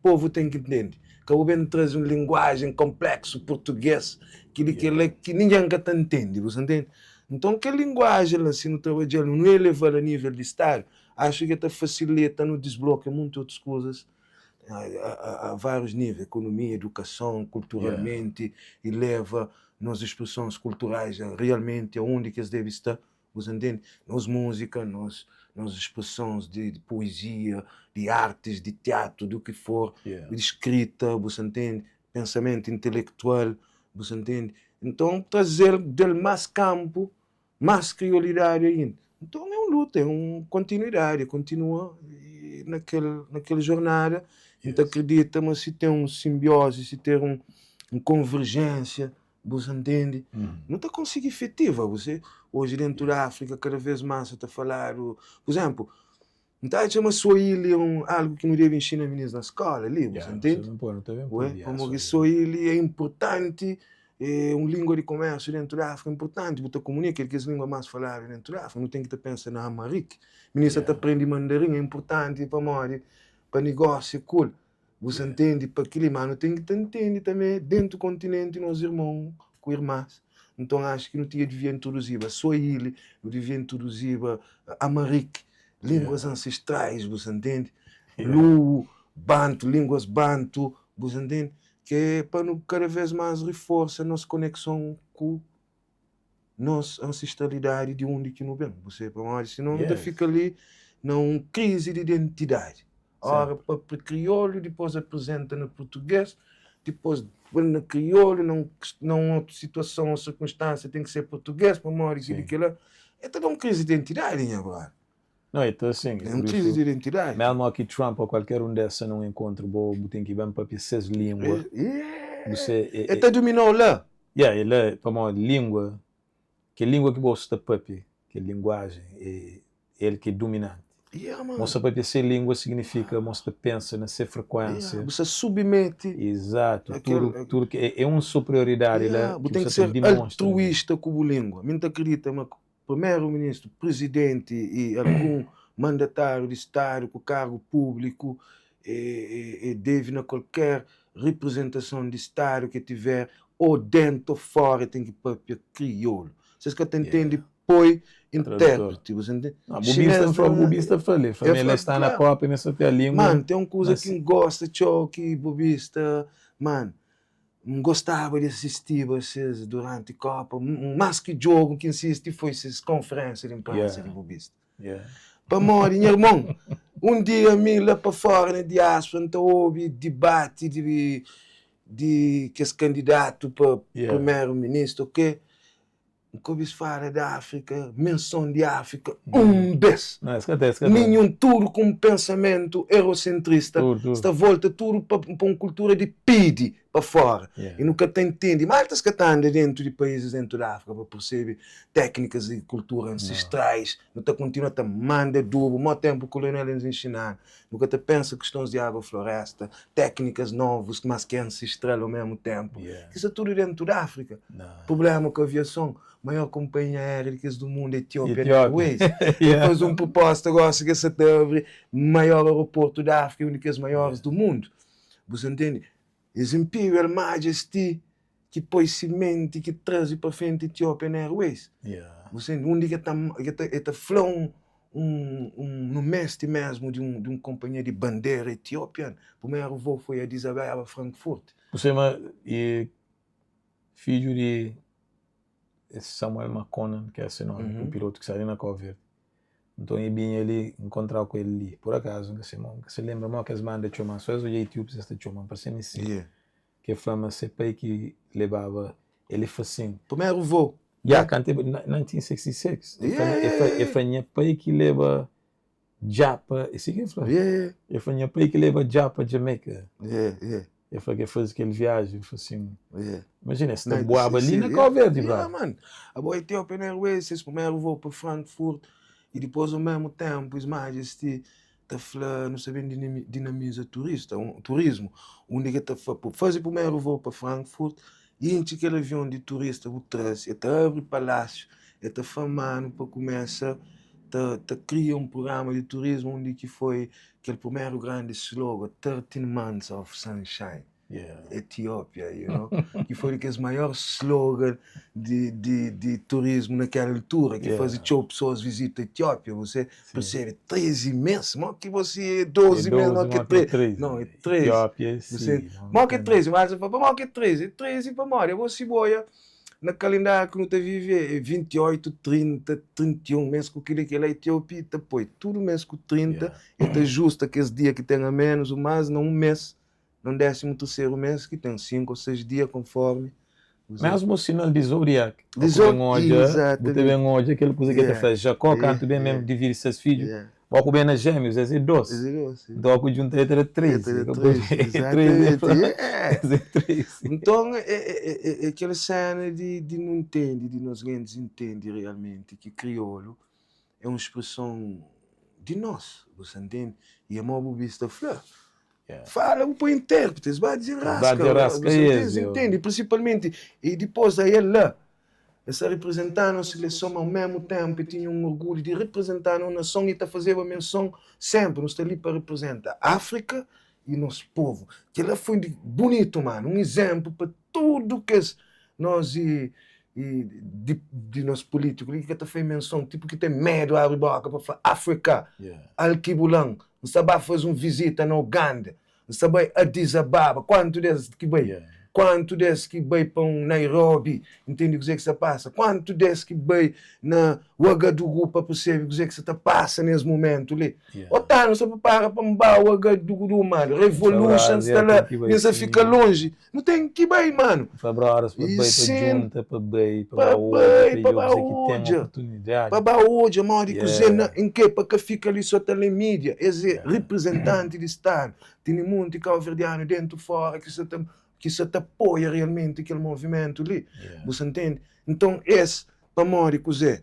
povu ten ki ntende. Ka bu ben traze un linguajen konpleksu, purtugês, kel-li, kel-la, ki ningen ka ta ntende. Bu sta ntende? Nton, kel linguajen la, si nu trabadja-l, nu eleva-l a nível di stadu, axu ki el ta fasilita nu disblokia monti otus kuzas a várius nível, ekonomia, edukason, kulturalmenti, i leva nos spresons kulturais realmenti aonde ki es debe sta. Bu sa ntende? Nos múzika, nos nos spresons di poezia, di artis, di teatru, du ki for, di skrita, bu sa ntende? Pensamentu intelektual, bu sa ntende? Nton, traze-l, da-l más kanpu, más kriolidadi ainda. Nton, é un luta, é un kontinuidadi, é kontinua na kel na kel jornada. N ta kridita ma si ten un sinbiozi, si ter un. un konverjénsia, bu sa ntende? Nu ta konsigi efetiva, bu se. Oji déntu di Áfrika kada vês más sa ta faladu, pur izénplu, N ta atxa ma Swahili é un algu ki nu debe inxina minis na skóla li, bu sa ntende? Ué, pamodi Swahili é inpurtanti, é un língua di komérsiu déntu di Áfrika inpurtanti, bu ta kumunika, é di kes língua más faladu déntu di Áfrika. Nu ten ki ta pensa na Amarik, minis sa ta prende mandarin, é inpurtanti pamodi pa nigósiu ku el. Bu sa ntende pa kili, ma nu ten ki ta ntende tanbe dentu kontinenti nos irmon ku irmas. Nton axu ki nu tinha divia introduziba suaili, nu divia introduziba amarik, linguas ansestrais, bu sa ntende? Luo, bantu, linguas bantu, bu sa ntende? Ke pa nu kada vez mas riforsa nos konekson ku nos ansestralidadi di undi ki nu ben, bu sabe pamodi? Sinon nu ta fika li na un krizi di identidadi. Ora papia kriolu, dipos aprizenta na purtugês, dipos na kriolu, na un otu situason o sirkunstansia ten ki ser purtugês pamodi kili kila. E ta da un krizi di identidadi, nha brother. Não, é assim. É un krizi di identidadi. Mesmo ki Trump ou kualker un des sta num enkontru bo, bu ten ki ben papia ses língua. Você é, é, ta dominou la. Yeah, é la, pamodi língua, kel língua ki bo sta papia, kel linguajen, é el ki é dominanti. Yeah, man. Bo sta papia se língua signifika bo sta pensa na se frekuensia. Yeah, bu sta submete. Exato, tudu, tudu ki é, é un superioridadi yeah, la bu ten ki ser altruísta ku bu língua. Mi n ta kridita ma Primeru-Ministru, Prizidenti y algun mandatáriu di Stadu ku kargu públiku e deve na kualker riprizentason di Stadu ki e tiver ô dentu ô fora e ten ki papia kriolu. Si es ka ta ntende poi intérpreti, bu sa ntende? Xinês Bubista fla-l, el fla ma el sta na kópa e ma el sta papia língua. Man, ten un kuza ki N gosta txeu ki Bubista, man, N gostaba di asistiba ses duranti Kopa, más ki djogu ki N sisti foi ses konferensia di inprensa di Bubista. Pamodi, nha irmon, un dia mi la pa fora na diáspora N ta obi dibati di di kes kandidatu pa primeru ministru, ok. N ka obi-s fala di Áfrika, menson di Áfrika un bes. Ninhun, tudu ku un pensamentu eurosentrista, sta volta tudu pa un kultura di pidi pa fora. I nu ka ta intende, maltas ka ta anda dentu di paízis dentu di Áfrika pa persebe téknikas i kultura ansestrais. Nu ta kontinua ta manda adubu, mo tenpu kolonial es inxina-nu. Nu ka ta pensa kistons di agrofloresta, téknikas novus, mas ki é ansestral ao mesmu tenpu. Ki sta tudu dentu di Áfrika. Prublema ku aviason, maior konpainha aéria di kes du mundu, Ethiopian Airways, el faze un pruposta gosi ki es sa ta abri maior aeroportu di Áfrika i un di kes maioris du mundu. Bu sa ntende? Es Imperial Majesty ki poi simenti, ki traze pa frenti Ethiopian Airways. Bu sa ntende? Undi ki el ta, el ta fla un, un, un, nu meste mesmu di un, di un konpanhia di bandera Ethiopian. Primeru voo foi Addis Abeba, Frankfurt. Bu sabe ma e Fidju di Samuel Makonnen, ki é se nomi, un pilotu ki sta li na Kau Verdi. Nton, e binha li, N nkontrau ku el li. Pur akazu, N ka se mo, N ka se lenbra mo ki es manda txoma-m. So es odja etiúpis, es ta txoma-m. Parse-m i si. Ki e fla ma se pai ki lebaba el. E fla sin. Primeru voo. Ya, kantu e, na 1966. E fla, e fla, e fla, nha pai ki leba Djapa, é si ki el fla? Yeah. El fla, nha pai ki leba Djapa Jamaica. Yeah, yeah. El fla ki el faze kel viaji, el fla sin, Yeah. imajina, es ta buaba li na Kau Verdi, Yeah, brother. man. Abo Ethiopian Airways, ses primeru voo pa Frankfurt i dipôs au mesmu ténpu His Majesty ta fla nu sta ben dinamiza turista, turismu, undi ki el ta fla pa faze primeru voo pa Frankfurt Intxi kel avion di turista bu traze, el ta abri palásiu, el ta fama-nu pa kumesa ta ta kria un prugrama di turismu undi ki foi kel primeru grandi slogan, 13 months of sunshine, Etiópia, you know, ki foi di kes maior slogan di di di turismu na kel altura, ki faze txeu pesoas vizita Etiópia, você Percebe? 13 mês? Mo ki você é 12 mês, mo ki é 13? Não, é 13. Etiópia, Você, mo ki é 13? Mas você fala, mo ki é 13? É 13 pamodi? Abo si boia na kalendário ki nu ta vive é 28, 30, 31 mês ku kili kila Etiópia ta poi tudu mês ku 30 e ta justa kes dia ki ten a menos ou mais na um mês na un désimu terseru mês ki ten 5 ou 6 dia konformi Mesmu sinal di zodiak, bu ta ben odja, bu ta ben odja kel kuza ki el ta fla. Jakó, kantu ben mesmu dividi ses fidju. Ó ku ben na Jémius, es é 2. Es é 2, si. Nton, ó ku djunta el ta da 13. El ta da 13, exatamente. Yeah. Es é 13. Nton, é é kel séna di di nu ntende, di nos gentis ntende realmenti ki kriolu é un spreson di nos, bu sa ntende? I é mo bu bista fla, Fala bu poi intérprete, es ba dizenrasca, Ba dizenrasca es, yo. Entende? Principalmente, e dipôs a el la, el sta representando un seleson, ma ao mesmo tempo el tinha un orgulho di representando un nason e ta fazeba menson sempre, nu sta li pa representa África e nos povo. Kel-la foi di bunitu, mano, un exemplo pa tudu kes nos e e di di nos político li ki ka ta fai menson, tipo ki ten medu abri boka pa fla África, Alkibulan, N sta ba faze un vizita na Uganda, N sta bai Addis Ababa, kuantu des ki bai? Kuantu des ki bai pa un Nairobi ntende kuzê ki sta pasa? Kuantu des ki bai na Ouagadougou pa persebe kuzê ki sta ta pasa nes mumentu li? Otanu, N sta pripara pa N ba Ouagadougou, mano, revolution sta la, mi N sta fika lonji. Nu ten ki bai, mano. Fla brothers pa bai, pa djunta, pa bai, pa ba odja, pa ba odja, pa ba odja modi kuzê na en ke, pa ka fika li so ta lé mídia. Es é reprezentanti di stadu. Tene monti kauverdianu dentu fora ki sa ta ki sa ta apoia realmenti kel movimentu li. Bu sa ntende? Nton es, pamodi kuzê?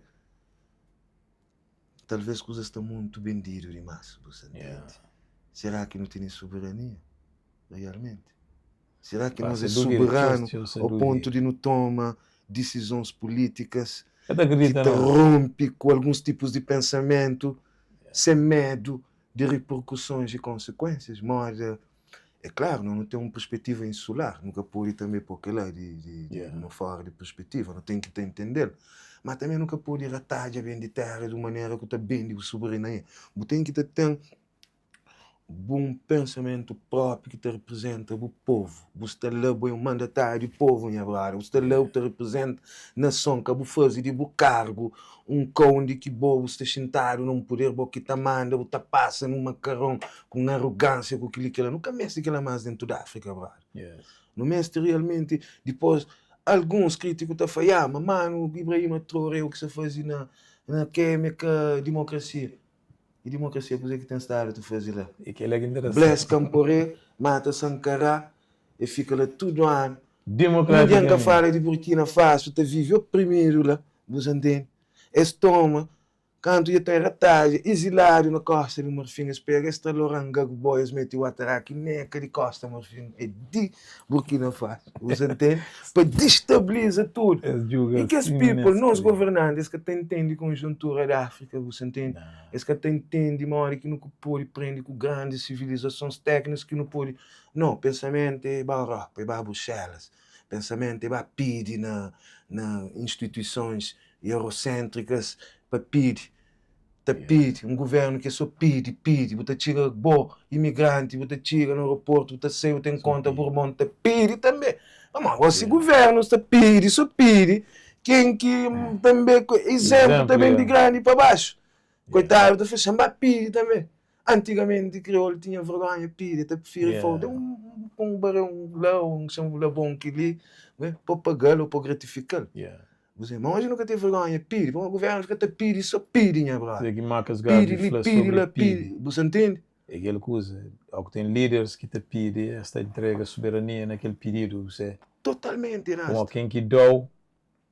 Talvês kuzas sta muntu bendidu dimás, bu sa ntende? Será ki nu tene soberania realmenti? Será ki nos é soberanu ao pontu di nu toma disizons pulítikas ki ta ronpi ku alguns tipus di pensamentu sen medu di riperkusons i konsekuénsias? Moda É klaru, nos nu ten un perspetiva insular, nu ka pode tanbe pô kel-la di di di no fóra di perspetiva, nu ten ki ta intende-l. Má tanbe nu ka pode ratadja ben di téra di un manera ku ta bende bu soberania. Bu ten ki ta ten bu un pensamentu própi ki ta reprizenta bu povu. Bu sta la, bo é un mandatáriu di povu, nha brother. Bu sta la, bu ta reprizenta nason. Ka bu faze di bu kargu un kau undi ki bo bu sta xintadu na un puder, bo ki ta manda, bu ta pasa nun makaron ku un arrogância ku kili kila. Nu ka meste kila más dentu di Áfrika, brother. Nu meste realmenti, dipôs alguns krítiku ta fla, ya, ma manu Ibrahima Traoré u ki sta faze na na KM é ka dimokrasia. E dimokrasia kuzê ki ten stadu ta faze la? E kela ki interesa. Blaise Compaoré mata Sankara, e fika la tudu anu. Dimokratika. Ningen ka fala di Burkina Faso ta vive oprimidu la, bu sa ntende? Es toma Kantu dja ten ratadja iziladu na Kosta di Marfin, es pega, es tra Laurent Gbagbo, es mete Ouattara ki neka di Kosta Marfin é di Burkina Faso, bu sa ntende? Pa distabiliza tudu. Es I kes people, nos governanti, es ka ta intende konjuntura di Afrika, bu sa ntende? Es ka ta intende modi ki nu pode prende ku grandis sivilizasons téknikus ki nu pode. No, pensamentu é ba Europa, é ba Bruxelas, pensamentu é ba pidi na na instituisons Eurocentricas pa pidi, ta pidi, um governo ki é so pidi, pidi, bu ta txiga bo imigranti, bu ta txiga na aeroporto, bu ta sai, bu ta encontra bu irmon ta pidi tambe, pamodi gosi governo sta pidi, so pidi, ken ki tambe exemplo ta ben di grandi pa baxu, koitadu ta fla xa ba pidi tambe, antigamenti kriolu tinha vergonha pidi, ta prifiri fla da un baril la, un labon kili, pa pagal ou pa gratifikal. Bu ma oji nu ka ten vergonha pidi, pamodi governu fika ta pidi so pidi nha brother. Kuzê ki Marcus Garvey Pidi li, fla pidi sobri la, pidi. pidi? Bu sa ntende? É kel kuza, ó ku ten líderes ki ta pidi, es ta entrega soberania na kel pididu, bu se. Totalmenti Pamodi rasta. ken ki da-u,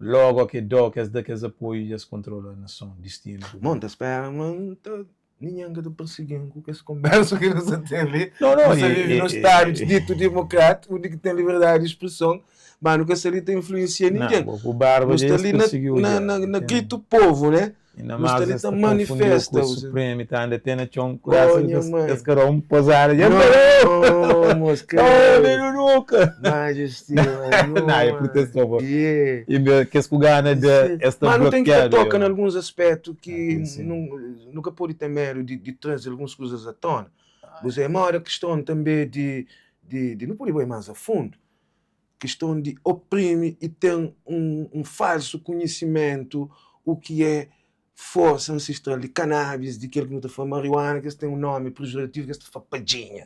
logu ó ke da-u, kes da kes apoiu dja es kontrola nason, distinu ku Mon ta spera ma N ta Ningen ka ta persigi-m ku kes konbersa ki nu sta ten li. No, no, Nu sta e, vive e, nun stadu e, ditu dimokrátiku, undi ki ten liberdadi di spreson, ma nu ka sta li ta influensia Não, ningen. bo ku barba Nu dja sta es li na, persigiu na, dja. na, na Ten, gritu povu, né? inda Nu sta más li es ta ta konfundiu ku manifesta. Supreme, ta anda te na txon ku Oh, essa, nha es, mãe. es ka da un pozada dja parou. Não, mos, Não, credo. nem nunca. Majesty, mano, Não, é mano. protesto, pô. Yeah. E kes ku gana de es ta Mas nu ten ki ta blokiadu. toka yo. na alguns aspétu Ah, ki tem sim. nu, nu ka pode ten medu di, di traze alguns kuzas à tona. Bu se, moda kiston tanbe di, di, di, nu pode bai más a fundu, kiston di oprimi i ten un, un falsu kunhisimentu u ki é forsa ansestral di kanabis, di kel ki nu ta fla marijuana, ki es ten un nomi pejorativu ki es ta fla padjinha,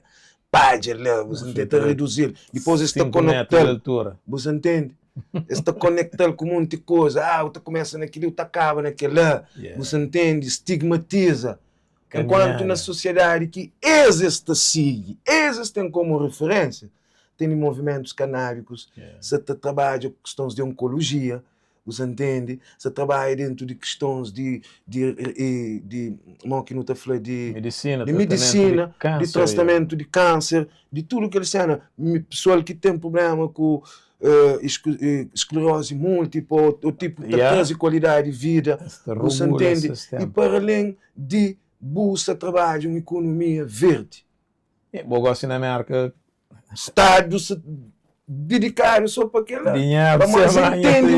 padja la, bu sa ntende, ta reduzi-l, dipôs es ta 5 metru di konekta-l, altura. bu sa ntende, es ta konekta-l ku monti koza, ah, bu ta kumesa na kel-li, bu ta kaba na kel-la, bu sa ntende, stigmatiza. Enkuantu na sosiedadi ki es es ta sigi, es es ten komu referénsia, tene movimentus kanábikus, sa ta trabadja ku kistons di onkolojia, bu sa ntende, sa trabadja dentu di kistons di di di mo ki nu ta fla di Medisina, di tratamentu di medisina, di kánser, tratamentu di kánser, di tudu kel sena, pesoal ki ten prubléma ku sklerozi múltipla ô tipu ta traze kualidadi di vida, bu sa ntende, i para alén di bu sta trabadja un ikonomia verdi. Bo gosi na Merka. Stadu sta didikadu so pa kel-la. Pamodi es ntende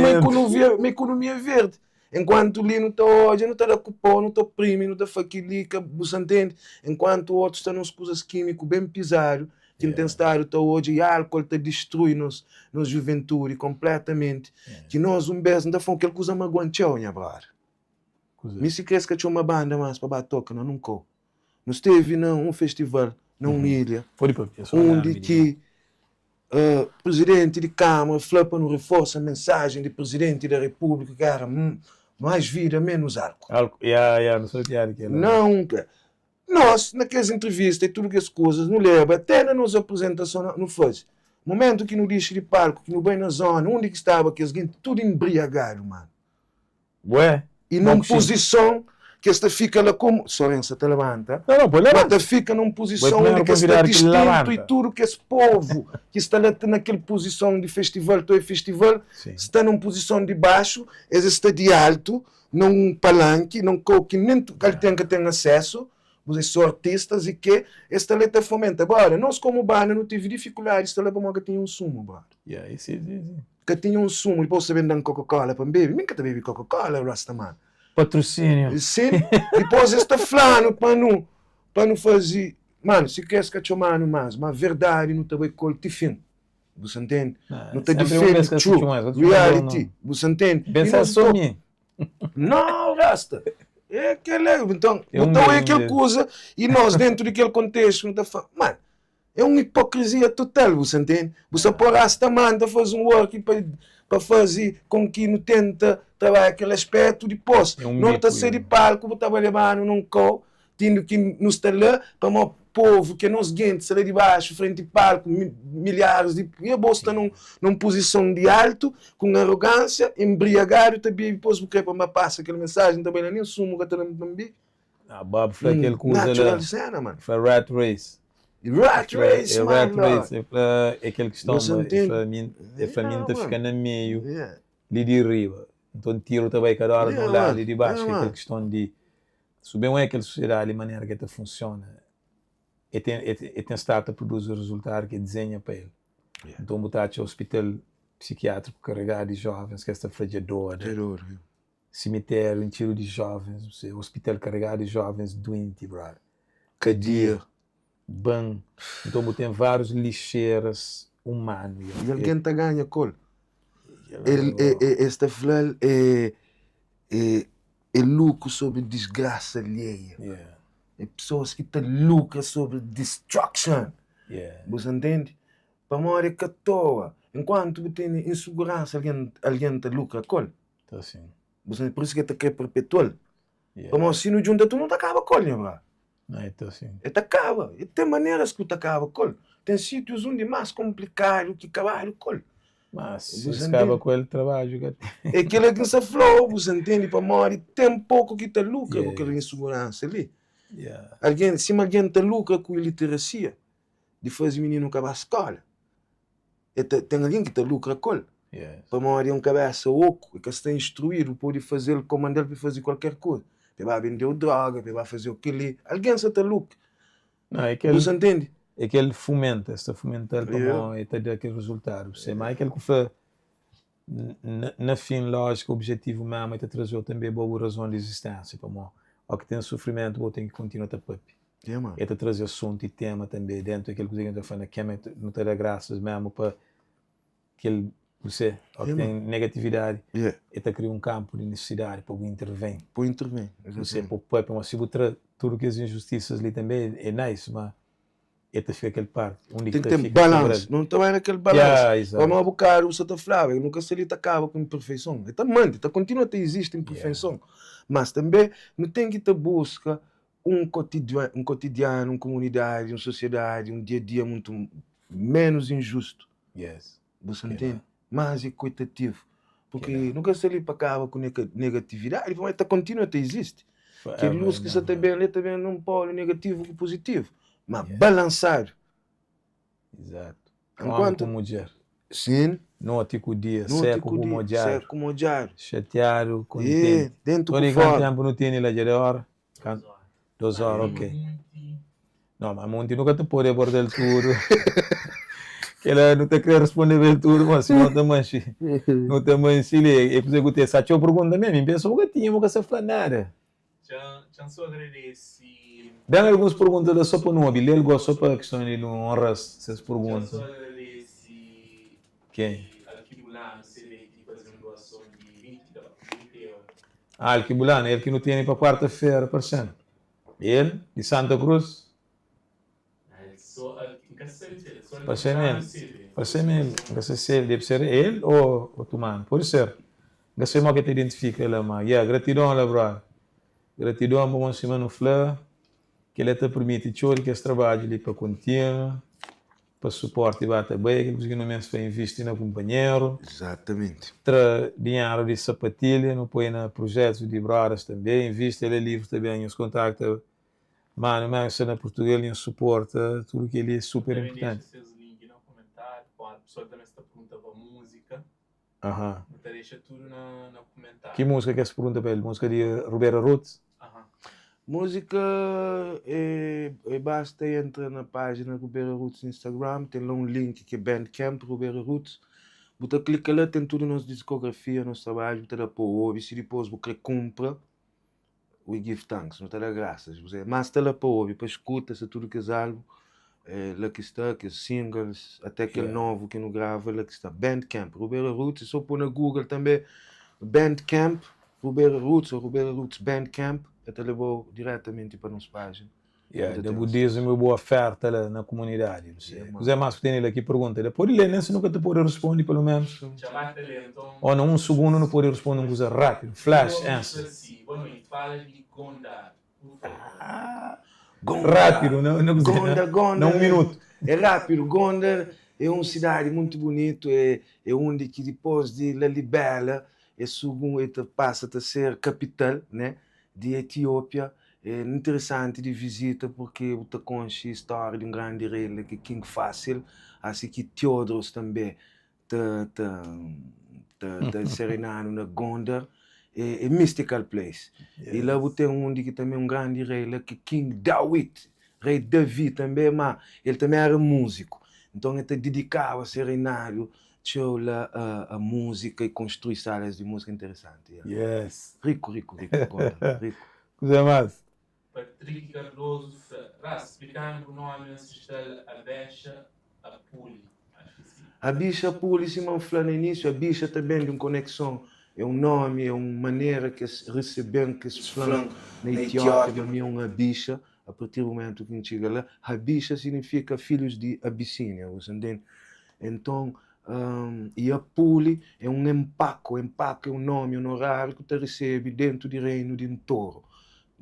ma ikonomia verdi. Enkuantu li nu ta odja, nu ta da ku pó, nu ta oprimi, nu ta fla kel-li ka bu sa ntende. Enkuantu otus sta na uns kuzas kímiku ben pizadu ki nu ten stadu ta odja i álkol ta distrui nos nos juventudi konpletamenti. Ki nos un bes, N ta fla-u, kel kuza magua-m txeu, nha brother. Mi si kre es ka txoma banda más pa ba toka na nun kau. Nu stevi na un festival na un ilha undi ki Presidenti di Kamara fla pa nu reforsa mensajen di Presidenti da Repúblika ki era mais vida menos álcool. Não, nós na kes entrevista e tudu kes kuzas nu leba até na nos apresentason nu faze. Momentu ki nu dixi di palku ki nu bai na zona undi ki staba kes genti tudu embriagadu mano. Bué. I na un puzison ki es ta fika la komu. Soren sa ta labanta. Não, não, poi Ma labanta. ta fika na un Bué puzison primeru undi ki es sta konvidadu ki distintu i labanta. tudu kes povu ki sta la na kel puzison di festival, to é festival, Sim. sta na un puzison di baxu, es es sta di altu, na un palanki, na un kau ki nen tu algen ka ten asesu, Bu é só artistas e ke es sta la ta fomenta. Brother, nos komu banda nu tevi difikuldadi sta la pamodi ka tinha un sumu, brother. Yeah, e si, si, si. Ka tinha un sumu, dipos ta ben dan Coca-Cola pa N bebe. Mi N ka ta bebe Coca-Cola, Rastaman. Patrocínio. Sim, dipos es ta flanu pa nu, pa nu fazi, mano, si kes ka txomanu mas, ma verdadi nu ta bai kol ti fin. Bu sa ntende? Nu ta Sempre un difende bes ka true txoma, reality, bu sa ntende? Ben E sa nos só to mi. Não, rasta. É kel, então, É um bu ta oia bem kel mesmo. kuza e nós dentro di kel kontestu nu ta fla, mano, é un hipocrisia total, bu sa ntende? Bu sa pô rasta man ta faze un work pa pa faze com ki nu tenta trabadja kel aspetu, dipôs É um no ta bico, sai di yeah. palku bu ta ba leba-nu num kau Tindu ki nu sta la pamó povu ki é nos genti sta la di baxu frenti palku milharis di i abo sta nun nun puzison di altu ku un arogansia enbriagadu ta bebi pos bu kre pa N ba pasa kel mensajen ta bai la nin sumu ka ta da-m pa N bebi. Ah, Bob fla kel kuza la. Natural di sena, man. Fla rat race. Rat race, É man. rat race. El fla é kel kiston ma el fla mi el fla mi N ta fika na meiu li di riba. Nton tiru ta bai kada ora di un ladu li di baxu. É kel kiston di Su ben oia kel susiedadi li manera ki el ta funsiona, el ten el ten stadu ta produzi rezultadu ki el dizenha pa el. Nton bu ta atxa ospital psikiatriku karegadu di jovens ki es ta fla dja doda, simitériu intxidu di jovens, ospital karegadu di jovens duenti, brother, kadia. Ben, nton bu ten várius lixeras umanu. I algen ta ganha ku el. El, es ta fla-l é é lukru sobri disgrasa alheia. É pesoas ki ta lukra sobri destruction. Bu sa ntende? Pamodi é ka toa. Enkuantu bu tene insuguransa algen algen ta lukra ku el. Bu sa ntende? Pur isu ki el ta kre perpetua-l. Pamodi si nu djunta tudu nu ta kaba ku el, nha brother. Não, é tão assim. E ta kaba. E ten maneras ki bu ta kaba ku el. Ten sítius undi más konplikadu ki kabadu ku el. Mas si es kaba ku el, trabadju ka ten. É kel-la ki N sta fla-u, bu sa ntende? Pamodi ten poku ki ta lukra ku kel insuguransa li. Algen, sima algen ta lukra ku iliterasia di faze mininu ka ba skóla. E ta, ten algen ki ta lukra ku el. Pamodi é un kabésa oku, e ka sta instruídu, pode faze-l, komanda-l pa el faze kualker kuza. Pa el ba bende-u droga, pa el ba faze-u kel-li. Algen sa ta lukra. Não, é kel, Bu sa ntende? É kel fumenta, es ta fumenta-l pamodi el ta da kel rezultadu. Se, má é kel ku fla, na, na fin, lójiku, objetivu mésmu, el ta traze-u tanbê bo bu razon di izisténsia, pamodi óki ten sufrimentu, bo ten ki kontinua ta pâpia. El ta traze asuntu i tema tanbê déntu di kel kuza ki nu ta fla na kem, nu ta da grasas mésmu pa kel kuse, óki ten negatividadi, el ta kria un kanpu di nisisidadi pa bu interven. Pa bu interven, Kuse, pa bu pâpia. Má si bu tra tudu kes injustisas li tanbê, é nice, má el ta fika kel parti undi Ten ki ki ta ten fika balansu, sobra-l. nu ta bai na kel balansu. Ya, izatu. Pamodi bukadu bu sa ta flaba, nu ka sta li ta kaba ku inperfeison. El ta mante, ta kontinua ta izisti inperfeison, mas tanbe nu ten ki ta buska. Un un kotidianu, un kumunidadi, un sosiedadi, un dia-a-dia muntu ménus injustu. Yes. Bu sa ntende? Más ekuitativu. Purki nu ka sta li pa kaba ku negatividadi, pamodi ta kontinua ta izisti. Kel lus ki sa ta ben li, ta ben nun polu negativu ku puzitivu, má balansadu. Izatu. Ómi ku mudjer. Sin. Noti ku dia, séku ku modjadu. Séku ku modjadu. Xatiadu, kontenti. Dentu ku fora. Kantu ténpu nu tene la dja? De óra? 2 óra, ok. No, ma monti nu ka ta pode aborda-l tudu. Kela nu ta kre respondeba el tudu, ma si no ta manxi, nu ta manxi li. E kuzê ku te sa txeu pergunta mesmu, N pensa bu ka tinha, bu ka sa fla nada. Txan so agradesi. Dan alguns pergunta la so pa nu obi, lel gosi so pa kiston di nu onra-s ses pergunta. Txan so agradesi Ken? Alkibulanu CV ki faze un doason di 20 euro. Ah, Alkibulanu, el ki nu tene pa kuarta-fera, parse-m. El, di Santa Cruz. Parse-m el, parse-m el, N ka sa si el, debe ser el o otu manu, pode ser. N ka sabe modi ki el ta identifika la, ma ya, gratidon la brother. Gratidon pamodi sima nu fla, kel-la ta permiti txeu di kes trabadju li pa kontinua. Pa suporti ba ta bai, kel kuza ki nu meste pa invisti na kunpanheru. Exatamente. Tra dinheru di sapatilha, nu poi na prujetus di brodas tanbe. Invisti, el é livri ta ben, nhos kontakta Manu Manu sta na Purtugal, nhos suporta, tudu kel-li é super Tanbe inpurtanti. dexa ses link na kumentariu, pode pessoal tanbe sta pergunta pa múzika. Aha. Nu ta dexa tudu na na Ki kumentariu. múzika ki es pergunta pa el? Múzika di Rubera Roots? Aha. Múzika é é basta entra na pájina Rubera Roots na Instagram, ten la un link ki é Bandcamp Rubera Roots. Bu ta klika la, ten tudu nos diskografia, nos trabadju, bu ta da pa obi. Si dipôs bu kre kunpra, We give thanks, nu ta da grasas, bu sabe, mas sta la pa obi, pa escuta, sta tudu kes álbum eh, la ki sta, kes singles, até kel Yeah. novu ki nu grava la ki sta. Bandcamp, Rubera Roots, é só pô na Google tanbê, Bandcamp, Rubera Roots ou Rubera Roots Bandcamp, el ta leba-u diretamenti pa nos pájina. Yeah, Bu ta da ten bu asesu. dízimu i bu oferta la na kumunidadi. Bu Yeah, sabe. man. Kuzê más ku tene la ki pergunta? Da pode lê, nen si nu ka ta pode responde, pelu ménus. Txamá ta lê, nton. Ô na un sugundu nu pode responde un kuza rápidu. Flash João answer. fla si, Boa noite, fala di Gondar, pur favor. Ah, Gondar, rápidu, na, na kuzê? Gondar, Na Gondar un é, minutu. é rápidu. Gondar é un sidadi muntu bunitu, é, é undi ki dipôs di Lalibela é sugun, é ta pasa ta ser kapital, né, di Etiópia. É interesanti di vizita purki bu ta konxe stória di un grandi rei la ki é King Fásil, asi ki Teodros tanbe ta ta ta ta se reinadu na Gondar. É é mystical place. I la bu ten undi ki tanbe un grandi rei la ki é King Dawit, rei Davi tanbe, ma el tanbe éra múziku. Nton el ta didikaba se reinadu txeu la a a múzika i konstrui salas di múzika interesanti. Yes. Riku, riku, riku, Gondar, riku. Kuzê más? Patrick Cardoso fla, Ras, splika-nu bu nomi ansestral Abexa Apuli. Acho ki si. Abixa Apuli, sima N fla na inísiu, Abixa ta ben di un konekson, é un nomi, é un manera ki es resebe-m, ki es fla-m na Etiópia ma mi é un Abixa, a partir di mumentu ki N txiga la. Abixa signifika filhus di Abisínia, bu sa ntende? Enton, i Apuli é un Empaku, Empaku é un nomi onoráriu ki ta resebe dentu di reinu di Ntoro.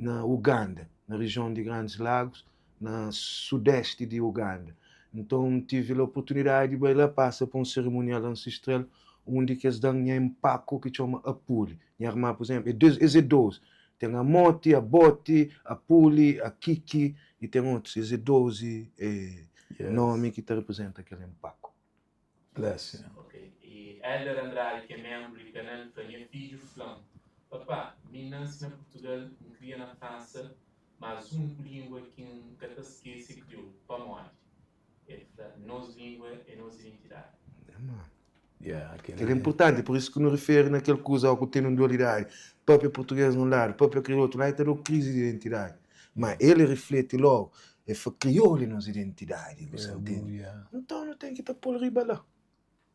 na Uganda, na rejion di Grandes Lagos, na sudesti di Uganda. Nton, N tive la oportunidadi di bai la pasa pa un serimonial ansestral undi ki es da-m nha enpaku ki txoma Apuli. Nha arma, pur izénplu, é des, es é 12. Ten Amoti, Aboti, Apuli, Akiki i ten otus. Es é 12 eh, Yes. nomi ki ta reprizenta kel enpaku. Bless you. Ok, e Elder Andrade ki é menbru di kanal fla, Nha fidju fla-m, Papá, mi N nanse na Purtugal, N kria na Fransa, mas úniku língua ki N ka ta skese é kriolu. Pamodi? El fla, Nos língua é nos identidadi. Yeah, kel Kel é inpurtanti, pur isu ki nu riferi na kel kuza ó ku ten un dualidadi, papia purtugês nun ladu, papia kriolu otu ladu, ta da-u krizi di identidadi. Ma el rifleti logu, el fla kriolu é nos identidadi, bu sa ntende? Nton nu ten ki ta pô-l riba la.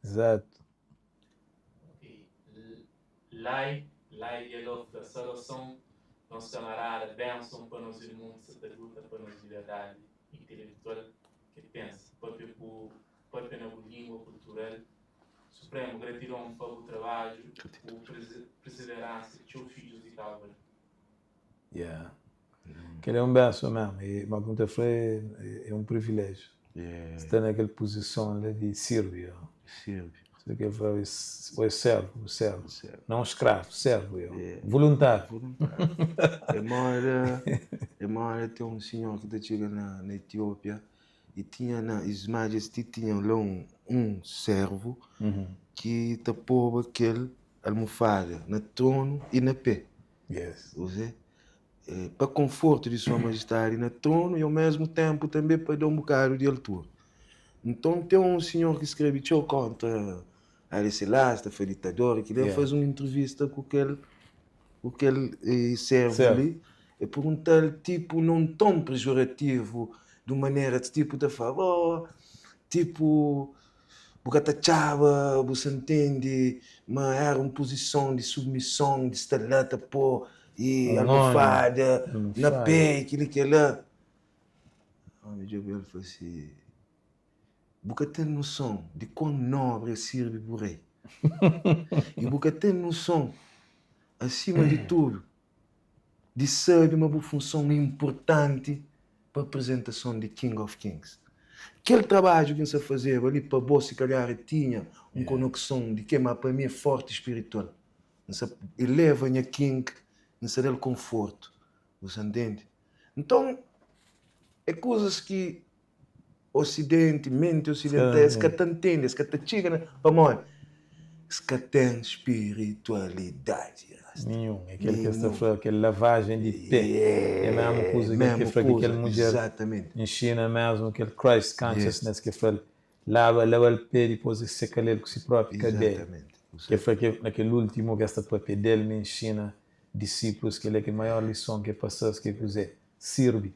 Exato. Lai, Lai Diallo fla, Saudason nos kamarada, benson pa nos irmon ki sa ta luta pa nos liberdadi intelektual ki pensa, papia ku papia na bu lingua kultural. Supremu, gratidon pa bu trabadju, bu perseveransa, txeu fidjus di Cabo Verde. Yeah. Kel é un benson mesmu. I ma ku N ta fla é un priviléjiu sta na kel puzison la di sirbi. Sirbi. Sima ki el fla, bo é sérvu, bu sérvu. Não skravu, sérvu eu. Voluntáriu. Voluntáriu. É moda, é moda ten un sinhor ki ta txiga na na Etiópia i tinha na His Majesty tinha la un un sérvu ki ta poba kel almofada na tronu i na pé. Yes. Uze? Pa konfortu di Sua Majestadi na tronu i au mesmu tenpu tanbe pa da un bukadu di altura. Nton, ten un sinhor ki skrebe txeu kontra Haile Selassie, ta fla ditador i kila, el faze un intrivista ku kel ku kel servu li, el pergunta-l tipu na un ton pejorativu, di un manera tipu ta fla, oh, tipu Bu ka ta atxaba, bu sa ntende ma éra un puzison di submison, di sta la ta pô i almofada na pé i kel-li kel-la. Ómi djobe-l fla si, Bu ka ten noson di kuan nobri é sirbi bu rei. I bu ka ten noson, asima di tudu, di sabe ma bu funson é inpurtanti pa aprizentason di King of Kings. Kel trabadju ki N sta fazeba li pa bo si kalhar e tinha un konokson di ke, ma pa mi é forti spiritual. N sta eleva nha King, N sta da-l konfortu. Bu sta ntende? Nton, é kuzas ki Osidenti, menti osidental, es ka ta ntende, es ka ta txiga na, pamodi es ka ten spiritualidadi. Rasta. Ninhun. É kel ki es ta fla, kel lavajen di pé. É mesmu kuza kel ki fla ki kel mudjer nxina mesmu kel Christ consciousness ki fla-l laba, laba-l pé dipôs el seka-l el ku si própi kabelu. Ki el fla ki na kel últimu ki es ta pâpia del mi nxina disiplus kel-la ki maior lison ki el pasa-s ki é kuzê? Sirbi.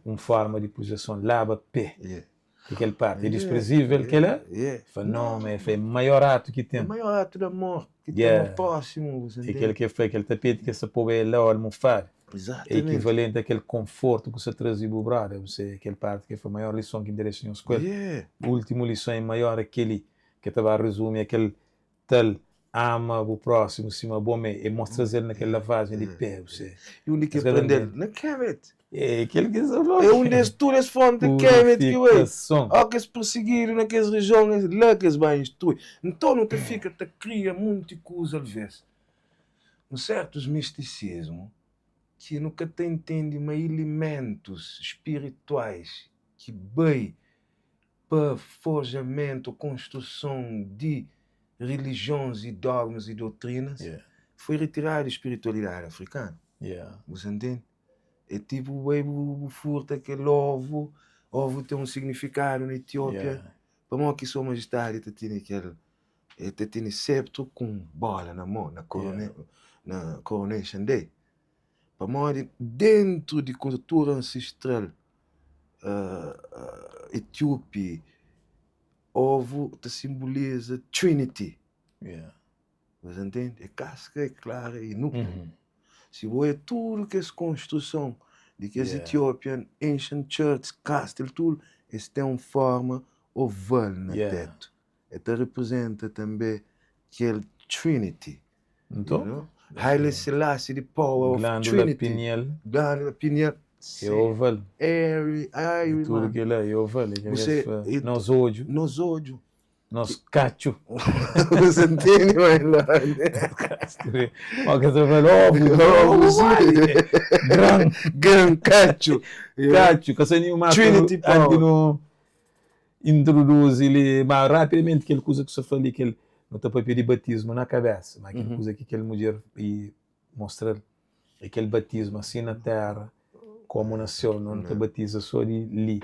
Un forma di pujason laba pé di kel parti. É disprezível kel-la? Fla, Nau, ma el fla, é maior atu ki ten. É maior atu di amor ki ten pa prósimu. É kel ki el fla, kel tapeti ki es ta poba el la ô almofada. É ekivalenti a kel konfortu ku sa traze bu brother. Bu se, kel parti ki el fla, maior lison ki N ta dexa nhos ku el. Últimu lison é maior é kel-li, ki el ta ba rezumi é kel Tal, ama bu prósimu sima bo mê. E mostra-s el na kel lavajen di pé, bu se. E undi ki el prende-l? Na Kemet. E kel ki sa fla. E undi es tudu es fonti Kemet ki bai. Ó ki es pirsigidu na kes rijion, es la ki es bai instrui. Nton nu ta fika ta kria munti kuza alvês, un sértus mistisismu ki nu ka ta intende ma ilimentus spirituais ki bai pa forjamentu ô konstruson di rilijions i dogmas i dotrinas foi retiradu di spiritualidadi afrikanu. Bu sa ntende? É tipu bu bai bu furta kel ovu, ovu ten un signifikadu na Etiópia, pamodi ki Sua Majestadi ta tene kel, el ta tene septru ku un bola na mon na na Coronation Day? Pamodi dentu di kultura ansestral Etiópi, ovu ta sinbuliza Trinity. Bu ta ntende? É kaska, é klara i núkliu. Si bu odja tudu kes konstruson di kes Ethiopian ancient church, kastel, tudu, es ten un forma oval na tetu. El ta reprizenta tanbê kel Trinity. Nton? Haile Selassie, the power of Glândula Trinity. pineal. Glândula pineal. É oval. Every, ai, E tudu kel-la é oval. É kel Você, ki es e fla. Nos odju. Nos odju. Nos katxu. Você ntende, my lord? Ó, kes ta fla ovu, Ovu, gran. Gran, katxu. Katxu, ka sa ninhun más. Trinity power. Anti nu introduzi li, ma rapidamenti kel kuza ki sta fla li, kel nu ta papia di batismu na kabesa, ma kel kuza ki kel mudjer i mostra-l é kel batismu asi na tera komu na seu, no nu ta batiza so di li,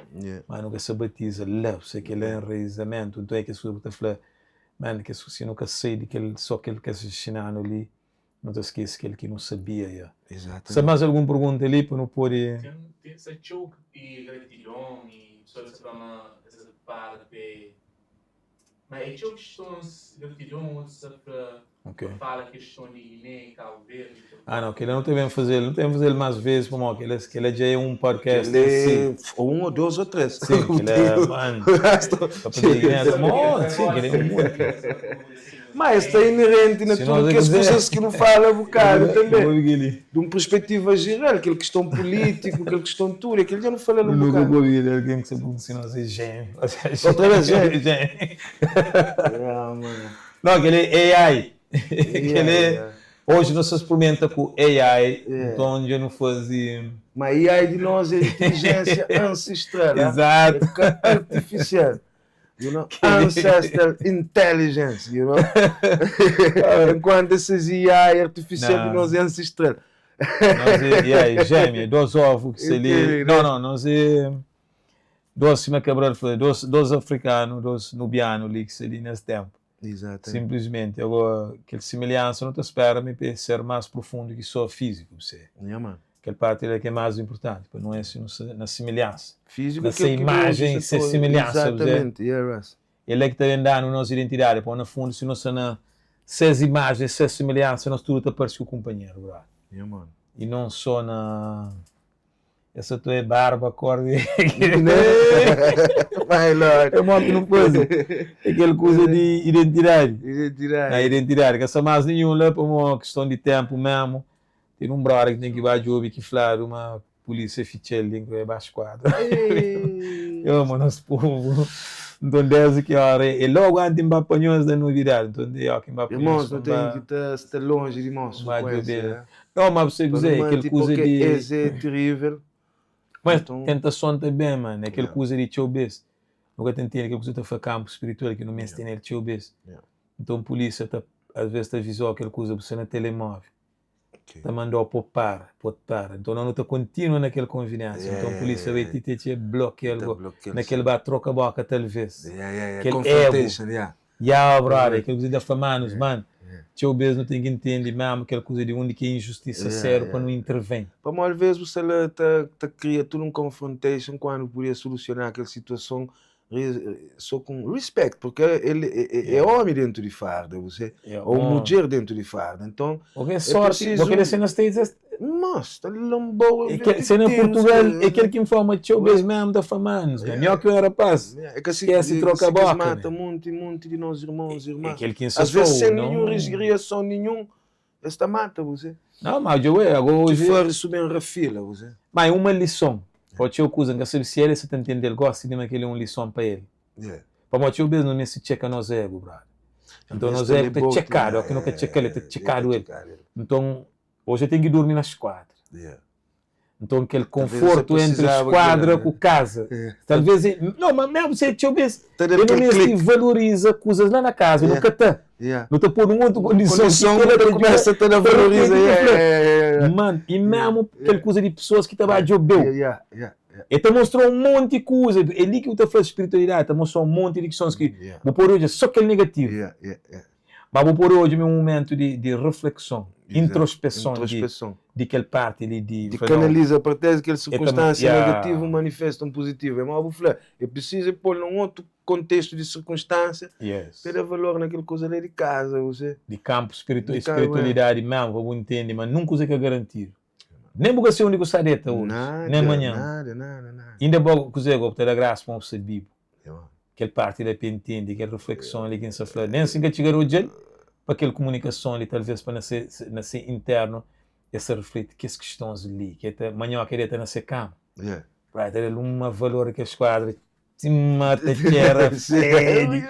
ma nu ka sa batiza la, se kel enraizamentu, nton é kes kuza bu ta fla, man, kes si nu ka sai di kel so kel kes nxinanu li, Nu ta skese kel ki nu sabia ya. Sta más algun pergunta li pa nu pode. Ten ten sta txeu i gratidon i pessoal ta fla ma es ta para pe ma é txeu kistons gratidon otus ta fla Ok. pa fala kiston di Guiné i Cabo Verde txeu Ah não, kel-la nu ta ben faze-l, nu ta ben faze-l más vezes pamodi kel-la kel-la dja é un podcast Kel-la en si. é un ô dôs ô três. Sim, kel-la, man, pa faze Guiné, monti, sim, kel-la é un monti. Ma es sta inerenti na tudu kes kuzas ki nu fala bukadu tanbe. Di un perspetiva jeral, kel kiston pulítiku, kel kiston tudu, é kel dja nu fala-l un bukadu. Otra bes jémiu? Nau, kel é AI. Kel é, oji nu sta sprimenta ku AI, nton dja nu faze. Ma AI di nos é intilijénsia ansestral, Izatu. É ka artifisial. You know, ancestral intelligence, you know. Enquanto esses AI artificial di nos é ancestral. Nos é AI gêmea, dos ovo ki sta li. Não, não, nos é dos, sima Cabral fla, dos, dos africano, dos nubiano li ki sta li nes tempo. Exatamente. Simplesmente. Agora, kel semelhança nu ta spera ma é ser mais profundo ki só físico, percebe? Yeah, man. Kel parti la ki é más inpurtanti, pa nu ensi na similhansa. Físiku Na kel se ki imajen nu i se similhansa, bu sabe? Exatamente, yeah, Russ. É la ki ta ben da-nu nos identidadi, pamodi na fundu si nu sta na ses imajen i ses similhansa, nos tudu ta parse ku kunpanheru, brother. Yeah, man. I non sô na Es atu é barba kor di My lord. É mó ki nu faze. É kel kuza di identidadi. Identidadi. Na identidadi. Ka sta más ninhun la pamó kiston di ténpu mésmu. Ten un brother ki ten ki ba djobe ki fladu ma pulísia fitxa-l li nkrê ba skuadra. Eu ma nos povu. Nton desdi ki óra é logu anti N ba pa nhos da novidadi. Nton di óki N ba pa nhos Irmons, pa nu N ten ba. ki ta sta lonji di maus N ba frekuénsia. djobe-l. Não, mas você Pa kuzê, nu é kel manti kuza purke di. es é terível. Mas Nton. tentason ta ben, mano. É kel Yeah. kuza di txeu bês. Nu ka ta ntende kel kuza ta fla kanpu spiritual ki nu meste Yeah. nel txeu bês. Yeah. Nton pulísia ta às ves ta avizau kel kuza bu sta na telemóvel. Ok. Ta mandau po para, po para. Nton nos nu ta kontinua na kel konviniênsia. Yeah, Nton yeah, pulísia yeah, bai yeah. ti te txê blokia-l Ta go. blokia-l Na kel sim. ba troka boka talvês. Yeah, yeah, yeah. Kel ego. Confrontation, yeah. Ya, brother, kel kuza da fla manus, man, Yeah. txeu bês nu ten ki ntende mésmu kel kuza di undi ki é injustisa Yeah, séru pa yeah. nu intervém. Pamodi alvês bu sta la ta ta kria tudu un confrontation kuandu podia solusiona kel situason so ku respect, porque el é Yeah. omi dentu di farda, bu se, Yeah, ou omi. mudjer dentu di farda, nton Bo kel é sorti, bo prisizu kel se na States es Mas, ta lanbou É kel, se na Portugal, é kel ki N fla ma txeu bês mésmu ta fla manus, man, mi ó ki un rapaz, É ka si, skese é ka troka si ki es boka, mata man. monti, monti di nos irmons i É irmãs. kel ki N sa Às vezes fla-u, sen ninhun não. reason ninhun, es ta mata você. Não, ma dja ué, agora Ti oji. fari su ben rafila você. Ma é uma lison. Pa txeu kuza, N ka sabe si el sa ta ntende-l gósi di ma kel-li é un lison pa el. Yeah. Pamodi txeu bês nu meste txeka nos ego, brother. Nton Talvez nos ta ego ta leba-u txekadu, óki nu ka txeka-l, el ta txekadu el. Nton, oji el ten ki durmi na skuadra. Yeah. Nton kel Talvez konfortu você entri precisaba skuadra kel-la, ku kaza. Yeah. Talvez, no, ma mésmu se txeu bês, Ta da el nu kel meste klik. valoriza kuzas la na kaza, nu Yeah. ka ta. Yeah. Nu ta pô-nu un otu kondison ki Kondison kel-la ku ta ta djuda kumesa ta da ta valoriza. repente ta Yeah, fla, yeah, yeah, yeah. Man, i Yeah, mésmu kel yeah. kuza di pesoas ki ta ba djobe-u. Yeah, yeah, yeah. El ta mostra-u un monti kuza. É li ki bu ta fla spiritualidadi ta mostra-u un monti di kistons ki Yeah. bu pode odja sô kel negativu. Yeah, yeah, yeah. Má bu pode odja un momentu di, di reflekson, Exato. introspeson di, Introspeson. di kel parti li di Di fla, não, kanaliza apartês di kel é ta, sirkunstánsia yeah. negativu manifesta un puzitivu. É má bu fla, é prisizu é pô-l na un otu kontestu di sirkunstánsia Yes. pa e da valor na kel kuza li di kaza, bu se. Di kanpu spiritu, Di kanpu, é. spiritualidadi mésmu, pa bu ntende ma nun kuza ka garantidu. Nen bu ka sabe undi ku sta deta oji, nen Nada, manhan. nada, nada, nada. Inda bo kuzê go bu ta da grasa pamodi bu sta bibu. Yeah. Kel parti la pa intende kel reflekson li ki N sta fla. Nen si N ka txiga di odja-l, pa kel kumunikason li talvês pa na se na se internu el sta refleti kes kistons li ki el ta manhan oki el deta na se kama. Yeah. Vai ta da-l uma valor di kel skuadra Sima ta txera fedi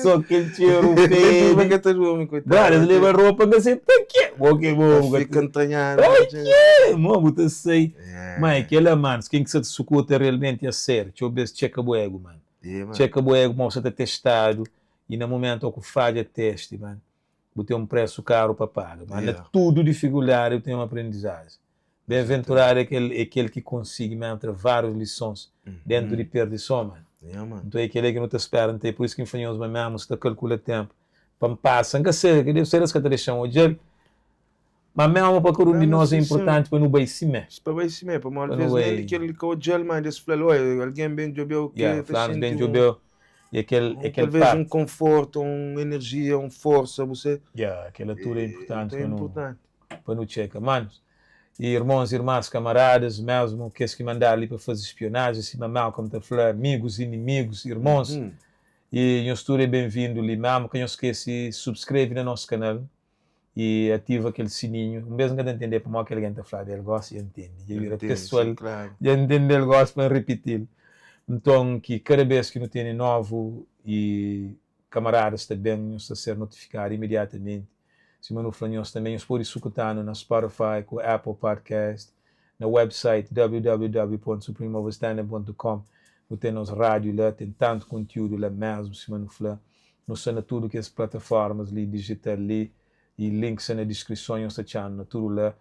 So kel txeru fedi Ba ka ta durmi koitadu Brother, es leba ropa N ka sai pa ke Bo ke bo Ta bu ka fika ntranhadu Pa ke Mo bu ta sai Yeah. Ma é kela manos Ken ki sa ta sukuta realmenti a sério Txeu bes txeka bu ego mano Yeah, man. Txeka bu ego mo bu sa ta testadu I na momentu o ku fadja testi man Bu ten un presu karu pa paga Ma na Yeah. tudu difikuldadi bu ten un aprendizaji Benventuradu é kel é kel ki konsigi mesmu tra várius lisons dentu di perdison, man. Yeah, man. Nton é kel-li ki nu ta spera. Nton é pur isu ki N fla nhos ma mesmu si ta kalkula ténpu pa N pasa, N ka sabe, ka debe ser es ka ta dexa-m odja-l. Ma mesmu pa kada un di Mesmu nos é si, sim. inpurtanti pa nu bai simé. Pa bai simé, pamodi Pa nu alvês nen bai. di kel ka odja-l, ma es fla-l, oi, algen ben djobe-u ki Yeah, ta flanus ben xinti un, djobe-u i é kel é un kel talvês un parti. konfortu, un enerjia, un forsa, bu se. Yeah, kel-la tudu é inpurtanti Nton é pa nu. inpurtanti. Pa nu txeka. Manus, i irmons, irmas, kamaradas, mesmu kes ki mandadu li pa faze spionajen, sima Malcolm ta fla, amigus, inimigus, irmons, I nhos tudu é ben-vindu li mésmu. Ka nhos skese subskreve na nos kanal i ativa kel sininhu. Un bês N ka ta ntendê pamodi ki algen ta flaba el, gósi dja N ntende. Dja bira pesoal, dja N ntende-l gósi pa N ripiti-l. Nton, ki kada bês ki nu tene novu i kamaradas ta ben, nhos ta ser notifikadu imediatamenti. Sima nu fla nhos tanbe, nhos pode sukuta-nu na Spotify ku Apple Podcast, na website www.supremeoverstanding.com. Nu ten nos rádiu la, ten tantu kontiúdu la mésmu, sima nu fla. Nu sta na tudu kes plataformas li dijital li i link sta na diskrison, nhos ta atxa-nu na tudu la.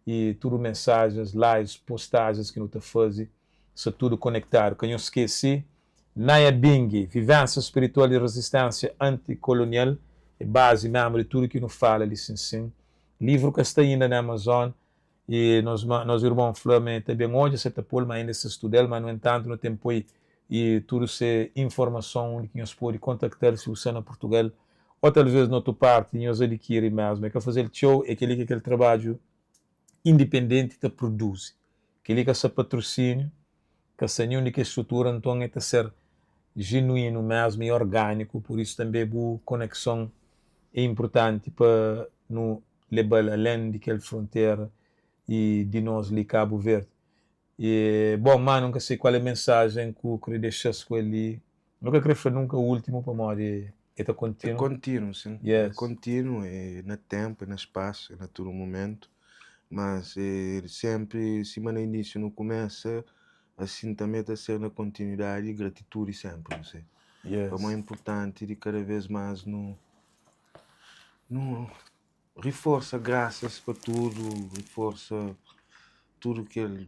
I tudu mensajens, lives, postajens ki nu ta faze sta tudu konektadu. Ka nhos skese Nyabinghi, Vivénsia Spiritual i Rezisténsia Antikolonial é bazi mésmu di tudu ki nu fala li sin sin. Livru ka sta inda na Amazon i nos nos irmon fla ma el ta ben odja si el ta pô-l, ma inda el sta studa-l. Ma nu entantu nu ten poi i tudu se informason undi ki nhos pode kontakta-l si bu sta na Purtugal ô talvês na otu parti nhos adikiri mésmu. El ka faze-l txeu, é kel-li ki é kel trabadju indipendenti ta produzi. Kel-li ka sta patrusíniu, ka sta ninhun di kes strutura, nton el ta ser jenuínu mésmu i orgániku. Pur isu tanbê bu konekson é inpurtanti pa nu leba-l alén di kel frontera i di nos li Kabu Verdi. E, bon, manu, N ka sei kual é mensajen ku kre dexa-s ku el li. Nu ka kre fla nunka últimu pamodi e ta É kontinu. kontinu, sin. É Yes. kontinu, é na ténpu, é na spasu, é na tudu mumentu. Mas é sénpri, sima na inísiu nu kumesa, asin tanbê ta ser na kontinuidadi, gratitudi sénpri, nu se. Pamodi Yes. é inpurtanti di kada vês más nu nu riforsa grasas pa tudu, riforsa tudu kel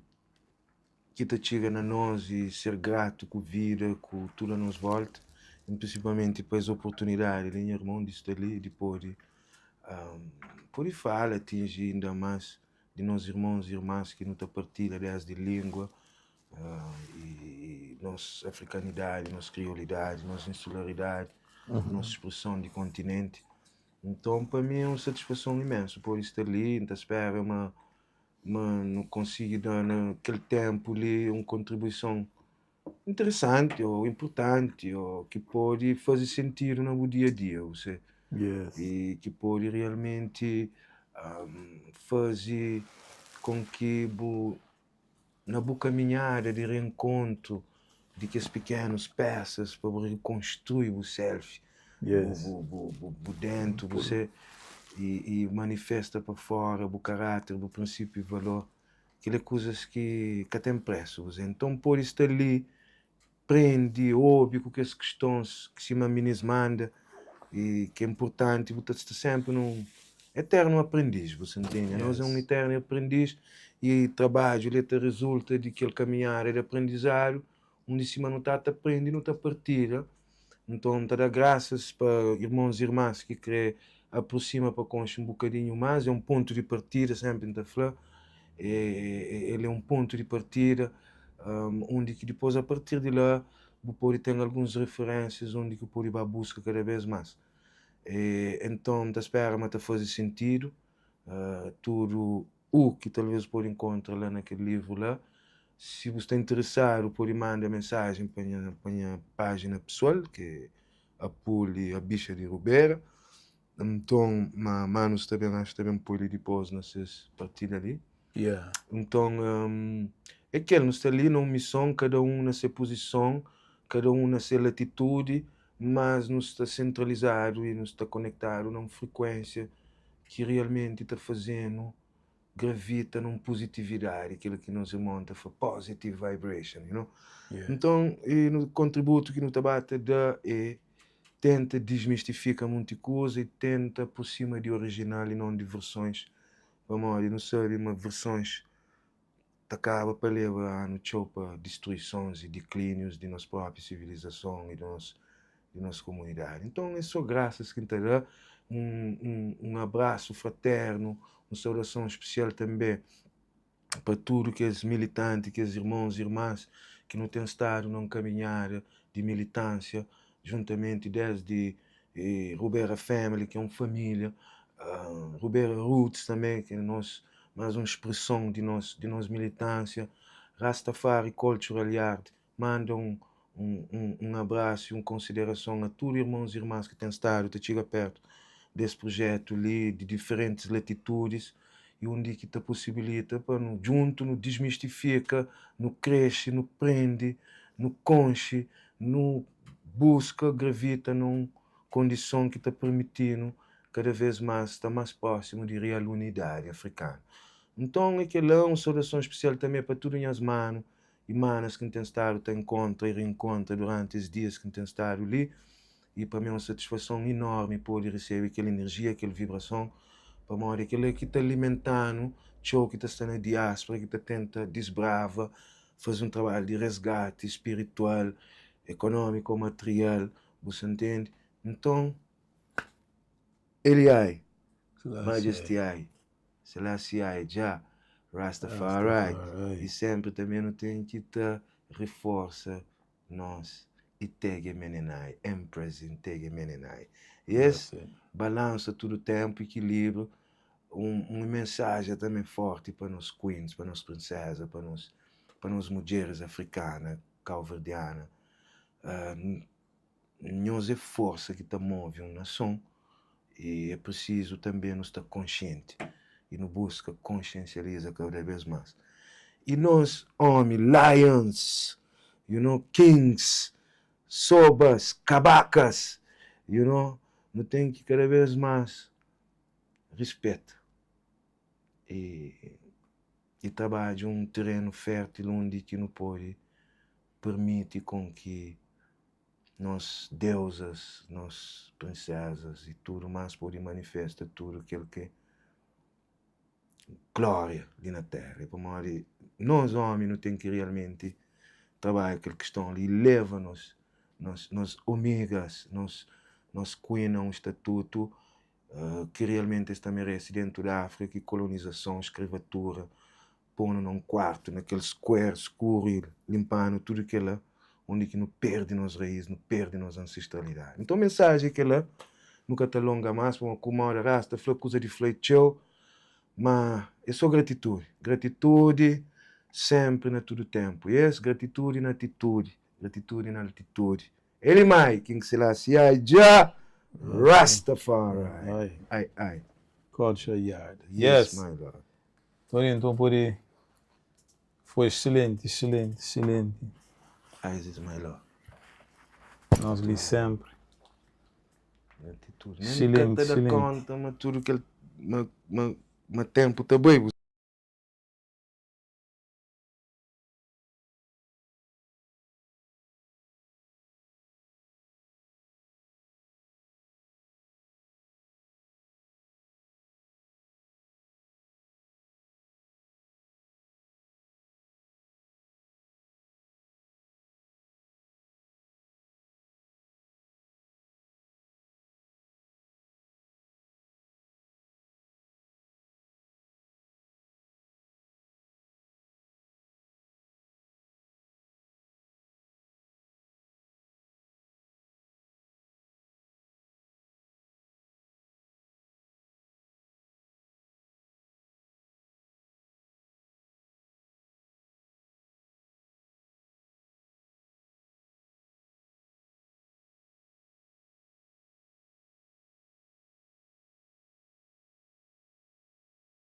ki ta txiga na nos i ser gratu ku vida, ku tudu a nos volta, i prinsipalmenti pa es oportunidadi li, nha irmon, di sta li, di pode pode fala, atinji inda más di nos irmons i irmas ki nu ta partilha desdi lingua i nos afrikanidadi, nos kriolidadi, nos insularidadi, nos spreson di kontinenti. Nton, pa mi é un satisfason imensu pode sta li, N ta spera ma ma nu konsigi da na kel ténpu li un kontribuison interesanti ô inpurtanti ô ki pode faze sentidu na bu dia-a-dia, bu se i ki pode realmenti faze kon ki bu na bu kaminhada di reenkontru di kes pikenus pesas pa bu rekonstrui bu self, bu dentu, bu ser i manifesta pa fora bu karater, bu prinsipiu i valor. Kel é kuzas ki ka ten presu. Nton pode sta li prende, obi ku kes kistons ki sima minis manda i ki é inpurtanti, bu ta sta sénpri nun eternu aprendis, bu sa ntende? Anos é un eternu aprendis i trabadju li ta rizulta di kel kaminhada di aprendizadu undi sima nu ta ta prende nu ta partilha. Nton, N ta da grasas pa irmons i irmas ki krê aprosima pa konxe un bokadinhu más. É un pontu di partida, sénpri N ta fla, el é un pontu di partida undi ki dipôs a partir di la bu pode ten alguns referénsias undi ki bu pode ba buska kada bês más. Nton, N ta spera ma ta faze sentidu tudu u ki talvês bu pode inkontra la na kel livru la. Si bu sta interesadu pode manda mensajen pa nha pa nha pájina pesoal ki é Apuli Abixa di Rubera. Nton ma manus ta ben axu ta ben poi li dipôs na ses partilha li. Yeah. Nton é kel nu sta li na un mison kada un na se puzison, kada un na se latitudi, mas nu sta sentralizadu i nu sta konektadu na un frikuénsia ki realmenti ta faze-nu gravita nun puzitividadi, kel ki nos irmon ta fla positive vibration, you know? Yeah. Nton, e nu kontributu ki nu ta ba ta da é tenta dismistifika munti kuza i tenta aprosima di orijinal i non di versons, pamodi nu sabe ma versons ta kaba pa leba anu txeu pa distruisons i diklínius di nos propi sivilizason i di nos di nos komunidadi. Nton é sô grasas ki N ta da, un un abrasu fraternu, un saudason spesial tanbê pa tudu kes militanti, kes irmons i irmans ki nu ten stadu na un kaminhada di militánsia juntamenti desdi Rubera Family, ki é un família, Rubera Roots tanbê, ki é nos más un spreson di nos di nos militánsia, Rastafari Cultural Yard. Manda un. Un abrasu i un konsiderason a tudu irmons i irmans ki ten stadu ta txiga pertu des prujetu li di diferentis latitudis i undi ki ta posibilita pa nu djuntu nu dismistifika, nu krexe, nu prende, nu konxe, nu buska gravita na un kondison ki ta permiti-nu kada vez más sta más prósimu di real unidadi afrikanu. Nton é kel-la, un saudason spesial tanbê pa tudu nhas manu i manas ki N ten stadu ta inkontra i rinkontra duranti es dias ki N ten stadu li. I pa mi é un satisfason inormi pode resebe kel inerjia, kel vibrason, pamodi é kel-la ki ta alimenta-nu txeu ki ta sta na diáspora, ki ta tenta disbrava, faze un trabadju di resgati spiritual, ekonómiku, material, bu sa ntende? Nton, Eli-ai, Majesty ai. Selassie I, Jah, Rastafari I senpri tanbe nu ten ki ta riforsa nos Itege Menenai, Empress Itege Menenai. I es balansa tudu tenpu, ikilibru, un un mensaja tanbe forti pa nos queens, pa nos prinseza, pa nos pa nos mudjeris afrikana, kauverdiana. Nhos é forsa ki ta move un nason i é prisizu tanbê nu sta konsienti i nu buska konsiensializa kada bês más. I nos ómi, lions, you know, kings, sobas, kabakas, you know, nu ten ki kada bês más rispeta i i trabadja un terenu fértil undi ki nu pode permiti kon ki nos deuzas, nos prinsezas i tudu más pode manifesta tudu kel ki é glória li na téra. É pamodi nos ómi nu ten ki realmenti trabadja kel kiston li i leva nos nos nos omegas, nos nos queen a un statutu ki realmenti es ta merese dentu di Áfrika, ki kolonizason, skrivatura pô-nu na un kuartu, na kel square skuru i linpa-nu tudu kel-la, undi ki nu perde nos raís, nu perde nos ansestralidadi. Nton mensaji é kel-la, nu ka ta longa más, pamodi ku moda rasta fla kuza di fla é txeu, ma é sô gratitudi, gratitudi sénpri na tudu ténpu, yes, gratitudi na atitudi, gratitudi na altitudi. Eli mai, King Selassie I, Jah Rastafari, ai ai. Culture Yard, yes my lord. Tony nton pode foi excelente excelente excelente. Isis my lord. Nos li sempre. Atitude. Excelente, excelente. Ka ta da conta ma tudo kel ma ma ma tempo ta bai.